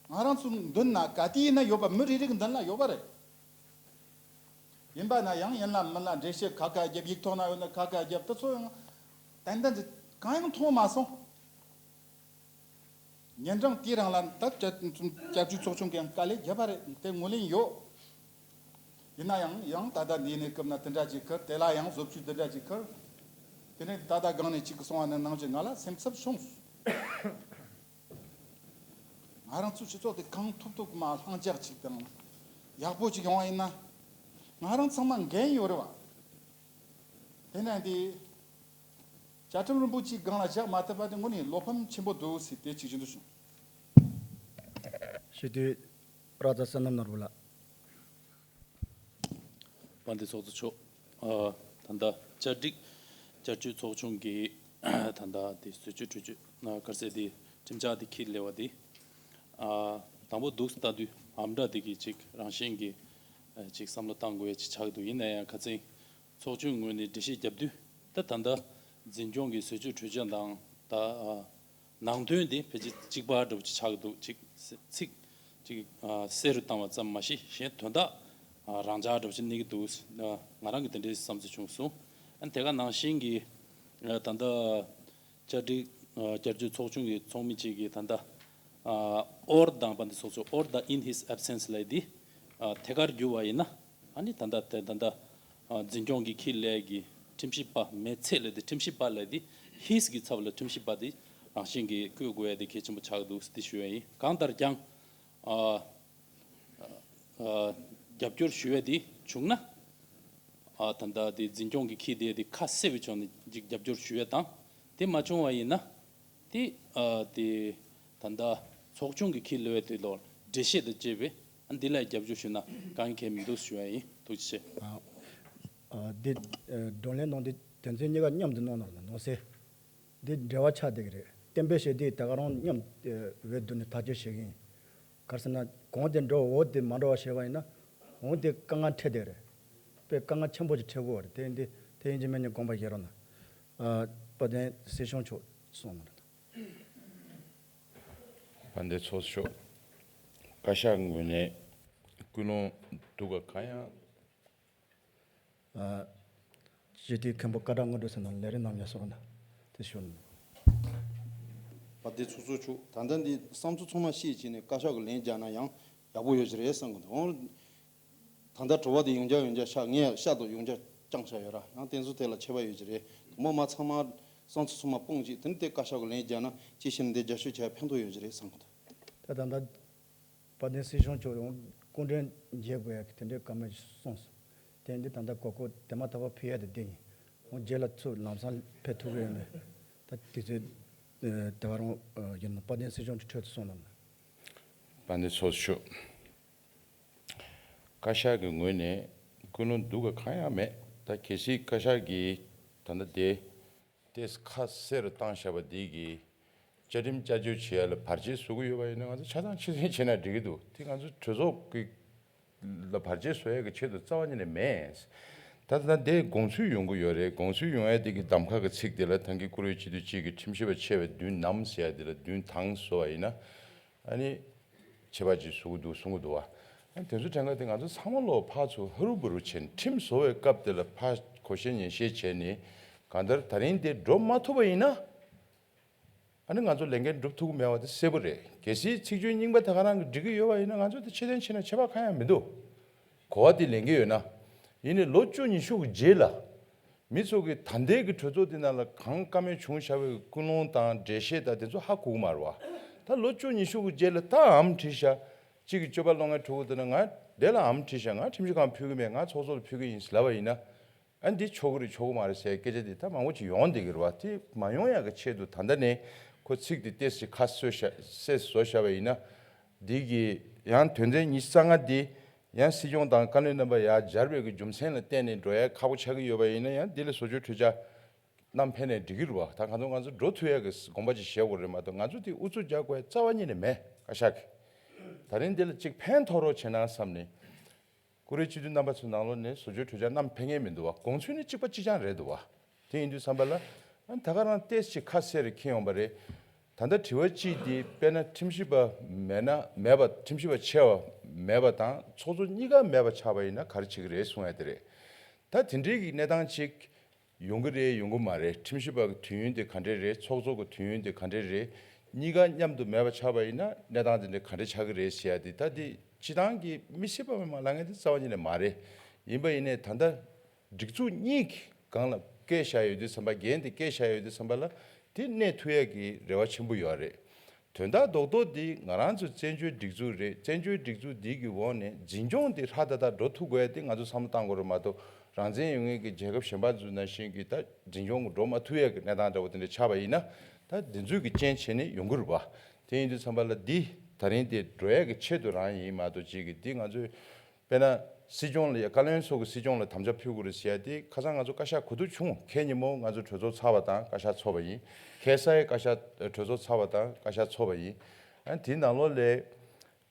ང་རང་ཚོའི་མདུན་ན་ག་དུས་ཡིན་ན་ཡོད་པ། མི་རེ་རེ་གི་མདུན་ལ་ཡོད་པ་རེད། ཡིན་པ་ན་ཡང་ཡིན་ལ་མིན་ལ་འགྲེལ་བཤད་ཁ་ཁ་རྒྱབ། ཡིག་ཐོག་ན་ཡོད་ན་ཁ་ཁ་རྒྱབ། དེ་ཚོ་ཡང་ཏན་ཏན་གང་ཡང་མཐོང་མ་སོང་། ཉིན་གྲངས་དེའི་རིང་ལ་ད་བཅའ་བཅའ་བཅོས་ཚོགས་ཆུང་གིས་ཡང་དཀའ་ལས་བརྒྱབ་པ་རེད། དེ་ངོས་ལེན་ཡོད། ཡིན་ན་ཡང་ཡང་ད་ལྟ་འདི་ནས་སྐབས་ན་དེ་འདྲ་ཅིག་ཁུར། དེ་ལ་ཡང་བཟོ་བཅོས་དེ་འདྲ་ཅིག་ཁུར། དེ་ནས་ད་ལྟ་སྒང་ནས་གཅིག་གི་སོང་བ་ནི་ནང་བཞིན་ང་ལ་སེམས་འཚབ་བྱུང་སོང་། ང་རང་ཚོའི་སྤྱི་ཚོགས་དེ་གང་ཐུབ་ཐུབ་མ་ལྷིང་འཇགས་ཅིག་དང་ཡག་པོ་ཅིག་ཡོང་བ་ཡིན་ན། ང་རང་ཚང་མ་འགན་ཡོད་རེད་བ། དེ་ནས་འདི་བཅའ་ཁྲིམས་རིན་པོ་ཆེའི་སྒང་ལ་བཞག་མ་ཐུབ་པ་དེ་དངོས་གནས་བློ་ཕམ་ཆེན་པོ་འདུག་ཟེར་དེ་གཅིག་བྱེད་འདོད་བྱུང་། ཞུ་དུས་ར་ཛ་བསོད་ནམས་ནོར་བུ་ལགས། དཔལ་ལྡན་ཚོགས་གཙོ་མཆོག་ཨ། ད་ལྟ་བཅའ་སྒྲིག་བསྐྱར་བཅོས་ཚོགས་ཆུང་གི་ད་ལྟ་དེ་བཟོ་བཅོས་གྲོས་ཆོད་ཨ། ག་རེ་ཟེར་དེ་ཁྲིམས་འཆར་དེ་འཁྱེར་སླེབས་པ་དེ། ཨ། དང་པོ་འདུག་ལྟ་དུས་ཨམ་ཕྲག་དེ་གི་ཅིག་རང་བཞིན་གྱི་ཨ། ཅིག་བསམ་བློ་བཏང་དགོས་ཡ་ཅིག་ཆགས་འདུག་ཡིན་ན་ཡང་ཁ་སང་ཚོགས་ཆུང་ངོས་ནས་འགྲེལ་བཤད་བརྒྱབ་དུས། ད་ད་ལྟ་འཛིན་སྐྱོང་གི་བཟོ་བཅོས་གྲོས་ཆོད་དང་ད་ཨ། ནང་དོན་དེ་ཕལ་ཆེར་གཅིག་པ་འདྲ་པོ་ཅིག་ཆགས་འདུག་ཅིག་ཚིག་ཅིག་ཨ། གསལ་རུ་བཏང་བ་ཙམ་མ་ཞིག་གཞན་དོན་དག་ཨ། རང་འཇགས་འདྲ་པོ་ཅིག་གནས་ཀྱི་འདུག་ཨ། ང་རང་གི་དེ་འདྲའི་བསམ་ཚུལ་བྱུང་སོང་། ཨ། དེ་ག་ནང་བཞིན་གྱི་ཨ། ད་ལྟ་བཅའ་སྒྲིག་ཨ། བསྐྱར་བཅོས་ཚོགས་ཆུང་གི་ཚོགས་མི་གཅིག་གིས་ད་ལྟ་ཨ། or དང་། དཔལ་ལྡན་ཚོགས་གཙོ། or དང་in his absence ལབ་དེ་ཨ། ཐད་ཀར་བསྒྱུར་བ་ཡིན་ན། ཨ་ནི་ད་ལྟ་དེ་ད་ལྟ་ཨ། འཛིན་སྐྱོང་གི་འཁྱེར་སླེབས་ཀྱི་ཁྲིམས་ཞིབ་པ་མེད་ཚེ་ལབ་དེ། ཁྲིམས་ཞིབ་པ་ལབ་དེ་his གི་ཚབ་ལ་ཁྲིམས་ཞིབ་པ་དེ་རང་བཞིན་གྱིས་བཀོད་དགོས་ཡ་དེ་གལ་ཆེན་པོ་ཆགས་འདུག་ཟེར་དེ་ཞུ་ཡ་ཡིན། གང་ལྟར་ཀྱང་ཨ། ཨ། རྒྱབ་སྐྱོར་ཞུ་ཡ་དེ་བྱུང་ན། ཨ། ད་ལྟ་དེ་འཛིན་སྐྱོང་གི་འཁྱེར་སླེབས་དེ་ཁ་གསལ་བའི་ཕྱོགས་ནས་ཅིག་རྒྱབ་སྐྱོར་ཞུ་ཡ་དང་། དེ་མ་བྱུང་བ་ཡིན་ན། དེ་ཨ། དེ་ད་ལྟ་ཚོགས་ཆུང་གི་འཁྱེར་སླེབས་དེ་ལོག་འགྲེལ་བཤད་དང་བཅས་པའི་ཨ། འདི་ལ་རྒྱབ་སྐྱོར་ཞུ་ན་དཀའ་ངལ་གང་ཡང་མི་འདུག་ཞུ་ཡ་ཡིན། ཐུགས་རྗེ་ཆེ། ཨ། ཨ། འདི་ཨ། བགྲོ་གླེང་གནང་དུས་དོན་ཚན་གཉིས་ཀ་མཉམ་དུ་གནང་ན་ལ་གནང་སྲིད། འདི་འབྲེལ་བ་ཆགས་བསྡད་ཀྱི་རེད། གཏན་འབེབས་བྱས་དུས་ད་ག་རང་མཉམ་ཨ། འོས་བསྡུ་ནས་ཐག་གཅོད་བྱེད་ཀྱི་ཡིན། ག་རེ་ཟེར་ན་གོང་དེ་འགྲོ་འོག་དེ་མ་འགྲོ་བ་བྱས་པ་ཡིན་ན་འོང་དེ་དཀའ་ངལ་འཕྲད་བསྡད་རེད། དཔེ་དཀའ་ངལ་ཆེན་པོ་ཅིག་འཕྲད་དགོས་པ་རེད། དེ་འདི་དེ་ཡིན་གཅིག་མིན་གཅིག་དགོངས་པ་བཞེས་རོགས་གནང་། ཨ། དཔལ་ལྡན་སྲིད་སྐྱོང་མཆོག་གསུངས་གནང་རོགས་གནང་། དཔལ་ལྡན་ཚོགས་གཙོ། བཀའ་ཤག་ངོས་ནས་ཀུན་སློང་སྡུག་ག་གང་ཡང་། ཨ། སྤྱི་འཐུས་མཁན་པོ་སྐད་གྲགས་དངོས་གྲུབ་ཟེར་ན་ལས་རིམ་རྣམས་ཡར་སོང་ན་དེ་ཞུ། དཔལ་ལྡན་ཚོགས་གཙོ་མཆོག་ད་ལྟ་འདི་བསམ་ཚུལ་ཚང་མ་བཤད་བྱས་ནས་བཀའ་ཤག་གི་ལན་རྒྱག་ན་ཡང་ཡག་པོ་ཡོད་ཀྱི་རེད་བསམ་གི་འདུག་ད་ལྟ་དྲི་བ་དེ་ཡང་བསྐྱར་ཡང་བསྐྱར་ཤག་ངས་ཤག་ཏུ་ཡང་བསྐྱར་བསྐྱངས་བཞག་ཡོད་ར། ཡང་དེ་ཚོ་དེ་ལ་ཆད་པ་ཡོད་ཀྱི་རེད། དང་པོ་མ་ཚང་མ་བསམ་ཚུལ་ཚང་མ་སྤུངས་བྱས་དེ་ནས་དེ་བཀའ་ཤག་གི་ལན་རྒྱག་ན་ཅི་ཞིག་ནས་དེ་རྒྱབ་སྐྱོར་བྱ་ཕན་ཐོགས་ཡོད་ཀྱི་རེད་བསམ་གི་འདུག་ད་ད་ལྟ། དཔལ་ལྡན་སྲིད་སྐྱོང་མཆོག་ཡང་སྐུ་མགྲོན་མཇལ་དགོས་ཡ་དེ་འདྲའི་བཀའ་མོལ་གསུངས་སོང་། དེ་འདི་ད་ལྟ་གོ་སྐབས་དེ་མ་ཐག་པ་ཕུལ་ཡ་དེ་འདི་ཡིན། འོང་རྗེས་ལ་ཚུར་ལམ་སང་ཕེབས་ཐུབ་ཀྱི་ཡོད་མེད། ད་དེ་ཚོའི་ཨ། ད་ག་རང་ཨ། ཡིན་ན་དཔལ་ལྡན་སྲིད་སྐྱོང་གི་ཁྲོད་དུ་གསུངས་གནང་། དཔལ་ལྡན་ཚོགས་གཙོ་མཆོག་བཀའ་ཤག་གི་ངོས་ནས་ཀུན་སློང་སྡུག་ག་གང་ཡང་མེད། ད་གལ་སྲིད་བཀའ་ཤག་གིས་ད་ལྟ་དེ། ཏེས་ཁ་གསལ་རུ་བཏང་བཞག་པ་འདི་གིས་བཅའ་ཁྲིམས་བསྐྱར་བཅོས་བྱེད་ཡ་ལ་བར་ཆད་བཟོ་གི་ཡོད་པ་ཡིན་ན་ང་ཚོ་ཆ་ཚང་ཕྱིར་འཐེན་བྱས་ན་འགྲིག་གི་འདུག་དེ་ང་ཚོ་གྲོས་ཚོགས་ཀྱི་ལ་བར་ཆད་བཟོ་ཡ་གི་ཆེད་དུ་རྩ་བ་ཉིད་ནས་མེད། ད་ལྟ་འདི་དགོངས་ཚུལ་ཡོང་གི་ཡོད་རེད། དགོངས་ཚུལ་ཡོང་ཡ་འདི་གི་གདམ་ཁ་གི་ཚིག་དེ་ལ་ཐང་གི་བཀུར་འོས་སྤྱི་འཐུས་གཅིག་གིས་ཁྲིམས་ཞིབ་པ་ཆེ་བའི་མདུན་ནམ་ཟེར་ཡ་འདི་ལ་མདུན་ཐང་བཟོ་བ་ཡིན་ན། ཨ་ནི། ཆད་པ་ཅིག་བཟོ་གི་འདུག་གསུང་གི་འདུག་བ། ཨ་ནི་དེ་ཚོ་དྲན་ག་དེ་ང་ཚོ་ཚང་མ་ལོ་ཕར་ཚུར་ཧ་རུ་བུ་རུ་བྱས་ནས་ཁྲིམས་བཟོ་བའི་སྐབས་དེ་ལ་ཕར་གོ་ཤེས་ཉན་ཤེས་བྱས་ནས་གང་ལྟར་ད་རིང་དེ་འགྲོ་མ་ཐུབ་པ་ཡིན་ན། ཨ་ནི་ང་ཚོ་ལས་འགན་འགྲུབ་ཐུབ་ཀྱི་མེད་པ་དེ་གསལ་པོ་རེད། གལ་སྲིད་ཚིག་བརྗོད་རྙིང་པ་ད་ག་རང་གིས་འགྲིག་གི་ཡོད་པ་ཡིན་ན་ང་ཚོ་དེ་ཕྱིར་འཐེན་བྱས་ན་ཆད་པ་གང་ཡང་མི་འདུག་གོ་བ་དེ་ལེན་གྱི་ཡོད་ན། ཡིན་ནའི་ལོ་བཅུ་ཉི་ཤུ་གི་རྗེས་ལ། མི་ཚོ་གིས་ད་ལྟའི་གི་གྲོས་ཚོགས་འདི་ནང་ལ་གང་བཀའ་མོལ་བྱུང་བཞག་པའི་ཀུན་སློང་དང་འགྲེལ་བཤད་དང་དེ་ཚོ་ཧ་གོ་གི་མ་རེད་བ། ད་ལོ་བཅུ་ཉི་ཤུ་གི་རྗེས་ལ་ད་ཨམ་བྲིས་ཤག་གཅིག་གིས་སྤྱོད་པ་སློང་མཁན་ཕྲུ་གུ་དེ་ན་ང་ དེ་ལ་ཨམ་བྲིས་ཤག་ང་ཁྲིམས་ཞིབ་ཁང་ཕུལ་གི་མེད། ང་ཚོགས་གཙོ་ལ་ཕུལ་གི་ཡིན་ལབ་པ་ཡིན་ན། ཨ་འདི་ཆོག་གི་རེད་ཆོག་གི་མ་རེད་ཟེར་སྐད་ཆ་འདི་ད་མང་པོ་ཅིག་ཡོང་བསྡད་ཀྱི་རེད་བ། དེ་མ་ཡོང་ཡག་གི་ཆེད་དུ་ད་ལྟ་ནས་ཁོ་ཚིག་འདི་ཏོག་ཙམ་ཁ་གསོས་བཞག་གསལ་བཟོ་བཞག་པ་ཡིན་ན། འདི་གི་ཡང་དོན་ཚན་ཉི་ཤུ་རྩ་ལྔ་འདི་ཡང་སྲིད་སྐྱོང་དང་བཀའ་བློན་རྣམ་པ་ཡར་སྦྱར་བའི་གི་རྒྱུ་མཚན་ལ་བརྟེན་ནས་འགྲོ་ཡ་ཁག་པོ་ཆགས་ཀྱི་ཡོད་པ་ཡིན་ན། ཡང་འདི་ལ་བཟོ་བཅོས་གྲོས་འཆར་བསྣམས་ཕེབས་ནས་འགྲིག་གི་རེད་བ། ད་གང་ཚོད་ང་ཚོ་འགྲོ་ཐུབ་ཡ་གི་དགོངས་པ་ཅིག་བཞེས་དགོས་རེད་མ་གཏོགས། ང་ཚོ་དེ་ཨུ་ཚུགས་རྒྱག་དགོས་ཡ་རྩ་བ་ཉིད་ནས་མེད། བཀའ་ཤག་གིས་ད་རིང་འདི་ལ་གཅིག་ཕན་ཐོགས་རོགས་བྱེད་ན་བསམ་ནས། ཀུ་རེ་སྤྱི་འཐུས་རྣམ་པ་ཚོའི་ནང་ལོགས་ནས་བཟོ་བཅོས་གྲོས་འཆར་བསྣམས་ཕེབས་མཁན་མི་འདུག་བ། དགོངས་ཚུལ་ནི་གཅིག་པ་གཅིག་རྐྱང་རེད་འདུག་བ། དེ་ཡིན་དུས་ཙམ་པ་ལ། ཨ་ད་ག་རང་ཏོག་ཙམ་ཁ་གསལ་རེ་འཁྱེར་ཡོང་པ་རེད། ད་ལྟ་དྲི་བ་གཅིག་དེ་དཔེར་ན་ཁྲིམས་ཞིབ་པ་མེད་ན་མེད་པ། ཁྲིམས་ཞིབ་པ་ཆེ་བ་མེད་པ་དང་ཚོགས་གཙོ་གཉིས་ཀ་མེད་པ་ཆགས་པ་ཡིན་ན་ག་རེ་བྱེད་ཀྱི་རེད་གསུང་ཡ་དེ་རེད། ད་དེ་འདྲའི་གི་གནས་སྟངས་ཅིག་ཡོང་གི་རེད་ཡོང་གི་མ་རེད། ཁྲིམས་ཞིབ་པ་གི་དུས་ཡུན་དེ་ག་འདྲས་རེད། ཚོགས་གཙོ་གི་དུས་ཡུན་དེ་ག་འདྲས་རེད། གཉིས་ཀ་མཉམ་དུ་མེད་པ་ཆགས་པ་ཡིན་ན་གནས་སྟངས་དེ་འདྲ་ག་འདྲས་ཆགས་ཀྱི་རེད་ཟེར་ཡ་དེ། ད་དེ་སྤྱི་བཏང་གི་མི་སེར་པ་མི་མང་ལབ་མཁན་དེ་རྩ་བ་ཉིད་ནས་མ་རེད། ཡིན་པ་ཡིན་ནའི་ད་ལྟ་སྒྲིག་འཛུགས་གཉིས་ཀྱི་སྒང་ལ་བཀལ་བཞག་ཡོད་དུས་ཙམ་པ། འགན་དེ་བཀལ་བཞག་ཡོད་དུས་ཙམ་པ་ལ་དེ་གནས་ཐུབ་ཡ་གི་རེ་བ་ཆེན་པོ་ཡོད་རེད། དོན་དག་རྡོག་རྡོག་འདི་ང་རང་ཚོའི་བཙན་བྱོལ་སྒྲིག་འཛུགས་རེད། བཙན་བྱོལ་སྒྲིག་འཛུགས་འདི་གི་འོག་ནས་འཛིན་སྐྱོང་འདི་ཧྲ་ཏག་ཏག་འགྲོ་ཐུབ་དགོས་ཡ་དེ་ང་ཚོ་བསམ་བློ་བཏང་དགོས་རེད་མ་གཏོགས། རང་བཙན་ཡོད་མཁན་གྱི་རྒྱལ་ཁབ་གཞན་པ་ཚོ་ནང་བཞིན་གྱི་ད་འཛིན་སྐྱོང་གི་འགྲོ་མ་ཐུབ་ཡ་གི་གནས་སྟངས་འདྲ་བོ་དེ་འདྲ་ཆགས་པ་ཡིན་ན། ད་འདི་ཚོའི་གི་རྐྱེན་བྱས་ནས་ཡོང་གི་རེད་བ། དེ་ཡིན་དུས་ཙམ་པ་ལ་འདི་ད་རིང་དེ་འགྲོ་ཡ་གི་ཆེད་དུ་རང་ཡིན་མ་གཏོགས། ཅིག་གི་འདི་ང་ཚོས། དཔེར་ན་སྲིད་སྐྱོང་ལ་ཡ། བཀའ་བློན་སོགས་ཀྱི་སྲིད་སྐྱོང་ལ་དམ་བཅའ་ཕུལ་དགོས་རེད་ཟེར་ཡ་དེ་ཁ་སང་ང་ཚོ་བཀའ་ཤག་གོ་བསྡུར་བྱུང་། ཁ་ཉིན་མོ་ང་ཚོ་གྲོས་ཚོགས་ཚར་བ་དང་བཀའ་ཤག་ཚོགས་པ་ཡིན། ཁ་སང་བཀའ་ཤག་གྲོས་ཚོགས་ཚར་བ་དང་བཀའ་ཤག་ཚོགས་པ་ཡིན། ཨ་དེའི་ནང་ལོགས་ལ་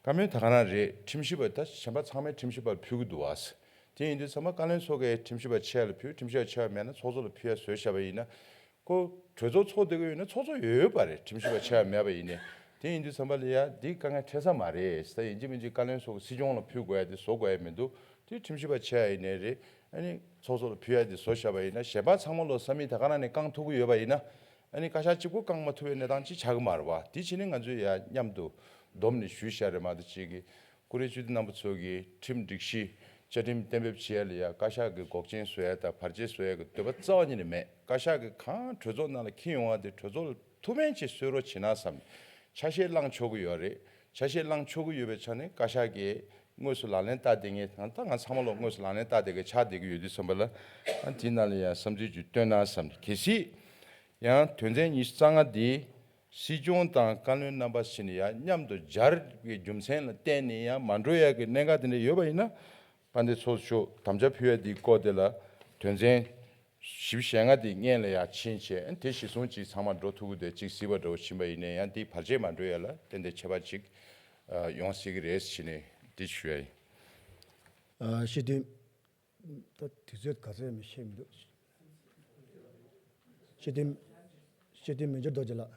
བཀའ་མོལ་ད་ག་རང་རེད། ཁྲིམས་ཞིབ་པ་ད་གཞན་པ་ཚང་མས་ཁྲིམས་ཞིབ་པར་ཕུལ་གྱི་འདུག་བ། དེ་ཡིན་དུས་ཚང་མ་བཀའ་བློན་སོགས་ཀྱིས་ཁྲིམས་ཞིབ་པ་ཆེ་ལ་ཕུལ། ཁྲིམས་ཞིབ་པ་ཆེ་བ་མེད་ན་ཚོགས་གཙོ་ལ་ཕུལ་ཡ་བཟོས་བཞག་པ་ཡིན་ན། ཁོ་གྲོས་ཚོགས་ཚོགས་བསྡད་ཀྱི་ཡོད་ན་ཚོགས་གཙོ་ཡོད་ཡོད་པ་རེད། ཁྲིམས་ཞིབ་པ་ཆེ་བ་མེད་པ་ཡིན་ནའི། དེ་ཡིན་དུས་ཙམ་པ་ལ་ཡ་འདི་དཀའ་ངལ་འཕྲད་ས་མ་རེད། ད་ཡིན་གཅིག་མིན་གཅིག་བཀའ་བློན་སོགས་ཀྱིས་སྲིད་སྐྱོང་ལ་ཕུལ་དགོས་ཡ་དེ་བཟོ་དགོས་ཡ་མི་འདུག་དེ་ཁྲིམས་ཞིབ་པ་ཆེ་བ་ཡིན་ནའི་རེད། ཨ་ནི་ཚོགས་གཙོ་ལ་ཕུལ་ཡ་དེ་བཟོ་བཞག་པ་ཡིན་ན། གཞན་པ་ཚང་མ་ལོ་ས་མིག་ད་ག་རང་ནས་བཀང་ཐུབ་ཀྱི་ཡོད་པ་ཡིན་ན། ཨ་ནི་བཀའ་ཤག་གཅིག་པོ་བཀང་མ་ཐུབ་པའི་གནས་སྟངས་ཅིག་ཆགས་ཀྱི་མ་རེད་བ། དེ་བྱས་ནས་ང་ཚོས་ཡ་མཉམ་དུ་བསྡོམས་ནས་ཞུས་བཞག་རེད་མ་གཏོགས། ཅིག་གི་ཀུ་རེ་སྤྱི་འཐུས་རྣམ་པ་ཚོ་གིས་ཁྲིམས་སྒྲིག་གཞི་བཅའ་ཁྲིམས་གཏན་འབེབས་བྱེད་ཡ་ལ་ཡ་བཀའ་ཤག་གི་འགོག་རྐྱེན་བཟོ་ཡ་དང་བར་ཆད་བཟོ་ཡ་གི་འདོད་པ་རྩ་བ་ཉིད་ནས་མེད། བཀའ་ཤག་གིས་གང་གྲོས་ཚོགས་ནང་ལ་འཁྱེར་ཡོང་བ་དེ་གྲོས་ཚོགས་ལ་ཐུགས་ཕན་ཅིག་གསོས་རོགས་བྱེད་ན་བསམ་ནས་ཆ་ཤས་བླངས་ཆོག་གི་ཡོད་རེད། ཆ་ཤས་བླངས་ཆོག་གི་ཡོད་པའི་ཆ་ནས་བཀའ་ཤག་གིས་དངོས་སུ་ལག་ལེན་བསྟར་བསྡད་མཁན། ད་ང་ཚང་མ་ལོ་དངོས་སུ་ལག་ལེན་བསྟར་བསྡད་མཁན་ཆགས་བསྡད་ཀྱི་ཡོད་དུས་ཙམ་པ་ལ། ཨ་དེའི་ནང་ལ་ཡང་བསམ་ཚུལ་ཅིག་བཏོན་ན་བསམ་ནས། གལ་སྲིད་ཡང་དོན་ཚན་ཉི་ཤུ་རྩ་ལྔ་འདི་སྲིད་སྐྱོང་དང་བཀའ་བློན་རྣམ་པ་ཕྱིན་ནས་ཡང་མཉམ་དུ་སྦྱར་བའི་རྒྱུ་མཚན་ལ་བརྟེན་ནས་ཡང་མ་འགྲོ་ཡ་གི་གནད་འགག་དེ་འདྲ་ཡོད་པ་ཡིན་ན། དཔལ་ལྡན་ཚོགས་གཙོ་མཆོག་དམ་བཅའ་ཕུལ་ཡ་དེའི་སྐོར་དེ་ལ་དོན་ཚན་བཞི་བཅུ་ཞེ་ལྔ་དེ་སྔོན་ལ་ཡང་ཕྱིན་བྱས། དེ་གཞིར་བཟུང་ཅིག་ཚང་མ་འགྲོ་ཐུབ་ཀྱི་དེ་ཅིག་གཟིགས་པ་འདྲ་བོ་ཕྱིན་པ་ཡིན་ནའི་ཡང་དེའི་བར་ཆད་མ་འགྲོ་ཡ་ལ་ཏན་ཏན་ཁྱད་པར་ཅིག་ཡོང་སྲིད་ཀྱི་རེད་ཟེར་ནས་འདི་ཞུ་ཡ་ཡིན། ཨ་སྤྱི་འཐུས། ད་དུས་ཚོད་ག་ཚོད་མི་ཤེས་མི་འདུག་སྤྱི་འཐུས། སྤྱི་འཐུས་མི་འགྱུར་རྡོ་རྗེ་ལགས།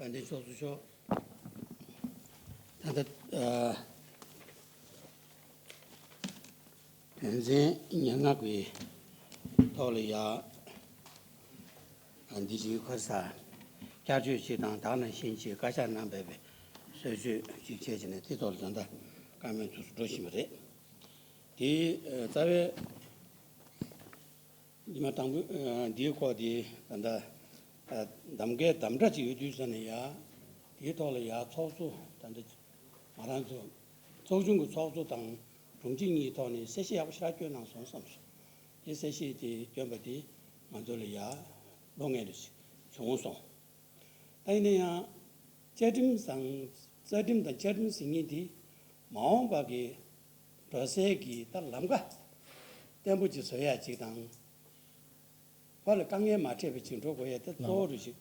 དཔལ་ལྡན་ཚོགས་གཙོ་མཆོག་ད་ལྟ་ཨ་དོན་ཚན་ཉེར་ལྔ་གི་ཐོག་ལ་ཡ། ཨ་འདི་ཅིག་ཁ་ས་བསྐྱར་བཅོས་ཅིག་དང་། ད་ནང་བཞིན་ཅིག་བཀའ་ཤག་རྣམ་པས་སྲོལ་བཅོས་ཅིག་བྱས་བྱས་ནས་དེ་ཐོག་ལ་ད་ལྟ་བཀའ་མོལ་དུ་འགྲོ་བཞིན་པ་རེད། དེ་ཨ་རྩ་བའི་ཉི་མ་དང་པོ་ཨ་འདིའི་སྐོར་དེ་ད་ལྟ་ཨ་གདམ་གའི་གདམ་གྲ་ཅིག་ཡོད་དུས་ཙ་ནས་ཡ། དེའི་ཐོག་ལ་ཡ་ཚོགས་གཙོ་ད་ལྟ་ང་རང་ཚོ་ཚོགས་ཆུང་གི་ཚོགས་གཙོ་དང་དྲུང་ཆེ་གཉིས་ཐོག་ནས་གསལ་བཤད་ཡག་པོ་ཞེ་དྲག་བསྐྱོན་གནང་སོང་བསམ་སོང་། དེ་གསལ་བཤད་དེ་བསྐྱོན་པ་དེ་ང་ཚོ་ལ་ཡ་བློ་ངལ་རེ་བྱུང་སོང་། ད་ཡིན་ན་ཡང་བཅའ་ཁྲིམས་དང་། རྩ་ཁྲིམས་དང་བཅའ་ཁྲིམས་ཟེར་མཁན་དེ་མ་འོངས་པ་གི་འགྲོ་སའི་གི་ད་ལམ་ཁ་བརྟན་པོ་ཅིག་བཟོ་ཡ་ཅིག་དང་། ཕར་ལ་དཀའ་ངལ་མ་འཕྲད་པ་ཅིག་འགྲོ་དགོས་ཡ་དེ་གཙོ་བོ་རུ་ཞིག་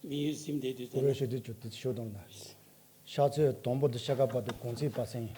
དམིགས་ཡུལ་ཟིན་བསྡད་དུས་ཙམ་ན། ཀུ་རེ་ཞུ་དུས་ཅུ་ཏི་ཤོ་དང་ལ། ཤ་ཚོད་དང་པོ་དུ་ཤ་ཁ་བར་དུ་གུང་ཚིགས་པ་སེང་